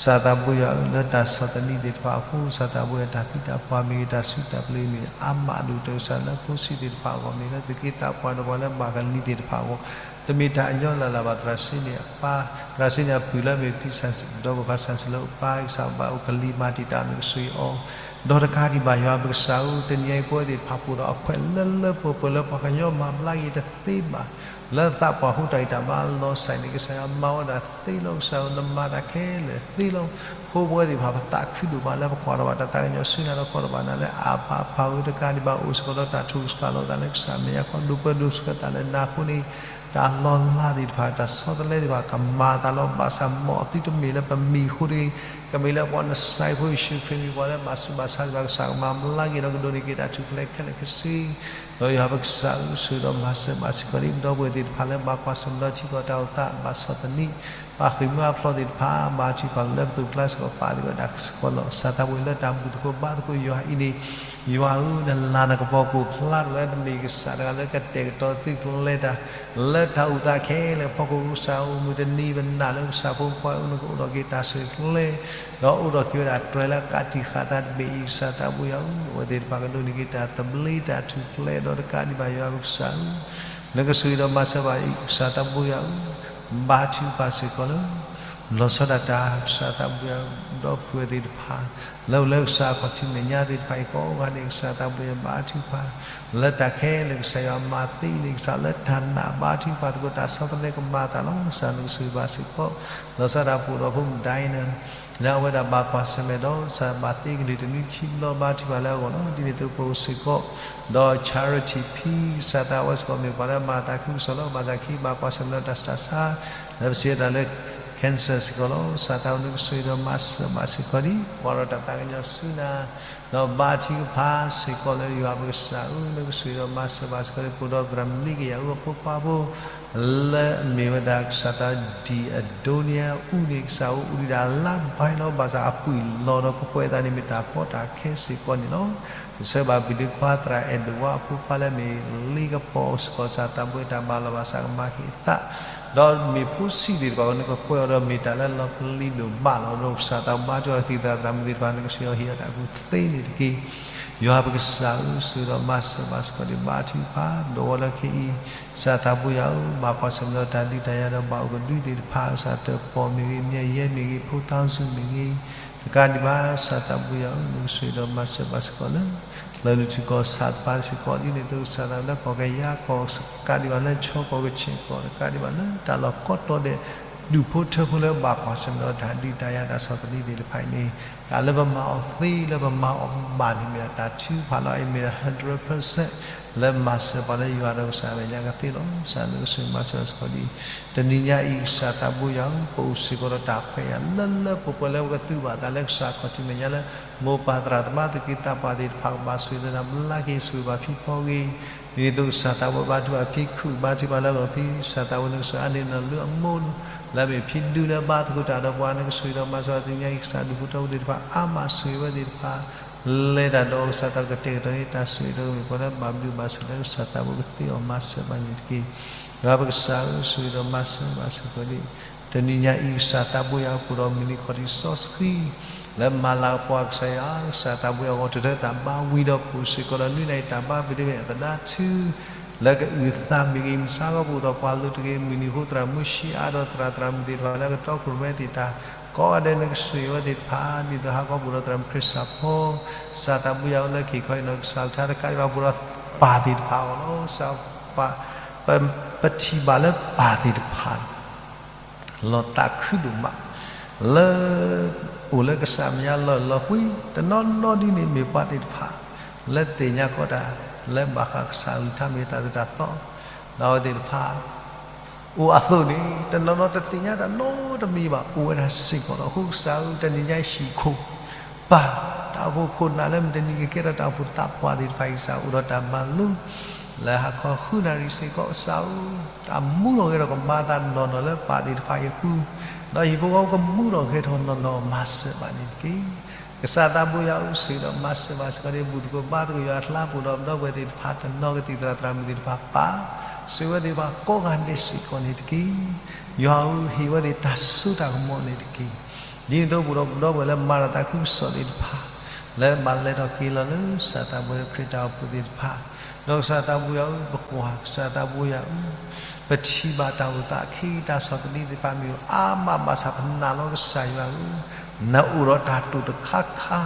စၢ်သးဘိယွၤဧၢ လၢတၢ်ဆီၣ်သနံးသ့ၣ်တဖၣ်အဃိ စၢ်သးဘိယွၤ တၢ်သံတၢ်ပှၢ်မ့ၢ်ဂ့ၤ တၢ်စုတၢ်ပျ့ၤမ့ၢ်ဂ့ၤ အါမးဒိၣ်တၢ်ကစၢ်လၢဖိဆံးသ့ၣ်တဖၣ်အဂီၢ်မ့ၢ်ဂ့ၤ လၢသူၣ်က့သးပှၢ်ဒီးပှၤလၢဘၣ်ကလံၤသ့ၣ်တဖၣ်အဂီၢ် တမ့ၢ်တၢ်အညီလၢ်လၢ်ဘၣ် သရၣ်စ့န့ၣ်အပၢ် သရၣ်စ့န့ၣ်အပုၢ်လၢအမ့ၢ်ပတံၢ်စၢ် ဒီးပပၢ်စၢ်စံးလၢအပၢ် ကစၢ်ဘၣ်အိၣ်ကလံၤမၤတံာ်တာ် နကဆိၣ်ဂ့ၤအီၤ ဒီးတကးဒံးဘၣ် ယွၤပကစၢ်ဧၢ တနံၤအံၤပဝဲသ့ၣ်တဖၣ်ပိာ်ဒီးအခွဲးလၢလၢပှဲၤပှဲၤလၢပှၤကညီမၤဘျါက့ၤတသ့ဘၣ် လၢသးပှၢ်ဟူတၢ်ဂံၢ်တၢ်ဘါလီၤစၢ်န့ၣ် ကစၢ်ယွၤမၤဝဲဒၣ်သ့လီၤ ကစၢ်ဧၢ နမၤတၢ်ခဲလၢာ်သ့လီၤ ဃိပဝဲသ့ၣ်တဖၣ် ပသးခုဒိၣ်မးလၢပကွၢ်ထီၣ်ဘၣ်တၢ်သးကညီၤဆူနၤဒီး ကွၢ်ထီၣ်ဘၣ်နၤလၢအဘၣ်အဖးဧၢ တကးဒံးဘၣ် အိၣ်စ့ၢ်ကီးဒီးတၢ်ထူၣ်စှၤလိာ်သးလၢကစၢ်မဲာ်ညါခီ ဒိၣ်ပၢဒိၣ်ဆှၢသးလၢနၤအဃိန့ၣ် တၢ်လီၤလးသ့ၣ်တဖၣ် တၢ်ဆီတလဲသ့ၣ်တဖၣ် ကမၤအသးလီၤ ဘၣ်ဆၣ်မ်အသုတမ့ၢ်လၢပမံၤအဃိတဂ့ၤ ကမ့ၢ်လၢပှၤနစဲးဖိယ့ၣ်ၡူးခရံာ်မ့ၢ်ပှၤလၢဘၣ်ဆူးဘၣ်ဆါသ့ၣ်တဖၣ် ကစၢ်ကမၤဘျါက့ၤဒီးကဒိးန့ၢ်က့ၤတၢ်ထူၣ်ဖျဲးခဲလၢာ်ခဲဆ့ ဒီးယွၤပကစၢ်ဧၢ ဆိၣ်ဂ့ၤဒီးမၤစၢၤဘၣ်စ့ၢ်ကီးဒ်ပဒီပုၢ်ဝဲၢ်သ့ၣ်တဖၣ်လၢဘၣ်ကွၢ်ဆၢၣ်မဲာ်ဒီးထံကီၢ်တၢ်အိၣ်သး ဘၣ်ဆီၣ်သနံး ဘၣ်ဃ့ၢ်မှံဟးဖျိးသ့ၣ်တဖၣ် ဘါထုကဖၣ်လၢပသိၣ်ကျါစ့ၢ်ကီး ပာ်သ့ၣ်ဝဲဒၣ်စ့ၢ်ကီးလီၤ. စၢ်သးဘိလၢတၢ်ဘူၣ်သကိးဘါသကိးယွၤအံၤန့ၣ် ယွၤဧၢ နလၤနကပီၤကအိၣ်ဖျါထီၣ်လၢနမ့ၢ်ကစၢ်တဂၤလၢကတဲာ်ကတီၤသုးကျဲၤတၢ် လၢတၢ်အိၣ်သးခဲလၢာ်အဖီခိၣ် ကစၢ်ဧၢ မုၢ်တနံၤပနာ်လၢကစၢ်ဖိမုၣ်ဖိနကအိၣ်ဒီးက့ၤတၢ်ဆဲးကျိး ဒီးအိၣ်ဒီးက့ၤဝဲဒၣ်တြဲၤလၢကးတံာ်ဃာ်သးတဘ့ၣ်အံၤ ကစၢ်သးဘိယွၤဧၢ အဝဲသ့ၣ်တဖၣ်ကဒိးန့ၢ်က့ၤတၢ်သဘျ့တၢ်ထူၣ်ဖျဲးဒီးတကးဒံးဘၣ်ယွၤပကစၢ်ဧၢ နကဆိၣ်ဂ့ၤဒီးမၤစၢၤဘၣ်အံၤ ကစၢ်သးဘိယွၤဧၢ ဘါထုကဖၣ်စ့ၢ်ကီးလၢ လီၤဆီဒၣ်တၢ် ကစၢ်သးဘိယွၤ ဒီပုၢ်ဝဲၢ်သ့ၣ်တဖၣ် လၢအိၣ်လၢကစၢ်အခီၣ်ထံးမဲာ်ညါသ့ၣ်တဖၣ်အံၤကိးဂၤန့ၣ် ကစၢ်သးဘိယွၤဘါထုကဖၣ် လၢတၢ်ခဲလၢာ်ကစၢ်ယွၤမၤသ့န့ၣ် ကစၢ်လၢတၢ်နာ်ဘါထုကဖၣ်သကိး တၢ်ဆီတလဲကမၤအသးလီၤ. ကစၢ်နကဆိၣ်ဂ့ၤဘၣ်စ့ၢ်ကီး လီၤဆီဒၣ်တၢ်ပအိၣ်ဒီးဖိမုၣ်ဒၣ်အံၤန့ၣ် လၢအဝဲဒၣ်ဘၣ်ကွၢ်ဆၢၣ်မဲာ်ဒီး ကစၢ်ဘၣ်သ့ကလုၢ်တနွံခံဘျီ ဘါထုကဖၣ်လၢအဂီၢ်လီၤ. ဒ်န့ၣ်အသိးပအိၣ်စ့ၢ်ကီး ဒီး charity ဖံ ကစၢ်သးဝဲစ့ၢ်ကီးမ့ၢ်ပှၤလၢမၤသးခုကစီၣ်လီၤ. ဘၣ်သးခံ ဘၣ်ကွၢ်ဆၢၣ်မဲာ်ဒီးတၢ်ဆူးတၢ်ဆါ လၢပစံးဝဲဒၣ်လၢ cancer စ့ၢ်ကီးလီၤ. ကစၢ်သးဝဲနကဆိၣ်ဂ့ၤဒီးမၤစၢၤဘၣ်စ့ၢ်ကီးဒ် ကွၢ်ဒီးတၢ်သးကညီၤဆူနၤ ဒီးဘါထုကဖၣ်စ့ၢ်ကီးလၢယွၤပကစၢ်ဧၢ နကဆိၣ်ဂ့ၤဒီးမၤစၢၤဘၣ်စ့ၢ်ကီးဒ် ပအိၣ်ဒီးသရၣ်မုၣ်လံကယၤအူအဖိခွါဖိ လၢအမ့ၢ်ဝဲဒၣ်ကစၢ်သးဒံၣ်အဒိနံယၤအူန့ၣ် ကစၢ်ဧၢ အူဒံးဒၣ်လါဘၣ်လီၤ. ဘၣ်ဆၣ်အပှံာ်လီၤဒီးကကွဲးအသးန့ၣ် မ့ၢ်တၢ်ကီတၢ်ခဲစ့ၢ်ကီးန့ၣ်လီၤ. ကဆၢဘၣ်ဘုၣ်ဒုးခွါသရၣ်အဲၣ်ဒိးဝါအဖိခွါလၢအမ့ၢ်လ့ကပီၤစ့ၢ်ကီး ကစၢ်သးဘိတၢ်ဘၣ်လီၤဘၣ်ဆၣ်ကမၤက့ၤအသး ဒီးမ့ၢ်ဖိဆံးသ့ၣ်တဖၣ်အဃိန့ၣ် ကကွဲးအီၤဒီးမ့ၢ်တၢ်လၢလီၤပျံၤဒိၣ်မးလီၤ. ဒီးကစၢ်သးဘိဘါထုကဖၣ်သ့ၣ်သရၣ်မုၣ်သ့ၣ်တဖၣ် နကဆိၣ်ဂ့ၤအီၤဟ့ၣ်အီၤတၢ်ကူၣ်သ့န့ၣ်တက့ၢ်. ယွၤပကစၢ်ဧၢ ဆိၣ်ဂ့ၤဒီးမၤစၢၤဘၣ်စ့ၢ်ကီးဒ် ဘါထုကဖၣ် ဒီးဝဲလၢခံအံၤ ကစၢ်သးဘိယွၤဧၢ ဘၣ်ကွၢ်ဆၢၣ်မဲာ်ဒီးတၢ်ဒုးတၢ်ယၤဒီးဘၣ်အိၣ်ကဒုသ့ၣ်တဖၣ် ကစၢ်တၢၣ်ပီၣ်မ့ၢ်ဂ့ၤ မၠဲၣ်ယဲမ့ၢ်ဂ့ၤ ဖိသၣ်စူၣ်မ့ၢ်ဂ့ၤ တကးဒံးဘၣ် ကစၢ်သးဘိယွၤဧၢ နကဆိၣ်ဂ့ၤဒီးမၤစၢၤဘၣ်စ့ၢ်ကီးလၢ လၢနထံကီၢ်ဆးသပၤစ့ၢ်ကီး ဒ်န့ၣ်အသိးကစၢ်သးလၢကီၢ်ကယၤကီၢ် တကးဒံးဘၣ်လၢ ချီကီၢ်ကဆ့ၣ်ကီၢ် တကးဒံးဘၣ်လၢတၢ်လီၢ်ကိးတီၤဒဲး ဒူၣ်ဖိထၢဖိလၢဘၣ်ကွၢ်ဆၢၣ်မဲာ်ဒီးတၢ်ဒုးတၢ်ယၤတၢ်ဆီၣ်သနံးသ့ၣ်တဖၣ်အံၤန့ၣ် တၢ်လၢပမၤအီၤသ့လၢပမၤအီၤဘၣ်န့ၣ် မ့ၢ်ဒၣ်တၢ်ထုကဖၣ်လီၤ. အံၤမ့ၢ်ဒၣ် hundred percent လၢမၤစၢၤပှၤလၢယွၤဒီးကစၢ်အမဲာ်ညါကသ့လီၤ. ကစၢ်နကဆိၣ်ဂ့ၤမၤစၢၤဘၣ်စ့ၢ်ကီးဒ် တနံၤညါအံၤ ကစၢ်သးဘိယွၤဧၢ ပအိၣ်စ့ၢ်ကီးဒီးတၢ်ခွဲးယာ်လၢလၢပှဲၤပှဲၤလၢပကသူဘၣ်သးလၢကစၢ်အခီၣ်ထံးမဲာ်ညါလၢ မိၢ်ပၢ်သရၣ်သမါသူၣ်က့သးပှၢ်သ့ၣ်တဖၣ်ကဘၣ်ဆိၣ်ဂ့ၤဒီးနၤဘျါက့ၤ ဆိၣ်ဂ့ၤဘၣ်ဖံဖီဂ့ၤ ဒ်န့ၣ်အသိးကစၢ်သးဘိဘါထုကဖၣ်ဖံခုၣ် ဘါထုကဖၣ်လၢအဂီၢ်ဖံ ကစၢ်သးဘိနကဆိၣ်ဂ့ၤအါန့ၢ်နီၢ်လုၢ်အမိၢ် လၢအမ့ၢ်ဖံဒူလၢဘါသကိးတၢ်ဒီးပှၤ နကဆိၣ်ဂ့ၤဒီးမၤစၢၤဘၣ်တနံၤညါအံၤ ကစၢ်ဒူၣ်ဖိထၢဖိသ့ၣ်တဖၣ် အါမးဆိၣ်ဂ့ၤဝဲသ့ၣ်တဖၣ် လဲၤတၢ်ဒီးကစၢ်သးကတဲာ်ကတီၤန့ၢ်တၢ်ဆိၣ်ဂ့ၤဒီးမ့ၢ်ပှၤလၢဘၣ်ဘျုးဘၣ်ဆိၣ်လၢကစၢ်သးဘိကသ့အီၤမၤစၢၤဘၣ်န့ၣ်တက့ၢ်. ယွၤပကစၢ်ဧၢ ဆိၣ်ဂ့ၤဒီးမၤစၢၤဘၣ်စ့ၢ်ကီးဒ် တနံၤညါအံၤ ကစၢ်သးဘိယွၤပအိၣ်ဒီးမုၢ်နံၤခီၣ်ထံးစီဆှံ လၢမၤလၤကပီၤကစၢ်ယွၤ ကစၢ်သးဘိယွၤအဂီၢ် တထၢသးဘါဝံၤဒီးပအိၣ်စ့ၢ်ကီးဒီး နွံနၤအံၤတၢ်ဘါဘ့ၣ်တဘ့ၣ်အသဒါဆူ လၢကအုၣ်သးမ့ၢ်ဂ့ၤ မုၢ်ဆါခီပအိၣ်ဒီးပှၤလိၤတဂ့ၤ မုၢ်နံၤဃိသရၣ်မုၢ်ဆံးအါဒီးသရၣ်သရၣ်မုၣ်သ့ၣ်တဖၣ်လၢကတီခိၣ်ရိၣ်မဲသ့ၣ်တဖၣ် ကိးဂၤဒဲးနကဆိၣ်ဂ့ၤဝဲသ့ၣ်တဖၣ် ဒ်သိးဟါခီပအိၣ်ဒီးသရၣ်မုၣ်ခရံာ်စၢ်ဖိ ကစၢ်သးဘိယွၤလၢခံခီအံၤနီၢ်ကစၢ်ကထါတကးဒံးဘၣ်ပအိၣ်ဒီးပၢ်သ့ၣ်တဖၣ်အဂီၢ်လီၤ. ကစၢ်ပၢ် ပ ပထံၣ်ဘၣ်လၢပၢ်သ့ၣ်တဖၣ် လီၤသးခုဒိၣ်မး လၢ အိၣ်လၢကစၢ်မဲာ်ညါလီၤလီၤကွံ တနီၤနီၤဒ်န့ၣ်မ့ၢ်ပှၤသ့ၣ်တဖၣ် လၢသ့ၣ်ညါကီးတၢ် လၢဘၣ်ဃးကစၢ်အကလုၢ်ကထါမ့ၢ်တၢ်သိၣ်တၢ်သီ ဒီးအဝဲသ့ၣ်တဖၣ် အိၣ်အသိးန့ၣ် တနီၤနီၤတသ့ၣ်ညါတၢ်နီတမံၤဘၣ် အိၣ်ဝဲဒၣ်စ့ၢ်ကီးလီၤ. အဃိကစၢ်ဧၢ တနံၤညါအံၤဟံၣ်ခိၣ် ပၢ် တၢ်အိၣ်ဖှိၣ်ခိၣ်နၢ်လၢမုၢ်တနံၤကကဲထီၣ်တၢ်အိၣ်ဖှိၣ်သးပှၢ်သ့ၣ်တဖၣ်အံၤ ကစၢ်အိၣ်ဒီးတၢ်မၤလိ လၢဟါခီဃုနၣ်ရံၣ်စ့ၢ်ကီး ကစၢ်ဧၢ တၢ်မူထီၣ်ဂဲၤထီၣ်ကမၤသးနီၢ်နီၢ်လၢပၢ်သ့ၣ်တဖၣ်အံၤအပူၤ ဒီးဟံၣ်ဖိဃီဖိကမူထီၣ်ဂဲၤထီၣ်နီၢ်နီၢ် မၤစၢၤဘၣ်န့ၣ်တက့ၢ်. ကစၢ်သးဘိယွၤဧၢ ဆိၣ်ဂ့ၤဒီးမၤစၢၤဘၣ်စ့ၢ်ကီးန့ၣ် ဘူၣ်တကိးဘါသကိး ယွၤအကျါ ပအိၣ်ဒီးပဒီပုၢ်ဝဲၢ်သ့ၣ်တဖၣ် တနီၤကသံၣ်သရၣ်သရၣ်မုၣ်သ့ၣ်တဖၣ်ပၢ် ဆိၣ်ဂ့ၤဝဲသ့ၣ်တဖၣ်ကိးဂၤဒဲးစ့ၢ်ကီးန့ၣ်တက့ၢ်. ယွၤဧၢ ဟ့ၣ်ဝဲသ့ၣ်တၢ်စိတၢ်ကမီၤန့ၣ်တက့ၢ်. ဒ်န့ၣ်အသိး ပအိၣ်ဒီးပဒီပုၢ်ဝဲၢ်လၢမၤတၢ်သးခုကစီၣ်သ့ၣ်တဖၣ် လၢဘၣ်လဲၤထီၣ်က့ၤလီၤလၢကစၢ်သးဘိယွၤခရံာ်တၢ်အိၣ်ဖှိၣ်သ့ၣ်တဖၣ် ဒီးကစၢ်သးဘိယွၤဧၢ ပကွၢ် ကစၢ်သးဘိယွၤဧၢ ပထံၣ်ဘၣ်တၢ်အိၣ်သးအခံ တၢ်ဆီၣ်သနံးသ့ၣ်တဖၣ်မ့ၢ်အိၣ်အါမးဘၣ်ဆၣ် ပနာ်လီၤကစၢ်ယွၤဧၢ နအိၣ်ဒီးတၢ်တိာ်တခါခါ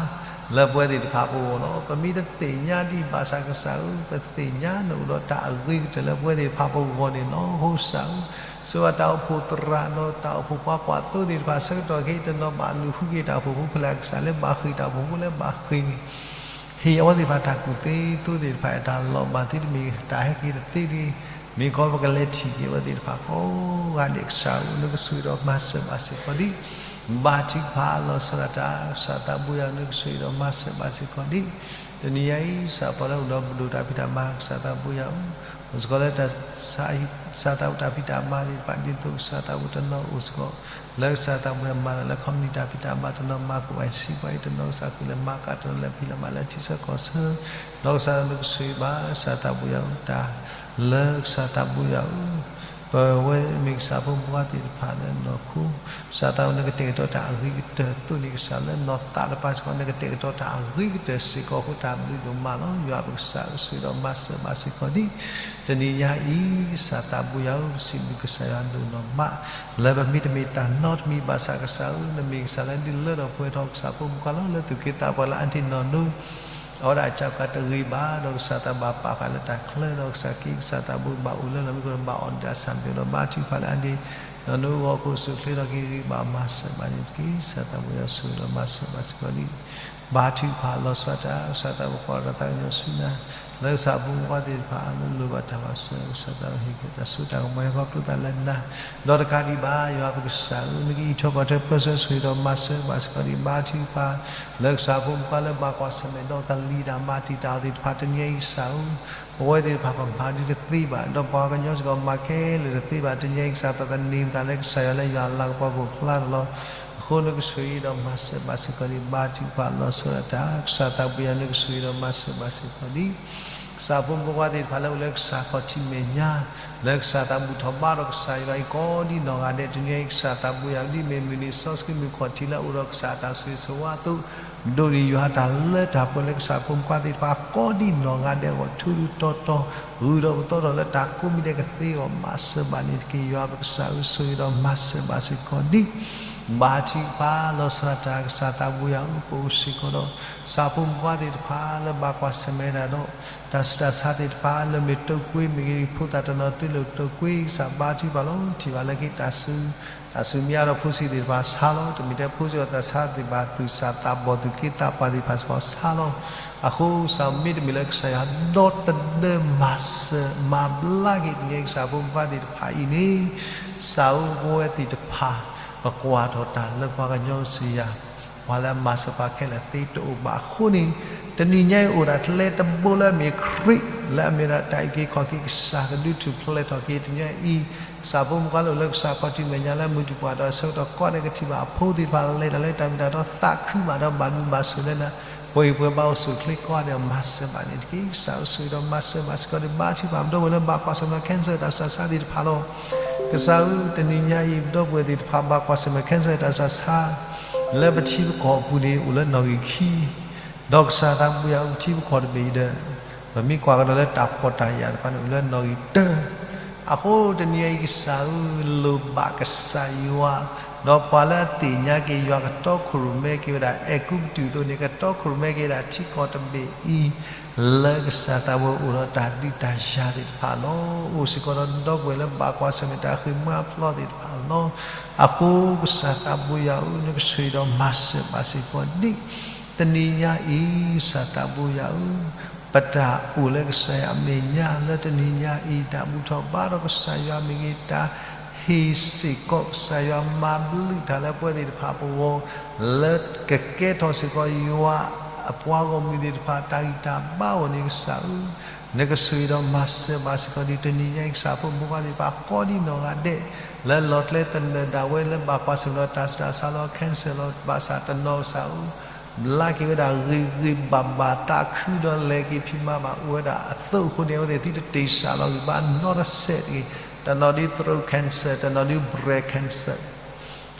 လၢပဝဲသ့ၣ်တဖၣ်ပဂီၢ်လီၤ. ပမ့ၢ်တသ့ၣ်ညါဒံးဘၣ်ဆၣ်ကစၢ်ဧၢ ပသ့ၣ်ညါနအိၣ်ဒီးတၢ်အဂ့ၤကတၢၢ်လၢပဝဲသ့ၣ်တဖၣ်ပဂီၢ်န့ၣ်လီၤ. အဃိကစၢ်ဧၢ ဆိၣ်ဂ့ၤတၢ်အိၣ်ဖှိၣ်သရၣ်ဒီးတၢ်အိၣ်ဖှိၣ်ပှၤကွၢ်သိသ့ၣ်တဖၣ် ဆၢကတီၢ်ခဲအံၤ တနီၤဘၣ်လူၤဃုက့ၤတၢ်အိၣ်ဖှိၣ်ဖိဖဲလဲၣ် ကစၢ်လၢဘၣ်ဃ့ၢ်တၢ်အိၣ်ဖှိၣ်ဖိလၢဘၣ်ဃ့ၢ်န့ၣ် ဟ့ၣ်အဝဲသ့ၣ်တဖၣ်တၢ်ကူၣ်သ့သိသ့ၣ်တဖၣ် တၢ်လီၤဘၣ်သ့တမ့ၢ် တၢ်ဟဲက့ၤတသ့ဒံး မ့ၢ်ကီးပကလဲၤထံၣ်က့ၤအဝဲသ့ၣ်တဖၣ်ကိးဂၤဒဲး ကစၢ်ဧၢ နကဆိၣ်ဂ့ၤဒီးမၤစၢၤဘၣ်စ့ၢ်ကီးဒံး ဘါထုကဖၣ်လီၤဆီဒၣ်တၢ် ကစၢ်သးဘိယွၤ နကဆိၣ်ဂ့ၤဒီးမၤစၢၤဘၣ်စ့ၢ်ကီးဒံး တနံၤညါအံၤ ကစၢ်ပှၤလၢအိၣ်ဒီးပဒိၣ်တၢ်ဖံးတၢ်မၤ ကစၢ်သးဘိယွၤဧၢ အိၣ်စ့ၢ်ကီးလၢ ကစၢ်သးဘိတၢ်ဖံးတၢ်မၤသ့ၣ်တဖၣ် ဒ်သိးကစၢ်သးဘိတနီၤအိၣ်စ့ၢ်ကီး လၢကစၢ်သးဘိယွၤမၤလၢ လၢ company တၢ်ဖံးတၢ်မၤ တနီၤမၤကဝဲၤစံးပှၤအံၤ တနီၤကစၢ်ဃုာ်လၢမၤကး တနီၤလၢဖံးလၢမၤလၢထံဆၢကီၢ်ဆၢ ဒီးကစၢ်နကဆိၣ်ဂ့ၤဘၣ် ကစၢ်သးဘိယွၤဧၢ တၢ် လၢကစၢ်သးဘိယွၤဧၢ ပဝဲမ့ၢ်ကစၢ်ဖိမုၣ်ဖိခွါသ့ၣ်တဖၣ်လၢနီၢ်ခိ ကစၢ်သးဘိ နကတဲာ်ကတီၤတၢ်အဂ့ၤကတၢၢ်အသိးန့ၣ် ကစၢ်လၢနီၢ်သးတပၤစ့ၢ်ကီး နကတဲာ်ကတီၤတၢ်အဂ့ၤကတၢၢ်စ့ၢ်ကီး အဃိတၢ်ဘျုးဒိၣ်မးလီၤ. ယွၤပကစၢ်ဧၢ ဆိၣ်ဂ့ၤဒီးမၤစၢၤဘၣ်စ့ၢ်ကီးဒံး တနံၤညါအံၤ ကစၢ်သးဘိယွၤဧၢ ပစံးဘျုးကစၢ်ယွၤဒိၣ်နီၢ်မး လၢပမ့ၢ်တမ့ၢ်တၢ်နီတမံၤဘၣ်ဆၣ် ကစၢ်ဧၢ နမ့ၢ်ကစၢ်လၢဒုးလၢထီၣ်ပှဲၤထီၣ် ကစၢ်ဖိမုၣ်ဖိခွါလီၤ လၢသူၣ်က့သးပှၢ်လၢအါတ့ၢ်နီၢ်နီၢ် အဝဲဒၣ်အစၢ်ကတဂ့ၤဘၣ် ဒီးကစၢ်သးဘၣ်ပာ်ဃာ်လၢတၢ်ချၢ ဒီးကစၢ်က့ ကစၢ်သးဘိဘၣ်အိၣ်လၢလီၢ်မံခိၣ် ဘၣ်အီၣ်ဒၣ်ဆၣ်မ့ၢ်ဒီး ဘါထုကဖၣ်လၢအါတ့ၢ်နီၢ်နီၢ်အဂီၢ် ကအိၣ်ဆူၣ်အိၣ်ချ့ထီၣ်က့ၤဂ့ၤ ဘၣ်မၤစၢၤဘၣ်န့ၣ်တက့ၢ်. ကစၢ်သးဘိယွၤ ဆိၣ်ဂ့ၤဒီးမၤစၢၤဘၣ်စ့ၢ်ကီးဒံး ဘါထုကဖၣ်လီၤဆီဒၣ်တၢ် ကစၢ်သးဘိကွၢ်ဒီးသးကညီၤဆူနၤ လၢကစၢ်ဖိမုၣ်ဖိခွါသ့ၣ်တဖၣ် လၢလိၣ်ဘၣ်တၢ်မၤစၢၤ ကစၢ်သးဘိဟ့ၣ်က့ၤတၢ်စိတၢ်ကမီၤ ဟဲခီဖျိသးလၢနၤ ဒီးတကးဒံးဘၣ် ယွၤပကစၢ်ဧၢ နကအံးထွဲကွၢ်ထွဲပၢဆှၢ ဆိၣ်ဂ့ၤဒီးမၤစၢၤဘၣ်စ့ၢ်ကီးဒံး ဘါထုကဖၣ် လၢကစၢ်ဖိမုၣ်ဖိခွါလၢဘၣ်ကွၢ်ဆၢၣ်မဲာ်ဒီးကလံၤတၢ်မၤတံာ်တာ်အီၤသ့ၣ်တဖၣ် တနံၤအံၤကစၢ်ဧၢ ပဝဲသ့ၣ်တဖၣ်ပမၤဒုးတသ့ဘၣ် ဒီးပှၤကညီစ့ၢ်ကီးမၤခဲလၢာ်တသ့ဘၣ် တနံၤအံၤကစၢ် ပသန့ၤပသးလၢကစၢ်ယွၤလၢယွၤအလၤကပီၤကအိၣ်ဖျါထီၣ်လီၤ. အဃိနကဆိၣ်ဂ့ၤဒီးမၤစၢၤဘၣ်စ့ၢ်ကီးဒံး ဘါထုကဖၣ်လီၤဆီဒၣ်တၢ် ကစၢ်သးဘိယွၤ နကဆိၣ်ဂ့ၤဒီးမၤစၢၤဘၣ်စ့ၢ်ကီးဒံး ကစၢ်ဖိမုၣ်ဖိခွါသ့ၣ်တဖၣ်လၢအိၣ်လၢကစၢ်ခီၣ်ထံးမဲာ်ညါ လၢကစၢ်သးဘူၣ်ထီၣ်ဘါဒီးကစၢ်ယွၤအံၤကိးဒံနီၢ်ဂၤဒဲး တနံၤအံၤကစၢ်သးဘိယွၤ ဒ်မ့ၢ်မုၢ်နံၤစီဆှံမုၢ်ခီၣ်ထံးလၢအိၣ်ဒီးကစၢ်အတၢ်ဆိၣ်ဂ့ၤဆိၣ်ဝါအသိး ဒိးန့ၢ်ယွၤတၢ်လၢတၢ်ပှဲၤလၢကစၢ်ဖိမုၣ်ဖိခွါသ့ၣ်တဖၣ်ကိးဒံနီၢ်ဂၤဒဲးအဂီၢ် ထူထူတီတီ ဂုာ်ဒီးပသီထီၣ်လၢတၢ်ကိးမံၤဒဲးကသ့အဂီၢ် မၤစၢၤဘၣ်န့ၣ်တက့ၢ်. ယွၤပကစၢ်ဧၢ ဆိၣ်ဂ့ၤဒီးမၤစၢၤဘၣ်စ့ၢ်ကီးဒံး ဘါထုကဖၣ်လီၤဆီဒၣ်တၢ် ကစၢ်သးဘိယွၤဧၢ ပအိၣ်စ့ၢ်ကီးဒီး ကစၢ်ဖိမုၣ်ဖိခွါသ့ၣ်တဖၣ်လၢဘၣ်ကွၢ်ဆၢၣ်မဲာ်တၢ်ဒီး တၢ်ဆူးတၢ်ဆါသ့ၣ်တဖၣ် လၢမ့ၢ်တိာ်ကွံာ်မ့ၢ်ဂ့ၤ ဖိသၣ်တနီၤတုၤလၢတိာ်ကွံာ် ကစၢ်ဘါထုကဖၣ်လီၤ ထံၣ်ဘၣ်လၢခံ တၢ်ဆူး တၢ်ဆူးမ့ၢ်အါထီၣ်ဖိဆံးသ့ၣ်တဖၣ်ဆါလီၤ တမ့ၢ်ထဲဖိဆံးအီၤသးဆါသ့ၣ်တဖၣ် သူၣ်စၢ်သးဘီၣ်သူၣ်က့သးပှၢ်သ့ၣ်တဖၣ်စ့ၢ်ကီးဆါလီၤ အဃိကစၢ်မ့တမ့ၢ်လၢကစၢ်ယွၤဒီတဒၢမၤစၢၤ မၤဘျါက့ၤတနံၤအံၤ ကစၢ်ဖိမုၣ်ဖိခွါသ့ၣ်တဖၣ်အံၤန့ၣ် ကစၢ်ဧၢ ပဝဲသ့ၣ်တဖၣ် ပကွၢ်ထီၣ်တၢ်လၢပှၤကညီစံယၤ ပှၤလၢအမၤစၢၤပှၤခဲလၢာ်သ့တအိၣ်ဘၣ်အဃိန့ၣ် တနံၤညါအံၤအိၣ်ဒၣ်ကျဲတဘိလၢအမ့ၢ်ခရံာ် လၢအမ့ၢ်ဒၣ်တၢ်အုၣ်က့ၤခီၣ်က့ၤကစၢ် ကဒုးထူၣ်ဖျဲးထီၣ်က့ၤတနံၤညါအံၤ ကစၢ်ဖိမုၣ်ဖိခွါလၢအိၣ်လၢကစၢ်ခီၣ်ထံးမဲာ်ညါလၢမုၢ်တပှၢ်ဒီးအဆၢကတီၢ် ကိးဂၤဒဲးကထံၣ်ဘၣ်အဖိသ့ၣ်တဖၣ် လဲၤတၢ်လၢတၢ်မ့ၢ်တၢ်တီ သးခုဘၣ်ဒီးဘၣ်မုာ်ဘၣ်စၢၤလၢနၤ ပှဲၤဂံၢ်ပှဲၤဘါအိၣ်ဆူၣ်အိၣ်ချ့ကိးဂၤဒဲး မၤစၢၤဘၣ်န့ၣ်တက့ၢ်. ကစၢ်ဧၢ ဆိၣ်ဂ့ၤဒီးမၤစၢၤဘၣ်စ့ၢ်ကီးဒံး ဘါထုကဖၣ် ပဒီပုၢ်ဝဲၢ်လၢဘၣ်ကွၢ်ဆၢၣ်မဲာ် cancer တၢ်ဆူးတၢ်ဆါသ့ၣ်တဖၣ်လီၤ. ကစၢ်ဧၢ တနံၤညါအံၤ ပဒီပုၢ်ဝဲၢ်သ့ၣ်တဖၣ် ဘၣ်ကွၢ်ဆၢၣ်မဲာ် cancer တၢ်ဆူးတၢ်ဆါ လၢပထံပကီၢ်အပူၤန့ၣ် အိၣ်လၢနီၣ်ဂံၢ်ခံ ဒီးကစၢ်သးဘိယွၤ ပထံပကီၢ်တဘ့ၣ်အံၤဒီး ပမ့ၢ်ကွၢ်ကဒီးလၢတၢ်ဖှီၣ်တၢ်ယာ်တဖၣ်န့ၣ် အိၣ်လၢနီၣ်ဂံၢ်တၢ အဃိတနံၤအံၤကစၢ်ဧၢ လိၣ်ဘၣ်ကစၢ်ယွၤ ဒီးပှၤလၢအသ့ၣ်ညါက့ၤယွၤကတီခိၣ်ရိၣ်မဲက့ၤဝဲဒၣ်အဲၤကူပတူးအသိးန့ၣ် ကတီခိၣ်ရိၣ်မဲက့ၤဝဲဒၣ်ထံကီၢ်တဘ့ၣ်အံၤ လၢကစၢ်သးဝဲအိၣ်ဒီးတၢ်ဒုးတၢ်ယၤသ့ၣ်တဖၣ်လီၤ. အိၣ်စ့ၢ်ကီးဒီးဒီပုၢ်ဝဲၢ်လၢဘၣ်ကွၢ်ဆၢၣ်မဲာ်တၢ်ဃ့ၢ်မှံဟးဖျိးသ့ၣ်တဖၣ်လီၤ. အဃိကစၢ်သးဘိယွၤဧၢ, နကဆိၣ်ဂ့ၤဒီးမၤစၢၤဘၣ်စ့ၢ်ကီးဒ် တနံၤညါအံၤ ကစၢ်သးဘိယွၤဧၢ, ပတၢ်အိၣ်လၢကစၢ်ယွၤအမဲာ်ညါလၢတနံၤညါအံၤ တၢ်ဘူၣ်ထီၣ်ဘါထီၣ်ကစၢ်ယွၤမ့ၢ်ဂ့ၤ, တၢ်ဟ့ၣ်စ့ၢ်ကီး ကစၢ်ယွၤမၤဘျုးတၢ်လၢပဝဲသ့ၣ်တဖၣ်အပဂီၢ် လၢကကဲထီၣ်စ့ၢ်ကီးယွၤအပှၤဂီၢ်မုၢ်သ့ၣ်တဖၣ် တၢ်ဂံၢ်တၢ်ဘါအဂီၢ်န့ၣ် ကစၢ်ဧၢ, နကဆိၣ်ဂ့ၤဒီးမၤစၢၤဘၣ်စ့ၢ်ကီးဒ်တနံၤညါအံၤ ကစၢ်ဖိမုၣ်ဖိခွါသ့ၣ်တဖၣ် ကိးဒံနီၢ်ဂၤဒဲး လၢလီၤကျဲသနၢၣ်ဒၣ်ဝဲလၢဘၣ်ကွၢ်ဆၢၣ်မဲာ်ဒီးတၢ်ဆူးတၢ်ဆါလၢ cancer လီၤ. ဘၣ်ဆၣ်တနီၤကစၢ်ဧၢ ဘျါက့ၤဝဲဒၣ်ဂ့ၤဂ့ၤဘၣ်ဘၣ် သးခုဒီးလဲၤက့ၤဖံးမၤဘၣ်အိၣ်ဝဲဒၣ်အသိးအဃိန့ၣ် အဝဲသ့ၣ်သုတတ့ၢ်စၢ်လီၤဂံၢ်ဘါနီတစဲးတဂ့ၤ. တနီၤဒ် throat cancer, တနီၤဒ် breast cancer,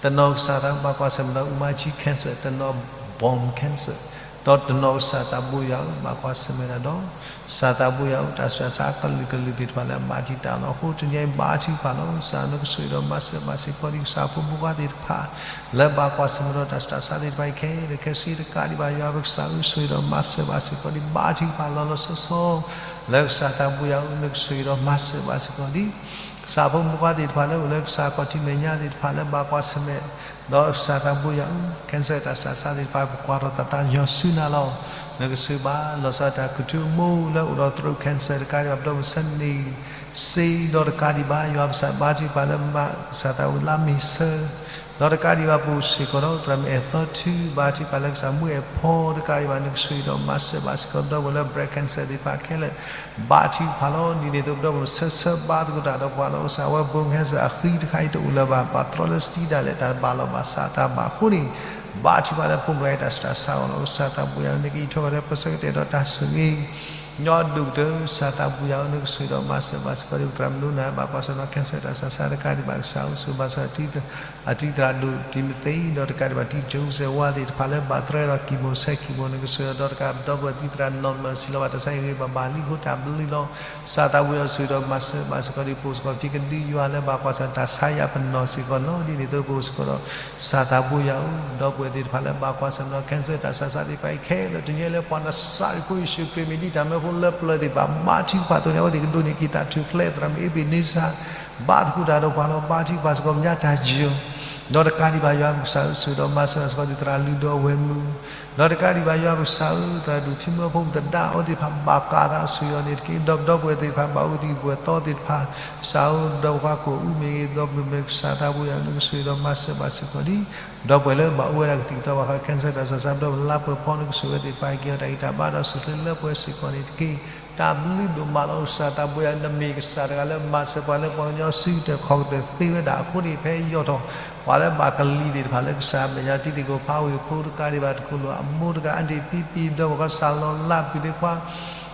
တနီၤကစၢ်သးဘၣ်ကွၢ်ဆၢၣ်မဲာ်ဒီး အူမါဆံ cancer, တနီၤ bone cancer, ဒီးတနီၤကစၢ်သးဘိယွၤဧၢ ဘၣ်ကွၢ်ဆၢၣ်မဲာ်တၢ်ဒီး ကစၢ်သးဘိယွၤဧၢ တၢ်ဆူးတၢ်ဆါအကလုာ်ကလုာ်သ့ၣ်တဖၣ်လၢအဘၣ်တံာ်တာ်လီၤ. အဃိတနံၤအံၤဘါထုကဖၣ်လီၤ. ကစၢ်နကဆိၣ်ဂ့ၤဒီးမၤစၢၤဘၣ်စ့ၢ်ကီးဒ်ကစၢ်ဖိမုၣ်ဖိခွါသ့ၣ်တဖၣ် လၢဘၣ်ကွၢ်ဆၢၣ်မဲာ်ဒီးတၢ်ဆူးတၢ်ဆါသ့ၣ်တဖၣ်အံၤခဲလၢာ်ခဲဆ့တကးဒံးဘၣ် ယွၤပကစၢ်ဧၢ ဆိၣ်ဂ့ၤဒီးမၤစၢၤဘၣ်စ့ၢ်ကီးဒ် ဘါထုကဖၣ်လီၤလီၤဆီဆီ လၢကစၢ်သးဘိယွၤဧၢ နကဆိၣ်ဂ့ၤဒီးမၤစၢၤဘၣ်စ့ၢ်ကီးဒ် ကစၢ်ဖိမုၣ်ဖိခွါသ့ၣ်တဖၣ်လၢအိၣ်လၢကစၢ်ခီၣ်ထံးမဲာ်ညါသ့ၣ်တဖၣ်လၢဘၣ်ကွၢ်ဆၢၣ်မဲာ် ဒီးကစၢ်သးဘိယွၤဧၢ cancer တၢ်ဆူးတၢ်ဆါသ့ၣ်တဖၣ် ပကွၢ်ထီၣ်သးတၢ်ညီဆူနၤလီၤ. နကဆိၣ်ဂ့ၤဘၣ်လီၤဆီဒၣ်တၢ်ကထူအမိၢ်လၢအိၣ်ဒီး throat cancer တကးဒံးဘၣ် ပဒီပုၢ်ဝဲၢ်စဲန့ၣ် စ့ဒီးတကးဒံးဘၣ် ယွၤပကစၢ်ဘါထုကဖၣ်လၢမၤကစၢ်သးဝံၤလါမ့ၤဆၢ ဒီးတကးဒံးဘၣ်ပအိၣ်စ့ၢ်ကီးဒီး သရၣ်မုၣ်အဲၣ်သီထု ဘါထုကဖၣ်လၢကစၢ်မူအဲၣ်ဖီတကးဒံးဘၣ် နကဆိၣ်ဂ့ၤဒီးမၤစၢၤဘၣ်စ့ၢ်ကီး ဒီပုၢ်ဝဲၢ်လၢ breast cancer သ့ၣ်တဖၣ်ခဲလၢာ် ဘါထုကဖၣ်လီၤ. ဒ်န့ၣ်အသိး ပဒီပုၢ်ဝဲၢ်ဆၢဆၢဘါသကိးတၢ်ဒီးပှၤလီၤ. အိၣ်စ့ၢ်အဝဲ bone cancer အဃံတခါအံၤတအိၣ်လၢၤဘၣ် ပှၤတြီလၢစတံဒၣ်လဲာ် တၢ်ဘၣ်လီၤဘၣ်စးတၢ်ဘၣ်အဃိန့ၣ် ဘါထုကဖၣ်လၢဖိမုၣ်တဂၤအံၤတၢ်ဆူးတၢ်ဆါအဂီၢ်လီၤ. ကစၢ်သးဘိယွၤဧၢ နကအံးထွဲဝဲလၢပဆၢကတီၢ်ဒီးတၢ်ဆိၣ်ဂ့ၤ ညီဒိၣ်ကတၢၢ် ကစၢ်သးဘိယွၤဧၢ နကဆိၣ်ဂ့ၤဒီးမၤစၢၤဘၣ်စ့ၢ်ကီးဒ် သရၣ်မုၣ်နူနၤ ဘၣ်ကွၢ်ဆၢၣ်မဲာ်ဒီး cancer တၢ်ဆူးတၢ်ဆါတကးဒံးဘၣ် ကစၢ်ဧၢ ဆိၣ်ဂ့ၤဘၣ်စ့ၢ်ကီး အတံၤသရၣ်ဒိၣ်တံၤမသ့း ဒီးတကးဒံးဘၣ်တံၤ Joseph ဝါသ့ၣ်တဖၣ်လၢဘၣ်တြီဒီး chemo ဆဲး chemo နကဆိၣ်ဂ့ၤဒီး ဒီးတကးဒီးပဒီပုၢ်ဝဲၢ်တံၤသရၣ်နီၢ်မၢၢ်စံလီၤဘၣ်တၢ်ဆါအံၤဂ့ၤဘၣ်ဘၣ်လံအဃိတၢ်ဘျုးလီၤ. ကစၢ်သးဘိယွၤ ဆိၣ်ဂ့ၤဒီးမၤစၢၤဘၣ်စ့ၢ်ကီးဒ် ပအိၣ်စ့ၢ်ကီးပထံကဒုယွၤလၢဘၣ်ကွၢ်ဆၢၣ်မဲာ်တၢ်ဆါအံၤအပနီၣ်စ့ၢ်ကီးလီၤ. ဒ်န့ၣ်အသိးပအိၣ်စ့ၢ်ကီးဒီး ကစၢ်သးဘိယွၤဧၢ ပဒီပုၢ်ဝဲၢ်သ့ၣ်တဖၣ်လၢဘၣ်ကွၢ်ဆၢၣ်မဲာ်ဒီး cancer တၢ်ဆူးတၢ်ဆါသ့ၣ်တဖၣ်အံၤခဲလၢာ် တနံၤအံၤလၢပှၤနၡးရ့းဖိယ့ၣ်ၡူးခရံာ်မ့ၢ်ဒ်တၢ်မၢဖိလၢပျၢၤသ့ၣ်တဖၣ် ဘါထုကဖၣ်အသိးန့ၣ် အဝဲသ့ၣ်ကဒိးန့ၢ်က့ၤတၢ်ထူၣ်ဖျဲး သရၣ်မုၣ်အ့ဘ့းန့စၢ် ဘါသကိးတၢ်ဒီးပှၤလီၤ. ဘါထုကဖၣ်စ့ၢ်ကီးမဲာ်ညါတၢ်ယိာ် ဒီးတကးဒံးဘၣ်ယွၤပကစၢ်ဧၢ ဆိၣ်ဂ့ၤဒီးမၤစၢၤဘၣ်စ့ၢ်ကီးဒ်သရၣ်လုၢ်ဒိၣ်အဝဲၢ်မုၣ် ဒီးတကးဒံးဘၣ်ယွၤပကစၢ်ဧၢ သရၣ်ဒိၣ်ထံမၢဖိမုၣ်သဒါ အဝဲသ့ၣ်တဖၣ်ဘၣ်ကးသးအီၤ ဆိၣ်ဂ့ၤအီၤန့ၣ်တက့ၢ်. ဒီးပဒီပုၢ်ဝဲၢ်သ့ၣ်တဖၣ်ဘၣ်အူသံးပှဲၤသီသ့ၣ်တဖၣ် ကစၢ်ဧၢ ဒီးပှၤကိးအူမ့ၢ်ဂ့ၤ ဒီးမ့ၢ်ကစၢ်သးဘိယွၤ နကဆိၣ်ဂ့ၤဒီးမၤစၢၤဘၣ်စ့ၢ်ကီးဒ် ဒီပုၢ်ဝဲၢ်လၢဘၣ်အိၣ်ဝဲဒၣ်ကသံၣ်ကသီဘၣ်ဃး cancer တၢ်ဆူးတၢ်ဆါ ဒီးလါပှဲၤဖီ နကဆိၣ်ဂ့ၤဝဲသ့ၣ်တဖၣ် ဟ့ၣ်က့ၤအီၤတၢ်ဂံၢ်တၢ်ဘါဒီး ဆိၣ်ဂ့ၤလၢပှဲၤစ့ၢ်ကီးန့ၣ်တက့ၢ်. တၢ်ဘျုးဒိၣ်မးလီၤ ကစၢ်သးဘိယွၤ နမ့ၢ်ကစၢ်တဂၤလၢမၤစၢၤပှၤလၢပှၤကညီစုကတၢၢ်ခီၣ်ကတၢၢ်သ့ဝဲဒၣ်အဃိန့ၣ် ဖဲယိးထီၣ် ပှၤလၢဘၣ်ကလံၤသ့ၣ်တဖၣ်လၢကစၢ်အမဲာ်ညါ တံၤသကိးဖးဝ့ၢ်ဖိတကးဒံးဘၣ် တခိၣ်လိာ်အမိၢ်တဂၤ အဒ့ၣ်ပံပံ ဒီးပှၤကစၢ်လီၤလးပုၢ်သ့ၣ်ခွါ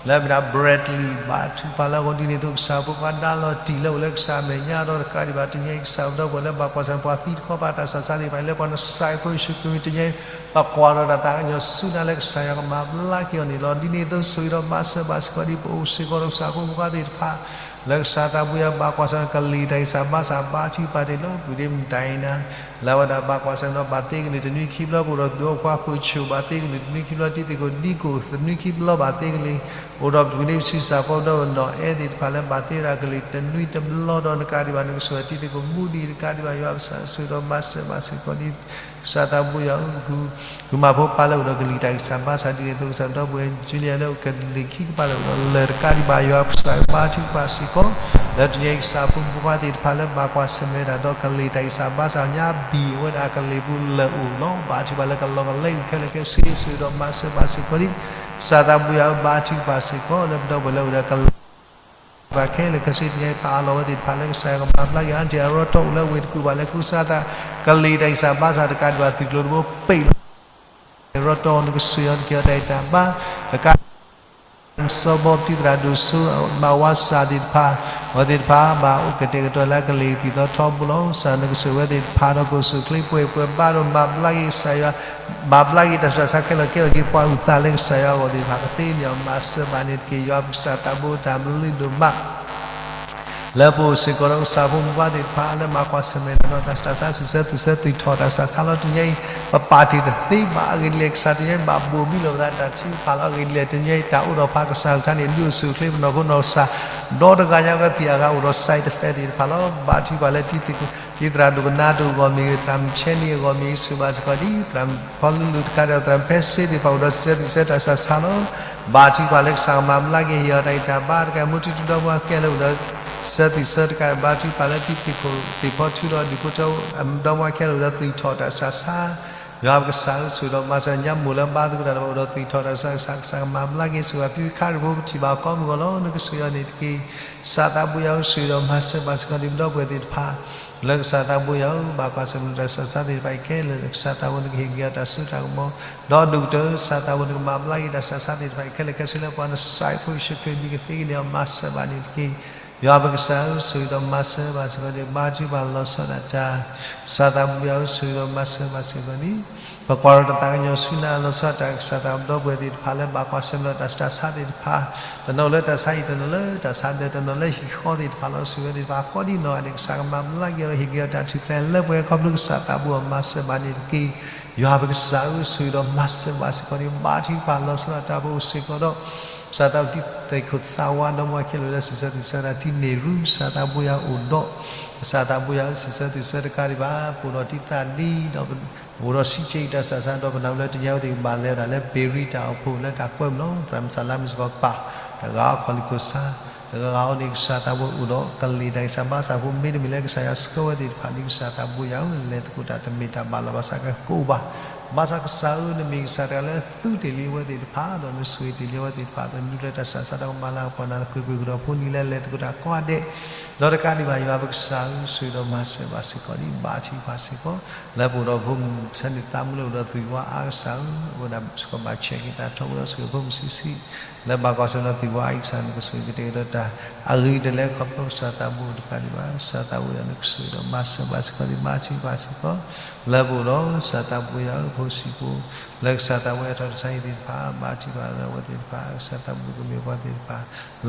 လၢအမ့ၢ်ဒၣ် Bradley ဘါထုကဖၣ်လၢအဂီၢ် ဒ်န့ၣ်အသိးကစၢ်ဖိခွါဒါလီၤတံၢ်လၢအိၣ်လၢကစၢ်အမဲာ်ညါဒီးတကးဒံးဘၣ် တနံၤအံၤကစၢ်ပဒီပုၢ်ဝဲၢ်လၢဘၣ်ကွၢ်ဆၢၣ် ပှၤသံတခီပၤတၢ်ဆူးတၢ်ဆါသ့ၣ်တဖၣ် လၢပှၤနၡးရ့းဖိယ့ၣ်ၡူးခရံာ်မ့ၢ် တနံၤအံၤ ပကွၢ်ထီၣ်တၢ်သးကညီၤဆူနၤလၢကစၢ်ယွၤကမၤဘျါက့ၤအီၤန့ၣ်လီၤ. ဒ်န့ၣ်အသိးဆိၣ်ဂ့ၤဒီးမၤစၢၤဘၣ်စ့ၢ်ကီးဒ်ပအိၣ်စ့ၢ်ကီးဒီးကစၢ်ဖိမုၣ်ဖိခွါသ့ၣ်တဖၣ် လၢကစၢ်သးဘိယွၤဘၣ်ကွၢ်ဆၢၣ် ကလံၤတၢ်ဂံၢ်စၢ်ဘါစၢ်ဘါထုကဖၣ်တ့ၢ်လီၤ ပုၢ်ဒ့မုၣ်တၢ်အံၤနၤ လၢအဝဲဒၣ်ဘၣ်ကွၢ်ဆၢၣ်ဒီးဘၣ်သ့ကန့ၣ် တနွံခံဘျီ ပအိၣ်ဒီးသူၣ်အိၣ်ခွါဃုာ်ဆိၣ် ဘၣ်သ့ကန့ၣ် တနွံခံဘျီတံၤသကိးဒံကိၣ် တနွံခံဘျီဘၣ်သ့ကလံၤ အိၣ်ဒီးပှၤန့ၣ်ပစံးစၢ်ကီးဒီးနီၢ်အဲၣ်သ့ၣ်တဖၣ်လၢဘၣ်သ့ဝဲဒၣ်ကလံၤ တနွံတဘျီဒီးနကးဒံးဘၣ် နကဆိၣ်ဂ့ၤတံၤသကိးမူဒံး တကးဒံးဘၣ်ယွၤပကစၢ် ဆိၣ်ဂ့ၤဒီးမၤစၢၤဘၣ်စ့ၢ်ကီးဒ် ကစၢ်သးဘိယွၤဧၢ ကုၢ်မးဖိပၢ်လၢအိၣ်ဒီးကလံၤတၢ်ဂံၢ်စၢ်ဘါစၢ် ဒ်န့ၣ်အသိးကစၢ်ဒီပုၢ်ဝဲၢ် Julia လၢကလံၤခံကပၤလၢအိၣ်ဒီးလၢၢ် တကးဒံးဘၣ်ယွၤပကစၢ် ဘါထုကဖၣ်စ့ၢ်ကီး လၢတနံၤအံၤကစၢ်ဖိမုၣ်ဖိခွါသ့ၣ်တဖၣ်လၢဘၣ်ကွၢ်ဆၢၣ်မဲာ်တၢ်ဒီးကလံၤတၢ်ဂံၢ်စၢ်ဘါစၢ်ညါ ဘံၣ်ဝဲဒၣ်ကလံၤပူၤလၢအိၣ်လီၤ ဘါထုကဖၣ်လၢကလီကလီခဲလၢာ်ခဲဆ့ ဆိၣ်ဂ့ၤဒီးမၤစၢၤဘၣ်စ့ၢ်ကီးဒ် ကစၢ်သးဘိယွၤဧၢ ဘါထုကဖၣ်စ့ၢ်ကီး လၢပဒီပုၢ်ဝဲၢ်လၢအိၣ်ဒီးကလံၤ ဘၣ်ခဲလၢာ်ခဲဆ့တနံၤအံၤ ပအးလီၤဝဲသ့ၣ်တဖၣ်လၢကစၢ်ယွၤကမၤဘျါက့ၤ အါတံၢ်အရီတီအိၣ်လၢဝ့ၢ်တကူၣ်ဘၣ်လၢကူစါသး ကလံၤတၢ်ဂံၢ်စၢ်ဘါစၢ်တကးဒံးဘၣ်သုးကျိၤတဘိပ့ၢ်လီၤ ရီတီနကဆိၣ်ဂ့ၤအီၤနက့ၤအီၤတၢ်ဂံၢ်တၢ်ဘါ တကး စီၤဘီတံၤသရၣ်ဒိၣ်စိ မၤဝါစၢ်သ့ၣ်တဖၣ် အဝဲသ့ၣ်တဖၣ်ဘၣ်အိၣ်ကတဲာ်ကတီၤလၢကလံၤသံၣ်သီထီဘိလီၤ ကစၢ်နကဆိၣ်ဂ့ၤဝဲသ့ၣ်တဖၣ်ဒီးကအိၣ်ဆူၣ်အိၣ်ချ့ပှဲၤပှဲၤဘါဒီးမၤဘျါက့ၤကစၢ်ယွၤ မၤဘျါက့ၤတၢ်ဆူးတၢ်ဆါခဲလၢာ်ခဲလၢာ်က့ၤပှၤအုၣ်သးလၢကစၢ်ယွၤအဂီၢ်သ့ၣ်တဖၣ်ကသ့န့ၣ် မၤစၢၤဘၣ်န့ၣ်တက့ၢ် ယွၤပကစၢ်သးဘိတၢ်ဘျုးဒိၣ်မး လၢပအိၣ်စ့ၢ်ကီးဒီးကစၢ်ဖိမုၣ်ဖိသ့ၣ်တဖၣ် လၢဘၣ်ကွၢ်ဆၢၣ်မဲာ်တၢ်ဒီးတၢ်ဆူးတၢ်ဆါ စံးဆၢသူၣ်ဆၢသူၣ်ထီၣ်တၢ်ဆူးတၢ်ဆါလီၤ. တနံၤအံၤ ပပာ်တ့ၢ်တသ့ဘၣ်. အဂ့ၢ်ဒ်လဲၣ် ကစၢ်တနံၤအံၤ ဘၣ်ဘိၣ်ဘံၣ်လီၤပသးတၢ်ထုကဖၣ်လီၤ. အဂ့ၢ်ဒ်လဲၣ် တနံၤအံၤ တၢ်အိၣ်ဒီးပှၤကစၢ်အကလုၢ်န့ၣ် ဒုးအိၣ်ဆူၣ်အိၣ်ချ့ပနီၢ်ခိနီၢ်ကစၢ် ဒီတဂၤညါကသံၣ်အဂၤအိၣ်ဒီး side effect သ့ၣ်တဖၣ်လီၤ. ဘါထုကဖၣ်လၢတံၤသကိး တံၤသရၣ်ဒိၣ်ကနါဒိၣ်အဂီၢ်မ့ၢ်ဂ့ၤ, သရၣ်မုၣ်ဆဲနံၣ်အဂီၢ်မ့ၢ်ဂ့ၤ, ဆိၣ်ဘၣ်စ့ၢ်ကီးဒ် သရၣ်ဖီလူလူတခါဒီး သရၣ်ဖဲစ့သ့ၣ်တဖၣ်အိၣ်ဒီး စံးဆၢသူၣ်ဆၢတၢ်ဆူးတၢ်ဆါလီၤ. ဘါထုကဖၣ်လၢကစၢ်ကမၤဘျါက့ၤ ဟ့ၣ်အီၤတၢ်ဂံၢ်တၢ်ဘါတခါ မူထူထူဒီမါဝၤခဲလၢာ်အိၣ်ဒီး စံးဆၢသူၣ်ဆၢတခါ ဘါထုကဖၣ်လၢတံၤသ့ၣ်ခိၣ်သ့ၣ်ဖီထူဒီး ဒူၣ်ဖိထၢဖိ ဒီမါဝၤခဲလၢာ်အိၣ်ဒီး သူၣ်ထီၣ်တၢ်ဆူးတၢ်ဆါ ယွၤပကစၢ်ဧၢ ဆိၣ်ဂ့ၤဒီးမၤစၢၤ ညါမိၢ်လၢဘါသကိးတၢ်ဒီး အိၣ်ဒီးသူၣ်ထီၣ်တၢ်ဆူးတၢ်ဆါ ကစၢ်ကမၤဘျါက့ၤ ဆိၣ်ဂ့ၤဖံဖုခါရံၣ်ဖိ ပထံၣ်ဘၣ်ကီမုၢ်ဂီၤလီၤ နကဆိၣ်ဂ့ၤအီၤန့ၣ်တက့ၢ်. ကစၢ်သးဘိယွၤဧၢ ဆိၣ်ဂ့ၤဒီးမၤစၢၤဘၣ်စ့ၢ်ကီး ဒ်ပဒီပုၢ်ဝဲၢ်သ့ၣ်တဖၣ် လၢကစၢ်သးဘိယွၤဧၢ ဘၣ်ကွၢ်ဆၢၣ်မဲာ်တၢ်ဆူးတၢ်ဆါသ့ၣ်တဖၣ်အံၤခဲလၢာ် ကစၢ်သးဘိနကဟ့ၣ်က့ၤအီၤတၢ်စိတၢ်ကမီၤ ဒီးဒိၣ်ကတၢၢ် ကစၢ်သးဘိနကမၤဘျါက့ၤတၢ်ဆူးတၢ်ဆါသ့ၣ်တဖၣ်အံၤခဲလၢာ် ကဲဆူလၢပှၤနစၢ်ဖိယ့ၣ်ၡူးခရံာ်အမံၤကသ့ကန့ၢ်အီၤ မၤစၢၤဘၣ်န့ၣ်တက့ၢ်. ယွၤပကစၢ်ဧၢ ဆိၣ်ဂ့ၤဒီးမၤစၢၤဘၣ်စ့ၢ်ကီးန့ၣ် ဘါထုကဖၣ်လီၤဆီဒၣ်တၢ် ကစၢ်သးဘိယွၤဧၢ ဆိၣ်ဂ့ၤဒီးမၤစၢၤဘၣ်စ့ၢ်ကီးန့ၣ် ပကွၢ်ဒီးတၢ်သးကညီၤဆူနၤလီၤဆီဒၣ်တၢ် ကစၢ်သးဘိဒီပုၢ်ဝဲၢ်သ့ၣ်တဖၣ်လၢဘၣ်ကွၢ်ဆၢၣ်မဲာ်ဒီးတၢ်ဆူးတၢ်ဆါသ့ၣ်တဖၣ် တနီၤလၢတၢ်ဆါဟံၣ် တနီၤလၢတၢ်ဆါဒၢး တနီၤလၢဟံၣ်ဃီသ့ၣ်တဖၣ်လီၤ ဆိၣ်ဂ့ၤသ့ၣ်တဖၣ် ကိးဒံနီၢ်ဂၤဒဲး ကစၢ်ကမၤဘျါက့ၤအီၤ ဟ့ၣ်က့ၤအီၤတၢ်ထူၣ်ဖျဲးလၢပှဲၤ ခီဖျိကစၢ်သးဘိအမၤစၢၤဘၣ်န့ၣ်တက့ၢ်. ယွၤပကစၢ်ဧၢ ဆိၣ်ဂ့ၤဒီးမၤစၢၤဘၣ်စ့ၢ်ကီးန့ၣ် ဘါထုကဖၣ်လီၤဆီဒၣ်တၢ် ပအိၣ်စ့ၢ်ကီးဒီး ကစၢ်သးဘိတံၤသကိးသးဝါ ဒီမါဝၤခဲလၢာ်လၢစံးဆၢသူၣ်ဆၢတၢ် တံၤန့ၢ်ရူ ကစၢ်သးဘိယွၤအိၣ်ဒီး ကစၢ်သးဘိယွၤဧၢ စံးဆၢသူၣ်ဆၢတကးဒံးဘၣ် ပအိၣ်ဒီးတံၤသၣ်ဒံ ဒီး ပအိၣ်ဒီးစံးက့ၤတၢ်ဆူးတၢ်ဆါ ဒီးပနၢ်ဟူလၢတနံၤအံၤဝဲသ့ၣ်ကဘၣ်လဲၤဝဲဒၣ်လၢ ပ့ၤရံတၢ်အိၣ်ဖှိၣ်လၢတၢ်ကွဲမုာ်လီၤ သရၣ်မုၣ်စၢ်လါမ့ၢ်စ့ၢ်ကီးပၢ် တဂၤအိၣ်ခိးလံာ်ခိၣ်ဆါ တဂၤအိၣ်န့ၣ် ကစၢ်သးဘိအိၣ်ဒီးကလံၣ်တၢ်ဂံၢ်စၢ်ဘါစၢ်ဖိ မ့တမ့ၢ်လၢကစၢ်ယွၤဆှၢဝဲသ့ၣ်တဖၣ်န့ၣ် ကစၢ်သးဘိယွၤဧၢ လဲၤသကိးတၢ်တမ့ၢ်တၢ်ဘၣ်လီၤဘၣ်ဆၣ်ကကိးဘၣ် ဘၣ်ဆၣ်ကစၢ်ဧၢ နမ့ၢ်ကစၢ်တဂၤလၢသူတ့ၢ်လံအဝဲသ့ၣ်တဖၣ် ဒီးနဆိၣ်ဂ့ၤတ့ၢ်လံအဝဲသ့ၣ်တဖၣ် ဒီးနဒုးလၢတၢ်ဆူးတၢ်ဆါ တၢ်ကမၤလၤကပီၤနၤ သကိးပှ့ၤကဒီးဖိနံၤလၢလဲၤသကိးတၢ်ကိးဂၤဒဲး ဒီးတကးဒံးဘၣ် ယွၤပကစၢ်ဧၢ ဆိၣ်ဂ့ၤဒီးမၤစၢၤဘၣ်စ့ၢ်ကီးန့ၣ် ဘါထုကဖၣ်စ့ၢ်ကီး လၢပအိၣ်ဒီးဖိမုၣ်ဆၢန့ၣ် သးမုၢ်လၢအိၣ်ဒီးသွံၣ်ဝါအါကစၢ်ဧၢ အဝဲဒၣ်စ့ၢ်ကီးဘၣ်ဆဲးက့ၤသးထီဘိဒီး ဆိၣ်ဂ့ၤဖိမုၣ်ဆံးဆံး လၢဘၣ်ကွၢ်ဆၢၣ်ဒီးသွံၣ်ဝါအါကစၢ် နကဆိၣ်ဂ့ၤကတဲာ်ကတီၤတၢ် အဂ့ၤကတၢၢ်လၢခီဖျိကစၢ်သးဘိတကးဒံးဘၣ် ကစၢ်သးဘိယွၤ နကဆိၣ်ဂ့ၤဒီးမၤစၢၤဘၣ်စ့ၢ်ကီးန့ၣ် ဘါထုကဖၣ်စ့ၢ်ကီး လၢပအိၣ်ဒီးကစၢ်သးဘိယွၤဧၢ ဖိဆံးဖိ လၢကစၢ်သးဘိယွၤထီၣ်တၢ်ဆါဟံၣ်သ့ၣ်တဖၣ် ဘါထုကဖၣ်လၢအဝဲသ့ၣ်တဖၣ် ကစၢ်သးဘိကမ့ၢ်ပှၤသ့ၣ်တဖၣ်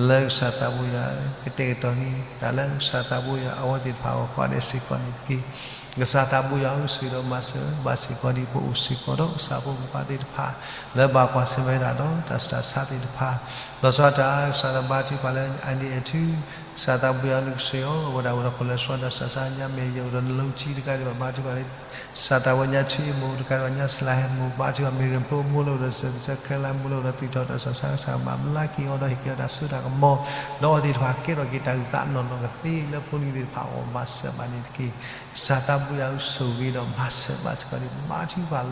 လၢကစၢ်သးဘိယွၤ ကတဲာ်ကတီၤန့ၢ် တၢ်လၢကစၢ်သးဘိယွၤအဝဲသ့ၣ်တဖၣ်အဂီၢ်ကိးဂၤဒဲးစ့ၢ်ကီးန့ၣ်တက့ၢ်. ကစၢ်သးဘိယွၤဧၢ ဆိၣ်ဂ့ၤဒီးမၤစၢၤဘၣ်စ့ၢ်ကီးဒ်ပအိၣ်စ့ၢ်ကီးဒီးကစၢ်ဖိမုၣ်ဖိခွါသ့ၣ်တဖၣ် လၢဘၣ်ကွၢ်ဆၢၣ်မဲာ်ဝဲဒၣ်ဒီးတၢ်ဆူးတၢ်ဆါသ့ၣ်တဖၣ် လီၤဆီဒၣ်တၢ် ကစၢ်သးဘိယွၤ ဘါထုကဖၣ်လၢ အဒ့အထူ ကစၢ်သးဘိယွၤ နကဆိၣ်ဂ့ၤအီၤ အဝဲဒၣ်အိၣ်ဒီး cholesterol ဒီးတၢ်ဆူးတၢ်ဆါ ညါမ့ၢ်ယအိၣ်ဒီးနလီကၠံတကးဒံးဘၣ် ဘါထုကဖၣ်လၢ ကစၢ်သးဘိယွၤ ညါထူအ့ၣ်မိၢ်တကးဒံးဘၣ် ညါစလၤဟဲမိၢ် ဘါထုကဖၣ် မ့ၢ်ရ့ၣ်ဖိမိၢ်လၢအိၣ်ဒီးစဲးသံစဲးခဲလၢာ် မိၢ်လၢအိၣ်ဒီးသွံၣ်ထီၣ်တၢ်ဆူးတၢ်ဆါ ကစၢ်မၤဘျါက့ၤအီၤဒီးဟ့ၣ်က့ၤအီၤတၢ်စိတၢ်ကမီၤ ဒီးအဝဲသ့ၣ်တဖၣ်ကဲထီၣ်က့ၤတၢ်အုၣ်သးနီၢ်နီၢ်ကသ့လၢဖိလံၤသ့ၣ်တဖၣ်အဂီၢ် မၤစၢၤဘၣ်န့ၣ်တက့ၢ်. ကစၢ်သးဘိယွၤဧၢ ဆိၣ်ဂ့ၤဒီးမၤစၢၤဘၣ်စ့ၢ်ကီးန့ၣ် ဘါထုကဖၣ်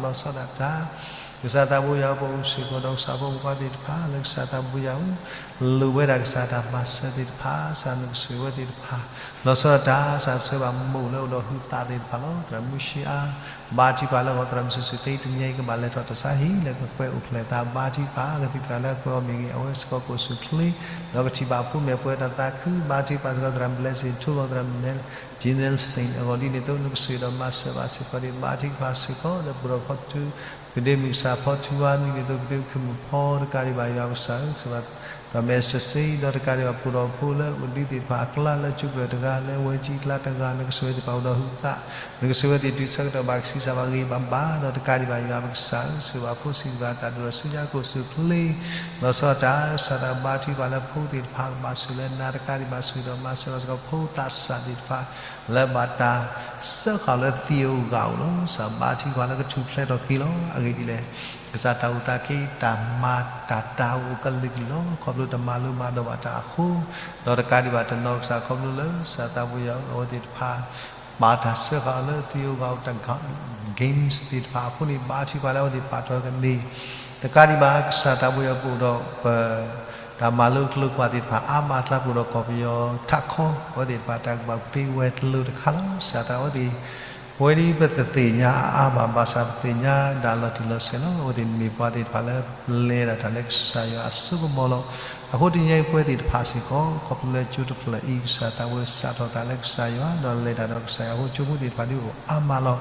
လီၤဆီဒၣ်တၢ် ကစၢ်သးဘိယွၤ ပအိၣ်စ့ၢ်ကီးဒီးကစၢ်ဖိမုၣ်ဖိခွါသ့ၣ်တဖၣ် လၢကစၢ်သးဘိယွၤဧၢ လိၣ်ဝဲဒၣ်ကစၢ်တၢ်မၤစၢၤသ့ၣ်တဖၣ် ကစၢ်နကဆိၣ်ဂ့ၤဝဲသ့ၣ်တဖၣ် လီၤဆီဒၣ်တၢ် ကစၢ်ဆိၣ်ဂ့ၤဘၣ်မိၢ်လၢအိၣ်ဒီးဟုသးသ့ၣ်တဖၣ်လီၤ သရၣ်မုၣ်ဆံးအါ ဘါထုကဖၣ်လၢဂီၤ သရၣ်မုၣ်စုာ်စုာ်သ့ တနံၤအံၤကဘၣ်လဲၤထီၣ်တၢ်ဆါဟံၣ် လဲၤကကွဲၢ်အိၣ်ဖျဲၣ်သး ဘါထုကဖၣ် ကသံၣ်သရၣ်လၢအကွဲးအီၤမ့ၢ်ဂ့ၤ အဝဲစ့ၢ်ကီးကအိၣ်ဆူၣ်အိၣ်ချ့ ဒီးကထံၣ်ဘၣ်ဖိမဲာ်ပှဲၤတၢ်သးခု ဘါထုကဖၣ်စ့ၢ်ကီး သရၣ်မုၣ် blessing ထူလီၤ သရၣ်မုၣ် Janelle Saint အဂီၢ်ဒ်န့ၣ်အသိး နကဆိၣ်ဂ့ၤဒီးမၤစၢၤဘၣ်စ့ၢ်ကီးန့ၣ် ဘါထုကဖၣ်စ့ၢ်ကီး လၢပဒိၣ်ဖီထူ ကဒ့မုၢ်ကစၢ်ဖီထူဝါ မ့ၢ်ဂ့ၤသိး ကဒ့အိၣ်ခုၣ်မုၣ်ဖီတကးဒံးဘၣ် ယွၤပကစၢ်ဧၢ ဆိၣ်ဂ့ၤဘၣ် သရၣ်မုၣ် Esther Saint ဒီးတကးဒံးဘၣ် ပဒိၣ်ဖိလၢအိၣ်ဒံးသ့ၣ်တဖၣ်အကျါ လၢကၠိပျၢၤတဂၤ လၢဝဲကၠံအကျါတဂၤ နကဆိၣ်ဂ့ၤသ့ၣ်တဖၣ်အိၣ်ဒီးဟုသး နကဆိၣ်ဂ့ၤဝဲသ့ၣ်တုၤဆၢကတီၢ်ဘၣ်ကဆံးစၢ်ဘၣ်ဂ့ၤဘၣ်ဘၣ် ဒီးတကးဒံးဘၣ် ယွၤပကစၢ်ဧၢ ဆိၣ်ဂ့ၤဘၣ်ဖိဆံးတဂၤ တၢ်ဒိၣ်ထီၣ်ဆူညါကအိၣ်ဆူၣ်အိၣ်ချ့ လီၤဆီဒၣ်တၢ် ကစၢ်သးဘါထုကဖၣ်လၢဖိသ့ၣ်တဖၣ်ကဘၣ်ဆိၣ်လၢနၤ တကးဒံးဘၣ် ဆိၣ်ဂ့ၤဒီးမၤစၢၤဘၣ်စ့ၢ်ကီး ဖိသးစၢ်သ့ၣ်တဖၣ် လၢဘၣ်တၢ်စၢဃာ်အီၤလၢသံဧိၤဂၤဧိၤလီၤ. ကစၢ်ဘါထုကဖၣ်လၢကထူၣ်ဖျဲးထီၣ်က့ၤလီၤ. အဂ့ၢ်ဒ်လဲၣ်, ကစၢ်တၢ်အိၣ်သးက့ တၢ်မၤတၢ်တၢ်အိၣ်ကလုာ်ကလုာ်လီၤ. ခီဖျိတမၤလိမၤဒိးဘၣ်တၢ်အဃိ, ဒီးတကးဒံးဘၣ်တနီၤ ကစၢ်ခီဖျိလၢ ကစၢ်သးဘိယွၤဧၢ အဝဲသ့ၣ်တဖၣ် ဘၣ်တၢ်စၢဃာ်အီၤလၢသံဧိၤဂၤဧိၤတၢ် games သ့ၣ်တဖၣ်အဃိန့ၣ် ဘါထုကဖၣ်လၢအဝဲသ့ၣ်ပာ်ထီၣ်ကန့ၢ် တကးဒံးဘၣ် ကစၢ်သးဘိယွၤပအိၣ်ဒီးပ တၢ်မၤလိကျိၤကွာ်သ့ၣ်တဖၣ် အါမးအကျါ ပအိၣ်ဒီးကီၢ်ပယီၤထးခီ အဝဲသ့ၣ်တဖၣ် တၢ်ကဘၣ်ဖှ့ဝဲတလိၤတခါလီၤ. ကစၢ်သးအဝဲသ့ၣ် ပဝဲဒ်ပတသ့ၣ်ညါအါအါဘၣ် ဘၣ်ဆၣ်ပသ့ၣ်ညါဒၣ်လီၤတံၢ်လီၤဆဲးလီၤ. အဝဲသ့ၣ်မ့ၢ်ပှၤသ့ၣ်တဖၣ်လၢ လဲၤဒၣ်တၢ်လၢကစၢ်ယွၤအစိကမီၤလီၤ. အဃိတနံၤအံၤ ပဝဲသ့ၣ်တဖၣ်စ့ၢ်ကီး ခီဖျိလၢကၠိတဖျၢၣ်အံၤ ကစၢ်သးဝဲစးထီၣ်သးလၢကစၢ်ယွၤ ဒီးလဲၤတၢ်ဒီးကစၢ်ယွၤအဃိ ကၠိဖိသ့ၣ်တဖၣ်ဒုးအိၣ်အါမးလီၤ.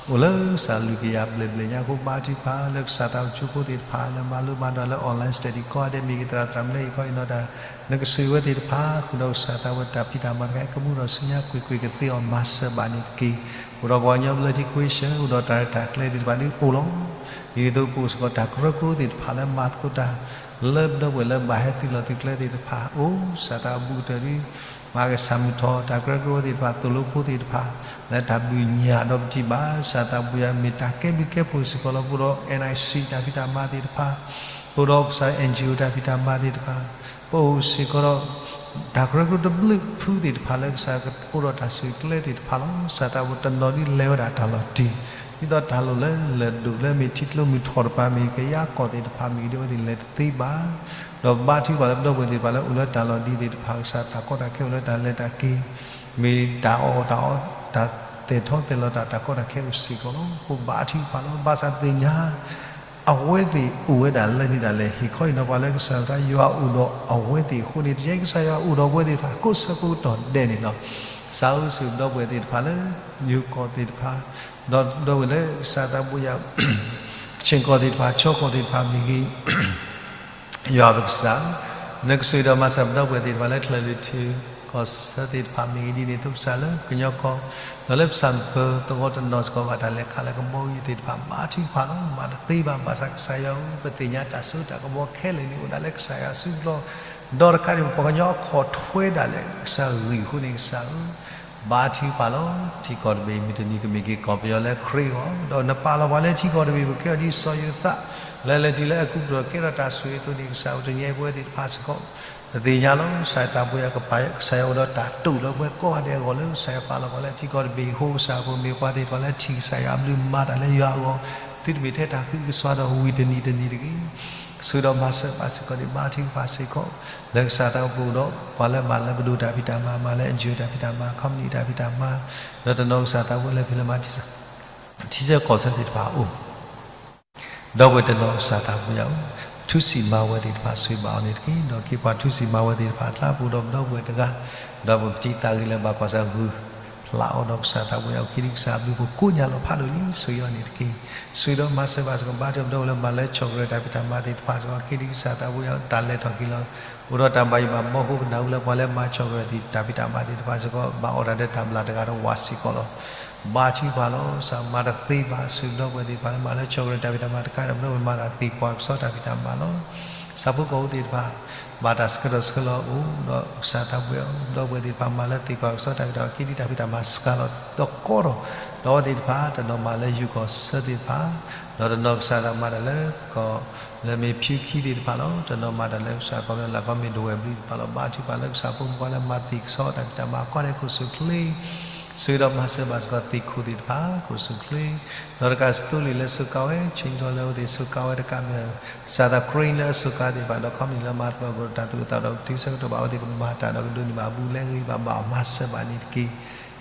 အိၣ်လၢကစၢ်လုၢ်ကယၤဘျဲၣ်ဘျဲၣ်ညါအဃိ ဘါထုကဖၣ်လၢကစၢ်သးအိၣ်ကၠိဖိသ့ၣ်တဖၣ် လၢမၤလိမၤဒိးလၢ online study ကိးဂၤဒဲး မ့ၢ်ဂ့ၤ သရၣ်သရၣ်မုၣ်လၢအံၤခီအံၤနီၤတၢ် နကဆိၣ်ဂ့ၤဝဲသ့ၣ်တဖၣ် ဃုာ်ဒီးကစၢ်သးဝဲတၢ်ဖံးတၢ်မၤတခါ ကမူဒီးဆူညါကွ့ၢ်ကွ့ၢ်ကသ့အီၤမၤစၢၤဘၣ်န့ၣ်တက့ၢ်. အိၣ်ဒီးပှၤကညီဘျၢထံကွ့ၢ်ဆၢ အိၣ်ဒီးတၢ်ရဲၣ်တၢ်ကျဲၤသ့ၣ်တဖၣ်ဒ်အိၣ်လီၤ. ဒ်သိးပအိၣ်စ့ၢ်ကီးတၢ်ကရၢကရိသ့ၣ်တဖၣ်လၢမၤသကိးတၢ် လၢပဒီပုၢ်ဝဲၢ်လၢဘၣ်ဟဲသုးလီၢ်သုးကျဲသ့ၣ်တဖၣ်အိၣ် ကစၢ်သးအဘူးကတၢၢ်ဒ် မၤက့ၤဆၣ်မုၢ်ထီၣ် တၢ်ကရၢကရိသ့ၣ်တဖၣ် သိၣ်လိဖိသ့ၣ်တဖၣ် လၢတၢ်ဘုၣ်ညၣ်ဒီးပထံၣ်ဘၣ် ကစၢ်သးပူၤယၤ မ့ၢ်တၢ်ကဲဘျုးကဲဖှိၣ်စ့ၢ်ကီးလီၤ. ပအိၣ်ဒီး NIC တၢ်ဖံးတၢ်မၤသ့ၣ်တဖၣ် ပအိၣ်ဒီးကစၢ် NGO တၢ်ဖံးတၢ်မၤသ့ၣ်တဖၣ် ပအိၣ်စ့ၢ်ကီးဒီး တၢ်ကရၢကရိတဘျုးဖုသ့ၣ်တဖၣ်လၢကစၢ်အိၣ်ဒီးတၢ်ဆိၣ်ဂ့ၤကျဲသ့ၣ်တဖၣ်လီၤ. ကစၢ်သးပူၤတနီၤဒ်လဲၤဝဲဒၣ်တၢ်လီၤတံၢ် ဒ်သိးတၢ်လိၣ်လၢလဲၤဒိၣ်လၢမ့ၢ်ထံကျိမုၢ်ထီၣ်တဖၣ်မ့ၢ်ဂ့ၤ ကယါကီၢ်သ့ၣ်တဖၣ်မ့ၢ်ဂ့ၤ ဒ်အဝဲသ့ၣ်လဲၤတသ့ဘၣ် ဒီးဘါထုကဖၣ်လၢပဒီပုၢ်ဝဲၢ်သ့ၣ်တဖၣ်လၢအိၣ်လၢတၢ်လီၤဒံးသ့ၣ်တဖၣ် ကစၢ်တၢ်ကီတၢ်ခဲအိၣ်လၢတၢ်လဲၤတၢ်က့ၤ မ့ၢ်တၢ်အီၣ်တၢ်အီ တၢ်သဲးထီၣ်သဲးလီၤတၢ် တၢ်ကီတၢ်ခဲအိၣ်စ့ၢ်ကီးလီၤ. ပဘါထုကဖၣ်လီၤ. ဘၣ်ဆၣ်သ့ၣ်ညါ အဝဲသ့ၣ်အိၣ်ဝဲဒၣ်လၢန့ၣ်ဒၣ်လဲာ် ဟ့ၣ်ခီဟ့ၣ်နီၤပှၤလၢကစၢ်ယွၤအိၣ်ဒီးအဝဲသ့ၣ်အဃိန့ၣ် တယဲကစၢ်ယွၤအိၣ်ဒီးပဝဲသ့ၣ်တဖၣ် ကိးဆၢကိးကတီၢ်ဒဲးန့ၣ်လီၤ. ကစၢ်ဧၢ ဆိၣ်ဂ့ၤပဒီပုၢ်ဝဲၢ်သ့ၣ်တဖၣ်လၢ ယိၤကီၢ်သ့ၣ်တဖၣ် ဒီးပဒီပုၢ်ဝဲၢ်လၢကစၢ်သးပူၤယၤ ကခ့ၣ်ကီၢ်သ့ၣ်တဖၣ် ခၠီကီၢ်သ့ၣ်တဖၣ်မ့ၢ်ဂ့ၤ ယွၤပကစၢ်ဧၢ, နကဆိၣ်ဂ့ၤဒီးမၤစၢၤပဒီပုၢ်ဝဲၢ်သ့ၣ်တဖၣ်လၢ ကလုာ်ဒူၣ်ထံကီၢ်ဆၢသ့ၣ်တဖၣ်မ့ၢ်ဂ့ၤ ဒ်န့ၣ်အသိးကစၢ်လၢကညီကီၢ် ဒီးလၢပဆၣ်မုၢ်ပၢၤသဝီတနီၤစ့ၢ်ကီး ဘၣ်တၢ်လဲၤခးလၢကဘီယူၤသ့ၣ်တဖၣ် ဘါထုကဖၣ်လီၤ. မၤတသ့ဘၣ် ဘၣ်ဆၣ်ကစၢ်ယွၤဧၢ ပသ့ၣ်ညါတၢ်စိတၢ်ကမီၤခဲလၢာ်န့ၣ် အိၣ်ဒၣ်လၢကစၢ်ယွၤအစုပူၤလီၤ. ဒီးတကးဒံး ပှၤကညီအခီၣ်ထွဲဒၣ်လဲာ် ကစၢ်ဂ့ၢ်အဃိန့ၣ် ကစၢ်ဧၢ ဘါထုကဖၣ်လီၤ. ထံကီၢ်တဘ့ၣ်မုၢ်တနံၤကမ့ၢ်က့ၤကီၢ်ပယီၤလၢခရံာ်အဂီၢ်, ဒီးနပာ်လီၤပှၤလၢထံကီၢ်တဘ့ၣ် ပကဲအီၤဒ်စီၤယိၤသး လၢလဲၤတုၤလၢအဲၤကူပတူး ကဲထီၣ်တၢ်ဆိၣ်ဂ့ၤအသိးန့ၣ် ကစၢ်အိၣ်တညဲပဝဲသ့ၣ်တဖၣ်စ့ၢ်ကီး ပသ့ၣ်ညါလီၤ. ကစၢ်ယွၤသးပူၤယၤကပာ် ကစၢ်ယွၤအိၣ်ဒီးတၢ်တိာ်လၢပဝဲကိးဂၤဒဲးအဂီၢ် လၢကစၢ်ယွၤပာ်လီၤပှၤလၢထံကီၢ်တဘ့ၣ်အဃိ ကစၢ်အဃိမ့ၢ်ပှၤသ့ၣ်တဖၣ်လၢထံၣ်ကစၢ်ယွၤအဘျုးမၤတၢ်လၢယွၤအဂီၢ် သုတမ့ၢ်ထဲတၢ်ဃံကစွါဒီးဝံၤတနံၤတနံၤတဂ့ၤ ဆိၣ်ဂ့ၤဒီးမၤစၢၤဘၣ်စ့ၢ်ကီးန့ၣ် ဘါထုကဖၣ်စ့ၢ်ကီး လၢကစၢ်သးပူၤဒီး ပှၤလၢမၤလၢပဒိၣ်တၢ်ဖံးတၢ်မၤ မၤလၢ NGO တၢ်ဖံးတၢ်မၤ ခီပနံၣ်တၢ်ဖံးတၢ်မၤ ဒီးတနီၤကစၢ်သးပူၤလၢဖံးလၢမၤ ထံဆၢကီၢ်ဆၢသ့ၣ်တဖၣ်အအိၣ် ဒီပုၢ်ဝဲၢ်တနီၤကစၢ်သးပူၤယၤဧၢ, ထူစံးမၤဝဲသ့ၣ်တဖၣ်ဆိၣ်ဂ့ၤဘၣ်အီၤန့ၣ်တက့ၢ်. ဒီးက့ၤပှၤထူစံးမၤဝဲသ့ၣ်တဖၣ်အကျါ ပအိၣ်ဒီးပဒီပုၢ်ဝဲၢ်တဂၤ, ဒီးပကထံၣ်သးဂ့ၤလၢဘၣ်ကွၢ်ဆၢဂုာ်ဖျးအီၤဒီးကစၢ်သးပူၤယၤ အုၣ်က့ၤဒံးကစၢ်အဘျုးပကိးညါလီၤဖးဒိၣ်လံ ဆိၣ်ဂ့ၤအီၤန့ၣ်တက့ၢ်. ဆိၣ်ဂ့ၤဒီးမၤစၢၤဘၣ်စ့ၢ်ကီး ဘါထုကဖၣ်ပဒီပုၢ်ဝဲၢ်လၢမၤလၢ chocolate တၢ်ဖံးတၢ်မၤသ့ၣ်တဖၣ်စ့ၢ်ကီး အုၣ်က့ၤဒံးကစၢ်သးပူၤယၤ တၢ်လဲၤထီၣ်က့ၤလီၤ အိၣ်ဒီးတၢ်ဘၣ်ယိၣ်ဘၣ်ဘီဃိကနၣ်ဝဲလၢပှၤလၢမၤ chocolate တၢ်ဖံးတၢ်မၤသ့ၣ်တဖၣ်စ့ၢ်ကီး ဘၣ်အီၣ်တၢ်ဒီးတၢ်ဘျၣ်တဂၤဒီးဝၤစ့ၢ်ကီးလီၤ. ဘါထုကဖၣ်လီၤ. ကစၢ်မၤတသ့ဘၣ် ဆိၣ်ဂ့ၤပဒီပုၢ်ဝဲၢ်သ့ၣ်တဖၣ်လၢမၤလၢ chocolate တၢ်ဖံးတၢ်မၤတခါဒီး ပဒီပုၢ်ဝဲၢ်မၤတၢ်သ့ၣ်ပှၢ်ကစီတၢ်ဖံးတၢ်မၤလီၤ. ဆၣ်ဖိကီၢ်ဖိသ့ၣ်တဖၣ် ဘၣ်တၢ်ဆှၢထီၣ်ဆှၢလီၤအိၣ်ဒီးကစၢ်သးပူၤယၤ ပဒီပုၢ်ဝဲၢ်သ့ၣ်တဖၣ်မၤလၢသ့ၣ်ပှၢ်ကစီတၢ်ဖံးတၢ်မၤ အုၣ်က့ၤဒံးတၢ်ဖံးတၢ်မၤစှၤလီၤသကိးဒီး ဒီးအဝဲသ့ၣ်တဖၣ် တနီၤမၤလၢယိၤကီၢ်ဆၢသ့ၣ်တဖၣ် ဒီးတနီၤကစၢ်သးမၤတၢ်လၢကီၢ်လၢမ့ၢ်ဖၠူခံသ့ၣ်တဖၣ်လီၤ. တနီၤမၤတၢ်လၢကစၢ်ကီၢ်လၢလၢ်ကီၢ်မ့ၢ်ဒဝဲၢ်ဘျုးသ့ၣ်တဖၣ်လီၤ. ဘါထုကဖၣ်လၢကစၢ်ဖိမုၣ်ဖိလၢမၤသ့ၣ်ကစီတၢ်ဖံးတၢ်မၤကိးဂၤဒဲး ကိးဆူၣ်ချ့ ဆိၣ်ဂ့ၤဒီးမၤစၢၤဘၣ်စ့ၢ်ကီးသ့ၣ်ခိၣ်သ့ၣ်တဖၣ် ကိးဆူၣ်ချ့ ဒီးတကးစသိလ့ၣ်လၢစူးကါဝဲ ခၠ့ၣ်စီလၢအဝဲသ့ၣ်စူးကါဝဲတကးမ့ၢ် ကစၢ်သး crane လၢအစူးကါသ့ၣ်တဖၣ်ဒီး ခီပနံၣ်လၢမၤသကိးတၢ်သူၣ်အုးသးအုးဒီး တုၤဆၢကတီၢ်ဘၣ်အဝဲသ့ၣ်ကမၤတၢ်ဒီးကဒိးန့ၢ်ဘၣ်အဘူးလဲဂ့ၤဘၣ်ဘၣ်မၤစၢၤဘၣ်န့ၣ်တက့ၢ်.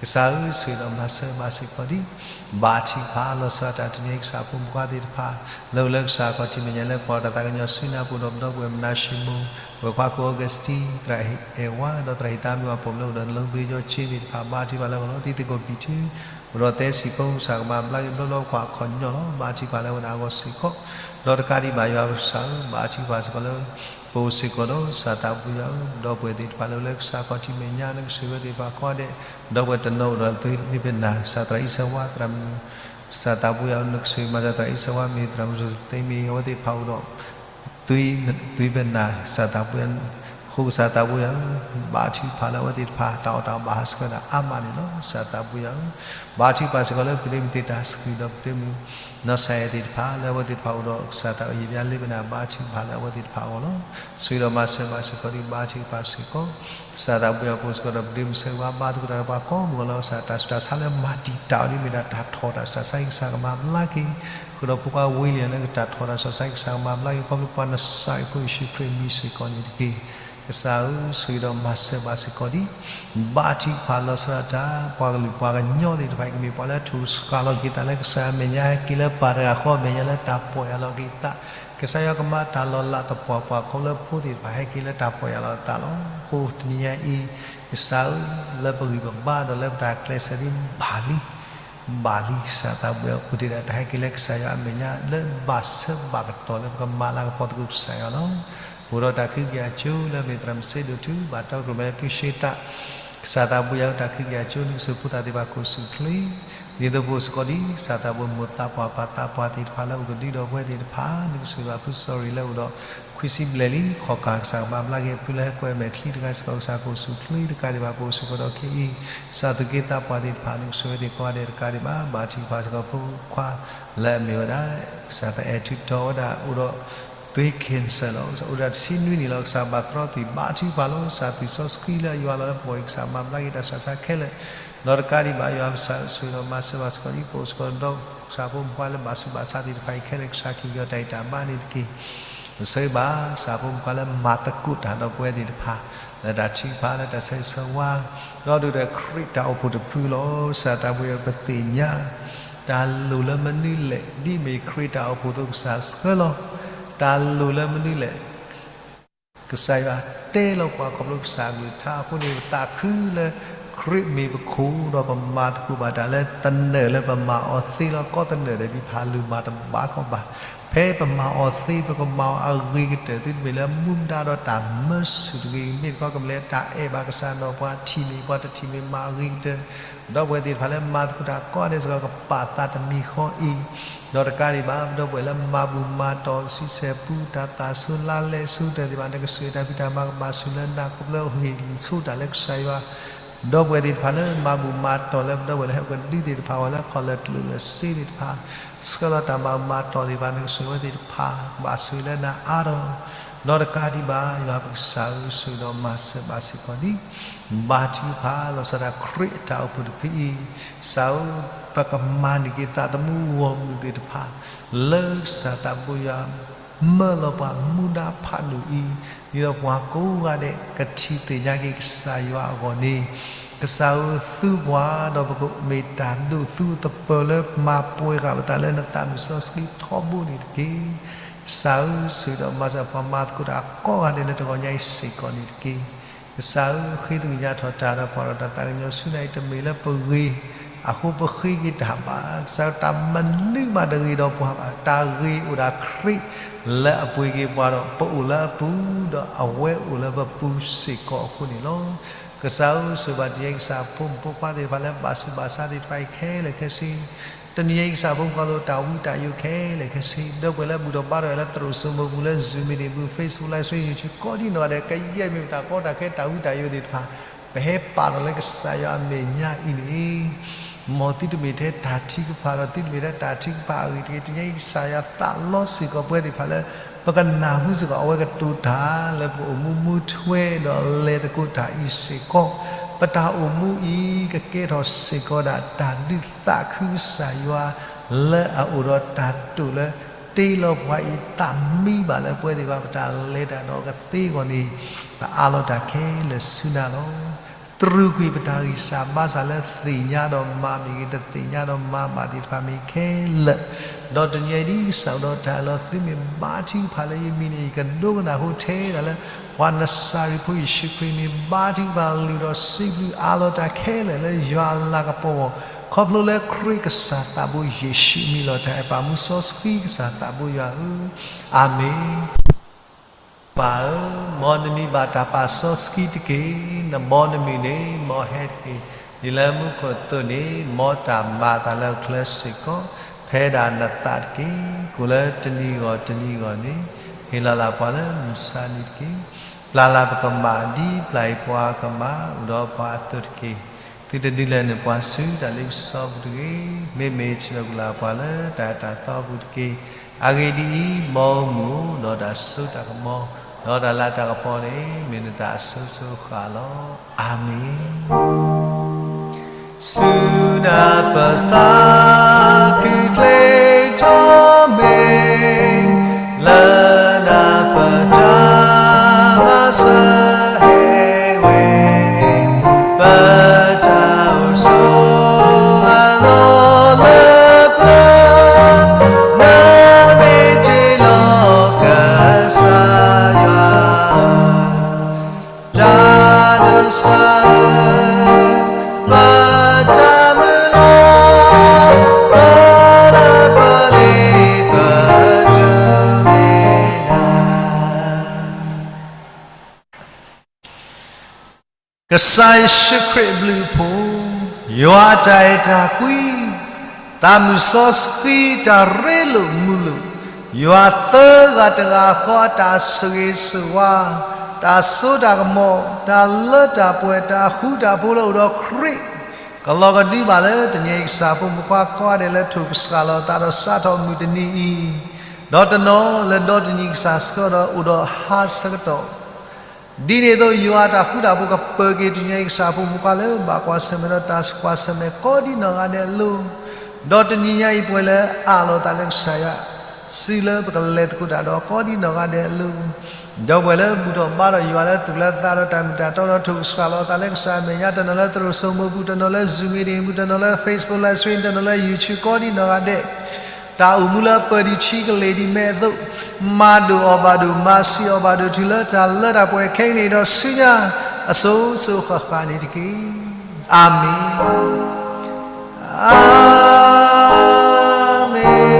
ကစၢ်ဧၢ ဆိၣ်ဂ့ၤဒီးမၤစၢၤဘၣ်စ့ၢ်ကီးဒံး ဘါထုကဖၣ်လီၤဆီဒၣ်တၢ်တနံၤအံၤ ကစၢ်ဖိမုၣ်ဖိသ့ၣ်တဖၣ် လၢအိၣ်လၢကစၢ်ခီၣ်ထံးမဲာ်ညါလၢ ပှၤတၢ်သးကညီၤဆူနၢ်ပူၤဒီး ပဒီပုၢ်ဝဲၢ်မနၤၡ့မိၢ် ဝဲၢ်ခွါခိၣ် Augustine သရၣ်အဲၣ်ဝါ ဒီးသရၣ်ဟံၣ်သးမုၢ်အပိာ်မုၣ်လၢအိၣ်ဒီးလီသ့ကၠီဆ့သ့ၣ်တဖၣ် ဘါထုကဖၣ်လၢဂီၤလီၤ တံၤသကိးပံၤထူ အိၣ်ဒီးသဲစံးဖိ ကစၢ်ကမၤဘျါက့ၤဘျီဘျီ ပကွၢ်အခီၣ်ညီလီၤ. ဘါထုကဖၣ်လၢဝဲဒၣ်အဂီၢ်စ့ၢ်ကီး ဒီးတကးဒံးဘၣ်ယွၤကစၢ်ဧၢ ဘါထုကဖၣ်စ့ၢ်ကီးလၢ ပအိၣ်စ့ၢ်ကီးဒီးကစၢ်သးပူၤယၤဧၢ ဒီပုၢ်ဝဲၢ်သ့ၣ်တဖၣ်လၢအိၣ်လၢကစၢ်ခီၣ်ထံးမဲာ်ညါ နကဆိၣ်ဂ့ၤဝဲသ့ၣ်တဖၣ်ကိးဂၤဒဲး ဒီပုၢ်ဝဲၢ်တနီၤအိၣ်ဒီးသုးန့ၣ်ဖဲနၤ ကစၢ်သရၣ်အံၣ်စၢဝါ သရၣ်မုၣ် ကစၢ်သးပူၤယၤဧၢ နကဆိၣ်ဂ့ၤမၤစၢၤသရၣ်အံၣ်စၢဝါ မ့ၢ်သရၣ်မုၣ်စီၤသ့မ့ၢ်အဝဲသ့ၣ်တဖၣ်အိၣ်ဒီး သုးဖဲနၤ ကစၢ်သးပူၤယၤ ဃိကစၢ်သးပူၤယၤဧၢ ဘါထုကဖၣ်လၢအဝဲသ့ၣ်တဖၣ် တၢ်အီၣ်တၢ်အီဘၣ်ဟးဆှဲးဝဲဒၣ်အါမးန့ၣ်လီၤ. ကစၢ်သးပူၤယၤဧၢ ဘါထုကဖၣ်စ့ၢ်ကီးလၢ ပဒ့မုၢ်သ့ၣ်တၢ်ဆှုၣ်ဒီး ပဒ့မုၢ်နီၢ်စၢ်ယဲၢ်သ့ၣ်တဖၣ် လၢအဝဲသ့ၣ်တဖၣ်အိၣ်ဒီး ကစၢ်သးအယံၤဒ်အလ့ပနၢ် ဘါထုကဖၣ်လၢအဝဲသ့ၣ်တဖၣ်အဂီၢ်လီၤ. ဆိၣ်ဂ့ၤဒီးမၤစၢၤဘၣ်စ့ၢ်ကီးဒံး ဘါထုကဖၣ်စ့ၢ်ကီး ကစၢ်သးပူၤယၤ ပအိၣ်စ့ၢ်ကီးဒီး ပဒ့မုၢ်ဆၢဂ့ၤဘါသကိးတၢ်ဒီးပှၤကိးမုၢ်ဂီၤလီၤ. ကစၢ် တၢ်ဆူးတၢ်ဆါလၢမၤတံာ်တာ်အီၤဒ်မ့ၢ်ဒၣ်တၢ်ထီၣ်တၢ်ဆူးတၢ်ဆါအံၤ ကစၢ်ကမၤဘျါက့ၤ ဃုာ်ဒီးဖိခွါဝ့လံၤလၢတၢ်ထီၣ်တၢ်ဆူးတၢ်ဆါအံၤ ကစၢ်ကမၤဘျါက့ၤ ခီဖျိပှၤနစၢ်အံၤဖိယ့ၣ်ၡူးခရံာ်အမံၤစ့ၢ်ကီးန့ၣ်တက့ၢ်. ကစၢ်ဧၢ ဆိၣ်ဂ့ၤဒီးမၤစၢၤဘၣ်စ့ၢ်ကီးဒံး ဘါထုကဖၣ်လီၤဆီဒၣ်တၢ် ပှၤကလုာ်ပှၤကညီသ့ၣ်တဖၣ်အံၤ ကမ့ၢ်ပှၤလၢထူၣ်စှၤလီၤက့ၤသးလၢကစၢ်အမဲာ်ညါ ဟဲက့ၤလၢပၢ်တဂၤဃီအမဲာ်ညါလၢတၢ်ပီၢ်ယၢ်လီၤက့ၤသး ကစၢ်ယွၤကမၤတၢ်လီၤလးသပှၢ်ပှၢ် ခီဖျိဖိသ့ၣ်တဖၣ်ဟဲက့ၤလၢတၢ်ပီၢ်ယၢ်လီၤသးလီၤ. အဃိတနံၤညါအံၤ ကစၢ်ဧၢ လၢပဂံၢ်ပဘါဒီးလၢပတၢ်ကျဲးစၢးဒ်ဘၣ်လံ ဘၣ်လံ ကစၢ်သးပူၤယၤ အိၣ်တ့ၢ်ဒၣ်တၢ်ဟဲက့ၤလၢကစၢ်ယွၤအမဲာ်ညါ လၢဘၣ်ဆၢဘၣ်ကတီၢ်လၢပကမၤလၤကပီၤသကိးကစၢ်ယွၤလီၤ. အိၣ်ဒီးတၢ်ခုကယၤကၠိလၢမ့ၢ်သရၣ်မုၣ်စ့ဒိၣ်ထူ ဘၣ်တီကရိၣ်မဲ ဖုရှ့သး, ကစၢ်သးဘိယွၤတၢ်ခုကယၤကၠိ နကစၢၢ်ဖိသၣ်သ့ၣ်တဖၣ်ကိၣ်ဆူၣ်ချ့, ဒ်သိးပအိၣ်စ့ၢ်ကီးဒ် ကစၢ်သးဘိမိၢ်သးပှၢ်ပၢ်သးပှၢ်သ့ၣ်တဖၣ်လၢအိၣ်ကဒုဒီးပဝဲသ့ၣ်တဖၣ် နကစၢၢ်ဘၣ်ဖုစီၤရံၣ်လၢအိၣ်ဒီး ခွံဆံဘျဲၣ်လံ ခီၣ်ကၢ်ကစၢ်ကမၤဘျါက့ၤဖုလၢဟဲကွဲမဲာ်ချံတဂၤစ့ၢ်ကီး ကစၢ်ကိၣ်ဆူၣ်ချ့တကးဒံးဘၣ် ပအိၣ်စ့ၢ်ကီးဒီးခဲအံၤ ကစၢ်သူၣ်က့သးပှၢ်သ့ၣ်တဖၣ် နကစၢၢ်ဝဲသ့ၣ်ကိးဂၤဒဲးတကးဒံးဘၣ် ဘါထုကဖၣ်စ့ၢ်ကီးဖိခွါလၢအမ့ၢ်ဝဲဒၣ် ကစၢ်သးအဲၣ်ထုးထီၣ်ဝဲဒၣ်အိၣ်ဒီး သွေး cancer လီၤ. ကစၢ်အိၣ်ဒၣ်တဆံနွံနံၣ်လီၤ. ကစၢ်ဘၣ်သရီသုး ဘါထုကဖၣ်လီၤ. ကစၢ်သွံၣ်စီဆှံလၢအယွၤလီၤလၢပဂီၢ်အံၤ ကစၢ်မၤဘျါက့ၤတၢ်ဆူးတၢ်ဆါခဲလၢာ် ဒီးတကးဒံးဘၣ် ယွၤကစၢ်ဆိၣ်ဂ့ၤဒီးမၤစၢၤဘၣ်စ့ၢ်ကီးဒ် ပအိၣ်စ့ၢ်ကီးဒီးကစၢ်ဖိမုၣ်ဖိခွါလၢဘၣ်ဆူးဘၣ်ဆါသ့ၣ်တဖၣ်အံၤခဲလၢာ် ကစၢ်က့ၤကီၤတၢ်အံၤတၢ်ဘါန့ၣ်တက့ၢ်. ပဆၢဂ့ၤဘၣ် ကစၢ်ဖိမုၣ်ဖိခွါလၢမၤသကိးတၢ်ဒီးပဝဲသ့ၣ်တဖၣ် လၢတၢ်ထုကဖၣ်လၢတၢ်ဆၢဂ့ၤဆၢဝါ ဒီးဒုးဒီးခရံာ်တၢ်အိၣ်ဖှိၣ်တဖုလီၤ. ကစၢ်သးဘိယွၤပသ့ၣ်ညါ တၢ်လိၣ်လၢမနုၤလဲၣ် ဒ်မ့ၢ်ခရံာ်တၢ်အိၣ်ဖှိၣ်အသိးကစၢ်ဆှၢလီၤ. တၢ်လိၣ်လၢမနုၤလဲၣ် ကစၢ်ယွၤတဲလီၤပှၤခီဖျိကစၢ်အကလုၢ်ကထါအဃိန့ၣ် ပသးခုလၢ ခရံာ်မ့ၢ်ပခိၣ်ဒီးပမၤသကိးဘၣ်တၢ်လၢသနၢၣ်လၢပမၤအီၤသ့လီၤ. ကီးသနၢၣ်ဒီးဒ်ဖးလူၤမၤတဘၣ်ကီးဘၣ်. ဖဲပမၤအီၤသ့ ပကမၤအီၤအဂ့ၤကတၢၢ်သုတမ့ၢ်လၢမူဒါဒီးတၢ်မၢဆူၣ်တဂ့ၤ မ့ၢ်တခီကမျၢၢ်တၢ်အဲၣ်ဘၣ်ကစၢ်ဒီးပှၤထံၣ်န့ၢ် ပှၤတထံၣ်န့ၢ်မၤအဂ့ၤကတၢၢ် ဒီပုၢ်ဝဲၢ်သ့ၣ်တဖၣ်လၢမၤသကိးတၢ်ကိးဂၤဒဲးစ့ၢ်ကီး ကပာ်သးတမံၤဃီအံၤ ဒီးတကးဒံးဘၣ် ဒီပုၢ်ဝဲၢ်လၢမၤဘူၣ်မၤတီၢ် ဆံဆဲၣ်ပူ တၢ်သၣ်ဆိလါလဲဆူတၢ်သ့ၣ်တဖၣ် နကစၢၢ်တၢ်ဖံးတၢ်မၤကဘၣ်ဆူၣ်လၢနၤ ခီဖျိဟ့ၣ်ဆိတၢ်လၢကစၢ်ယွၤ ဒီပုၢ်ဝဲၢ်သ့ၣ်တဖၣ်လၢမၤဘူၣ်မၤတီၢ်လၢ ဒီပုၢ်ဝဲၢ်လၢဟဲအိၣ်ကဒုသ့ၣ်တဖၣ် အဝဲလၢခီၣ်လၢာ်တလိၣ်လၢစ့သ့ၣ်တဖၣ် ဆှၢလီၤတၢ်မၤဘူၣ်မၤတီၢ်သ့ၣ်တဖၣ် နကစၢၢ်ဝဲသ့ၣ်တဖၣ် ကဘၣ်ဆူၣ်လၢနၤအါထီၣ် ဒီးတကးဒံးဘၣ် ယွၤပကစၢ်ဧၢ ဆိၣ်ဂ့ၤဒီးမၤစၢၤဘၣ်စ့ၢ်ကီးန့ၣ် ဘါထုကဖၣ်လီၤဆီဒၣ်ခရံာ်အတၢ်အိၣ်ဖှိၣ်တဖုအံၤ ကစၢ်ဧၢ ပကမၤန့ၢ်က့ၤသးသမူဂီၢ်မုၢ်သ့ၣ်တဖၣ် လၢကစၢ်သးဘိယွၤ မၢလီၤပှၤမူဒါဖးဒိၣ်အံၤ ဒ်သိးပှၤကိးဂၤဒဲးကထံၣ်သ့ၣ်ညါက့ၤကစၢ်ယွၤအဂီၢ်န့ၣ် ကစၢ်ဧၢ သူပှၤ ဒီးပကမ့ၢ်တၢ်ဒိးသူအသပၢၤလၢမၤပှဲၤဃာ်ပသးလၢနသးမုၣ်စီဆှံထီဘိန့ၣ်တက့ၢ်. ကစၢ်ဧၢ ဆိၣ်ဂ့ၤဒီးမၤစၢၤပှၤမၤသကိးတၢ်ကိးဂၤဒဲးလၢတဂီၤညါအံၤစ့ၢ်ကီးန့ၣ်တက့ၢ်. ကစၢ်ဧၢ ဃ့သကွံၢ်ညါထီၣ်တၢ်ဒီးပှၤဒီးတၢ်သးကညီၤဆူနၤအံၤ တမ့ၢ်လၢပဂ့ၤ အဃိပဃ့က့ၤတၢ်ဘၣ် ကစၢ်ဧၢ တၢ်မနုၤမးတဂ့ၤဒီးပှၤဘၣ် တၢ်ဂ့ၤအိၣ်ဒၣ်ခရံာ်လၢအပှ့ၤက့ၤပှၤဒီး ပအိၣ်လၢအပူၤ ဒီးအဝဲအိၣ်လၢပပူၤစ့ၢ်ကီးအဃိန့ၣ်လီၤ. ကစၢ်ဧၢ ဆိၣ်ဂ့ၤဘၣ်တနံၤအံၤ ကစၢ်ဖိမုၣ်ဖိခွါသ့ၣ်တဖၣ်လၢဘၣ်ဆူးဘၣ်ဆါသ့ၣ်တဖၣ်အံၤခဲလၢာ်ခဲဆ့ တနံၤအံၤ ကစၢ်ဖိမုၣ်ဖိခွါလိၤတၢ်ဝံတၢ်ယိာ်ခဲလၢာ်ခဲဆ့ ဒီပုၢ်ဝဲၢ်လၢဘူၣ်ထီၣ်ဘါထီၣ်ဝဲလၢသရိာ်စိမိၤပူၤလၢ Zoom meeting ပူၤ Facebook Live Stream YouTube ကိးဒံနီၢ်ဂၤဒဲး ကယဲၢ်မ့ၢ်ပတၢ်ကီတၢ်ခဲတၢ်ဝံတၢ်ယိာ်သ့ၣ်တဖၣ် ပဟဲပာ်လီၤလၢကစၢ်ယွၤအမဲာ်ညါအံၤန့ၣ် မ်သုတမ့ၢ်ထဲတၢ်ထုကဖၣ်ဒီး သုတမ့ၢ်ထဲတၢ်ထုကဖၣ်အဂ့ၢ်တဂ့ၤ တနံၤအံၤ ကစၢ်ယွၤသးလီစ့ၢ်ကီးပဝဲသ့ၣ်တဖၣ်လၢ ပကနၢ်ဟူစ့ၢ်ကီး အဝဲကတိၤတၢ်လၢပအိၣ်မူမူထွဲဒီးလဲၤသကိးတၢ်အံၤစ့ၢ်ကီး ပတၢ်အိၣ်မူအံၤ ကကဲထီၣ်စ့ၢ်ကီးဒၣ်တၢ်ဒုးသးခုကစၢ်ယွၤ လၢအအိၣ်ဒီးတၢ်တိာ်လၢ တ့လီၤပှၤအံၤသးမံဘၣ်လၢပဝဲသ့ၣ်တဖၣ် ပတၢ်လဲၤတၢ်ဒီးကသ့အဂီၢ်န့ၣ် ပအးလီၤတၢ်ခဲလၢာ်ဆူနၤလီၤ. တြူာ်ကွံာ်ပတၢ်ဂံၢ်စၢ်ဘါစၢ်လၢသ့ၣ်ညါဒီးမၤမ့ၢ်ဂ့ၤ တသ့ၣ်ညါဒီးမၤဘၣ်သ့ၣ်တဖၣ်မ့ၢ်ခဲလၢာ်, ဒီးတနံၤအံၤဒ်ကစၢ်အိၣ်ဒီးတၢ်အၢၣ်လီၤ သုမ့ၢ်ဘါထုကဖၣ်လၢယမံၤန့ၣ် ယကဒိကနၣ်ဟူထဲဒၣ်လၢ ပှၤနစၤရ့းဖိယ့ၣ်ၡူးခရံာ်န့ၣ် ဘါထုကဖၣ်လုၢ်ဒီးစံးဘျုးအးလီၤတၢ်ခဲလၢာ်လၢယွၤအလၤကပီၤအဂီၢ် ခီဖျိလၢခရံာ်ကစၢ်သးဘိယ့ၣ်ၡူးအမံၤလီၤတၢ်အဲၣ်ပာ်မူစီဆှံကစၢ်သးဘိယွၤဧၢ, အၤမ့ၣ်. ပၢ်ဧၢ, မ်နမံၤဘၣ်တၢ်ပာ်စီဆှံတက့ၢ်. နဘီနမုၢ်န့ၣ် မ်ဟဲတက့ၢ်. ဒ်လၢမူခိၣ်အသိးန့ၣ် မ်တၢ်မၤအသးလၢဟီၣ်ခိၣ်ချၢစ့ၢ်ကီး ဖဲဒၣ်နသးတက့ၢ်. ကိၣ်လၢတနံၤဂီၢ်တနံၤဂီၢ်န့ၣ် ဟ့ၣ်လီၤလၢပှၤလၢမုၢ်ဆါနံၤတက့ၢ်. ပျၢ်လၢပကမၣ်ဒ်ပျၢ်အံၤပှၤကမၣ် အိၣ်ဒီးပှၤအသိးတက့ၢ်. သုတဒုးလဲၤနုာ်ပှၤဆူတၢ်လ့ပစီပူၤတဂ့ၤ. မ့မ့ၢ်ထံၣ်လိာ်ကလာ်ပှၤလၢတၢ်အဲၣ်တၢ်သီပူၤတက့ၢ်. အဂ့ၢ်ဒ်အံၤ, မ်အမုၢ်အိၣ်ဒီးတၢ်စိတၢ်ကမီၤ, ဒီးတၢ်လၤတၢ်ကပီၤန့ၣ် မ့ၢ်နတၢ်အစိၤစိၤဃၣ်လီၤ. အၤမ့ၣ်. ဆူနၤပသးခုကျ့ထီၣ်မ့ၢ်, လၢနၤပတၢ်မၤစၢၤဟဲဝဲ, ပတၢ်အိၣ်ဆိးအလီၢ်လၢပျၢၤ, နမ့ၢ်တ့လီၤကစၢ်ယွၤ တၢ်ဒိးစၢ်, ပတၢ်မုၢ်လၢ်, ပလၢပလ့ပတမ့ၢ်နၤ ကစၢ်ယ့ၣ်ၡူးခရံာ်အဘျုးအဖှိၣ်, ယွၤအတၢ်အဲၣ်တၢ်ကွံ, သးမုၢ်စီဆှံတၢ်ရ့လိာ်မုာ်လိာ်, ယွၤသၢဂၤတဂၤဃီအတၢ်ဆိၣ်ဂ့ၤဆိၣ်ဝါ, တၢ်စိတၢ်ကမီၤ, တၢ်လၢတၢ်ပှဲၤ, တၢ်ဃူတၢ်ဖိးလၢအိၣ်ဒီးခရံာ် ကလီၤကဒုဘၣ်လၢတနံၤအံၤကစၢ်ဖိမုၣ်ခွါကိးဂၤဒဲးလၢထိၣ်ကစှၤလီၤအသးဒီးစးထီၣ်မုၢ်တနံၤအံၤ, ဒီးတနီၤလၢဒီတနံၤကစၢ်ဆှၢဒီးအိၣ်ဒီးဟါဆၢကတီၢ် ဒ်န့ၣ်အသိးယွၤအတၢ်ဃူတၢ်ဖိးကပၢၤက့ၤတနံၤအံၤကစၢ်ဖိမုၣ်ခွါလၢဘၣ်ကွၢ်ဆၢၣ်မဲာ်ဒီးတၢ်ကွၢ်ဆၢၣ်မဲာ်ကိးဒ်နီၢ်ဂၤဒဲးအလိၤ, ဒီးတနံၤညါအံၤပှဲၤလၢအးလီၤသးလၢကစၢ်ယွၤ စုလၢပကလဲၤသကိးတၢ်ဒီးကိးဒ်နီၢ်ဂၤဒဲးအလိၤ, ဒီးပှဲၤလၢဘူၣ်ထီၣ်ဘါထီၣ်ယွၤလၢသူၣ်လၢသးဒီးတၢ်မ့ၢ်တၢ်တီဒီးထိၣ်ကစှၤလီၤအသးလၢကစၢ်အမဲာ်ညါ တနီၤလၢသရိာ်စိမိၤပူၤ, တနီၤလၢ Zoom meeting ပူၤ, တနီၤလၢ Facebook live stream, တနီၤလၢ YouTube ကိးဒ်နီၢ်ဂၤဒဲး တၢ်အိၣ်မူလၢအပၢၢ်ဒံးဆံးကလ့ၢ်ဒံးမဲာ်အသိး, မၤဒိၣ်အီၤဘၣ်ဒိၣ်, မၤဆံးအီၤဘၣ်ဒိၣ် တုၤလၢတၢ်လၢတၢ်ပှဲၤခဲအံၤန့ၣ်ဒီးဆူညါ အစိၤစိၤဃၣ်ဃၣ်န့ၣ်တက့ၢ်. အၤမ့ၣ်, အၤမ့ၣ်, အၤမ့ၣ်,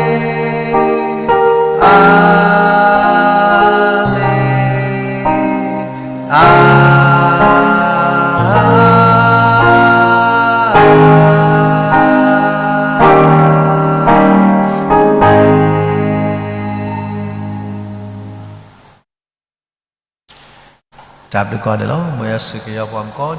အၤမ့ၣ်. တၢ်ဘျုးကိးဂၤဒဲးလီၤ. မ်ယွၤဆိၣ်ဂ့ၤက့ၤပှၤကိး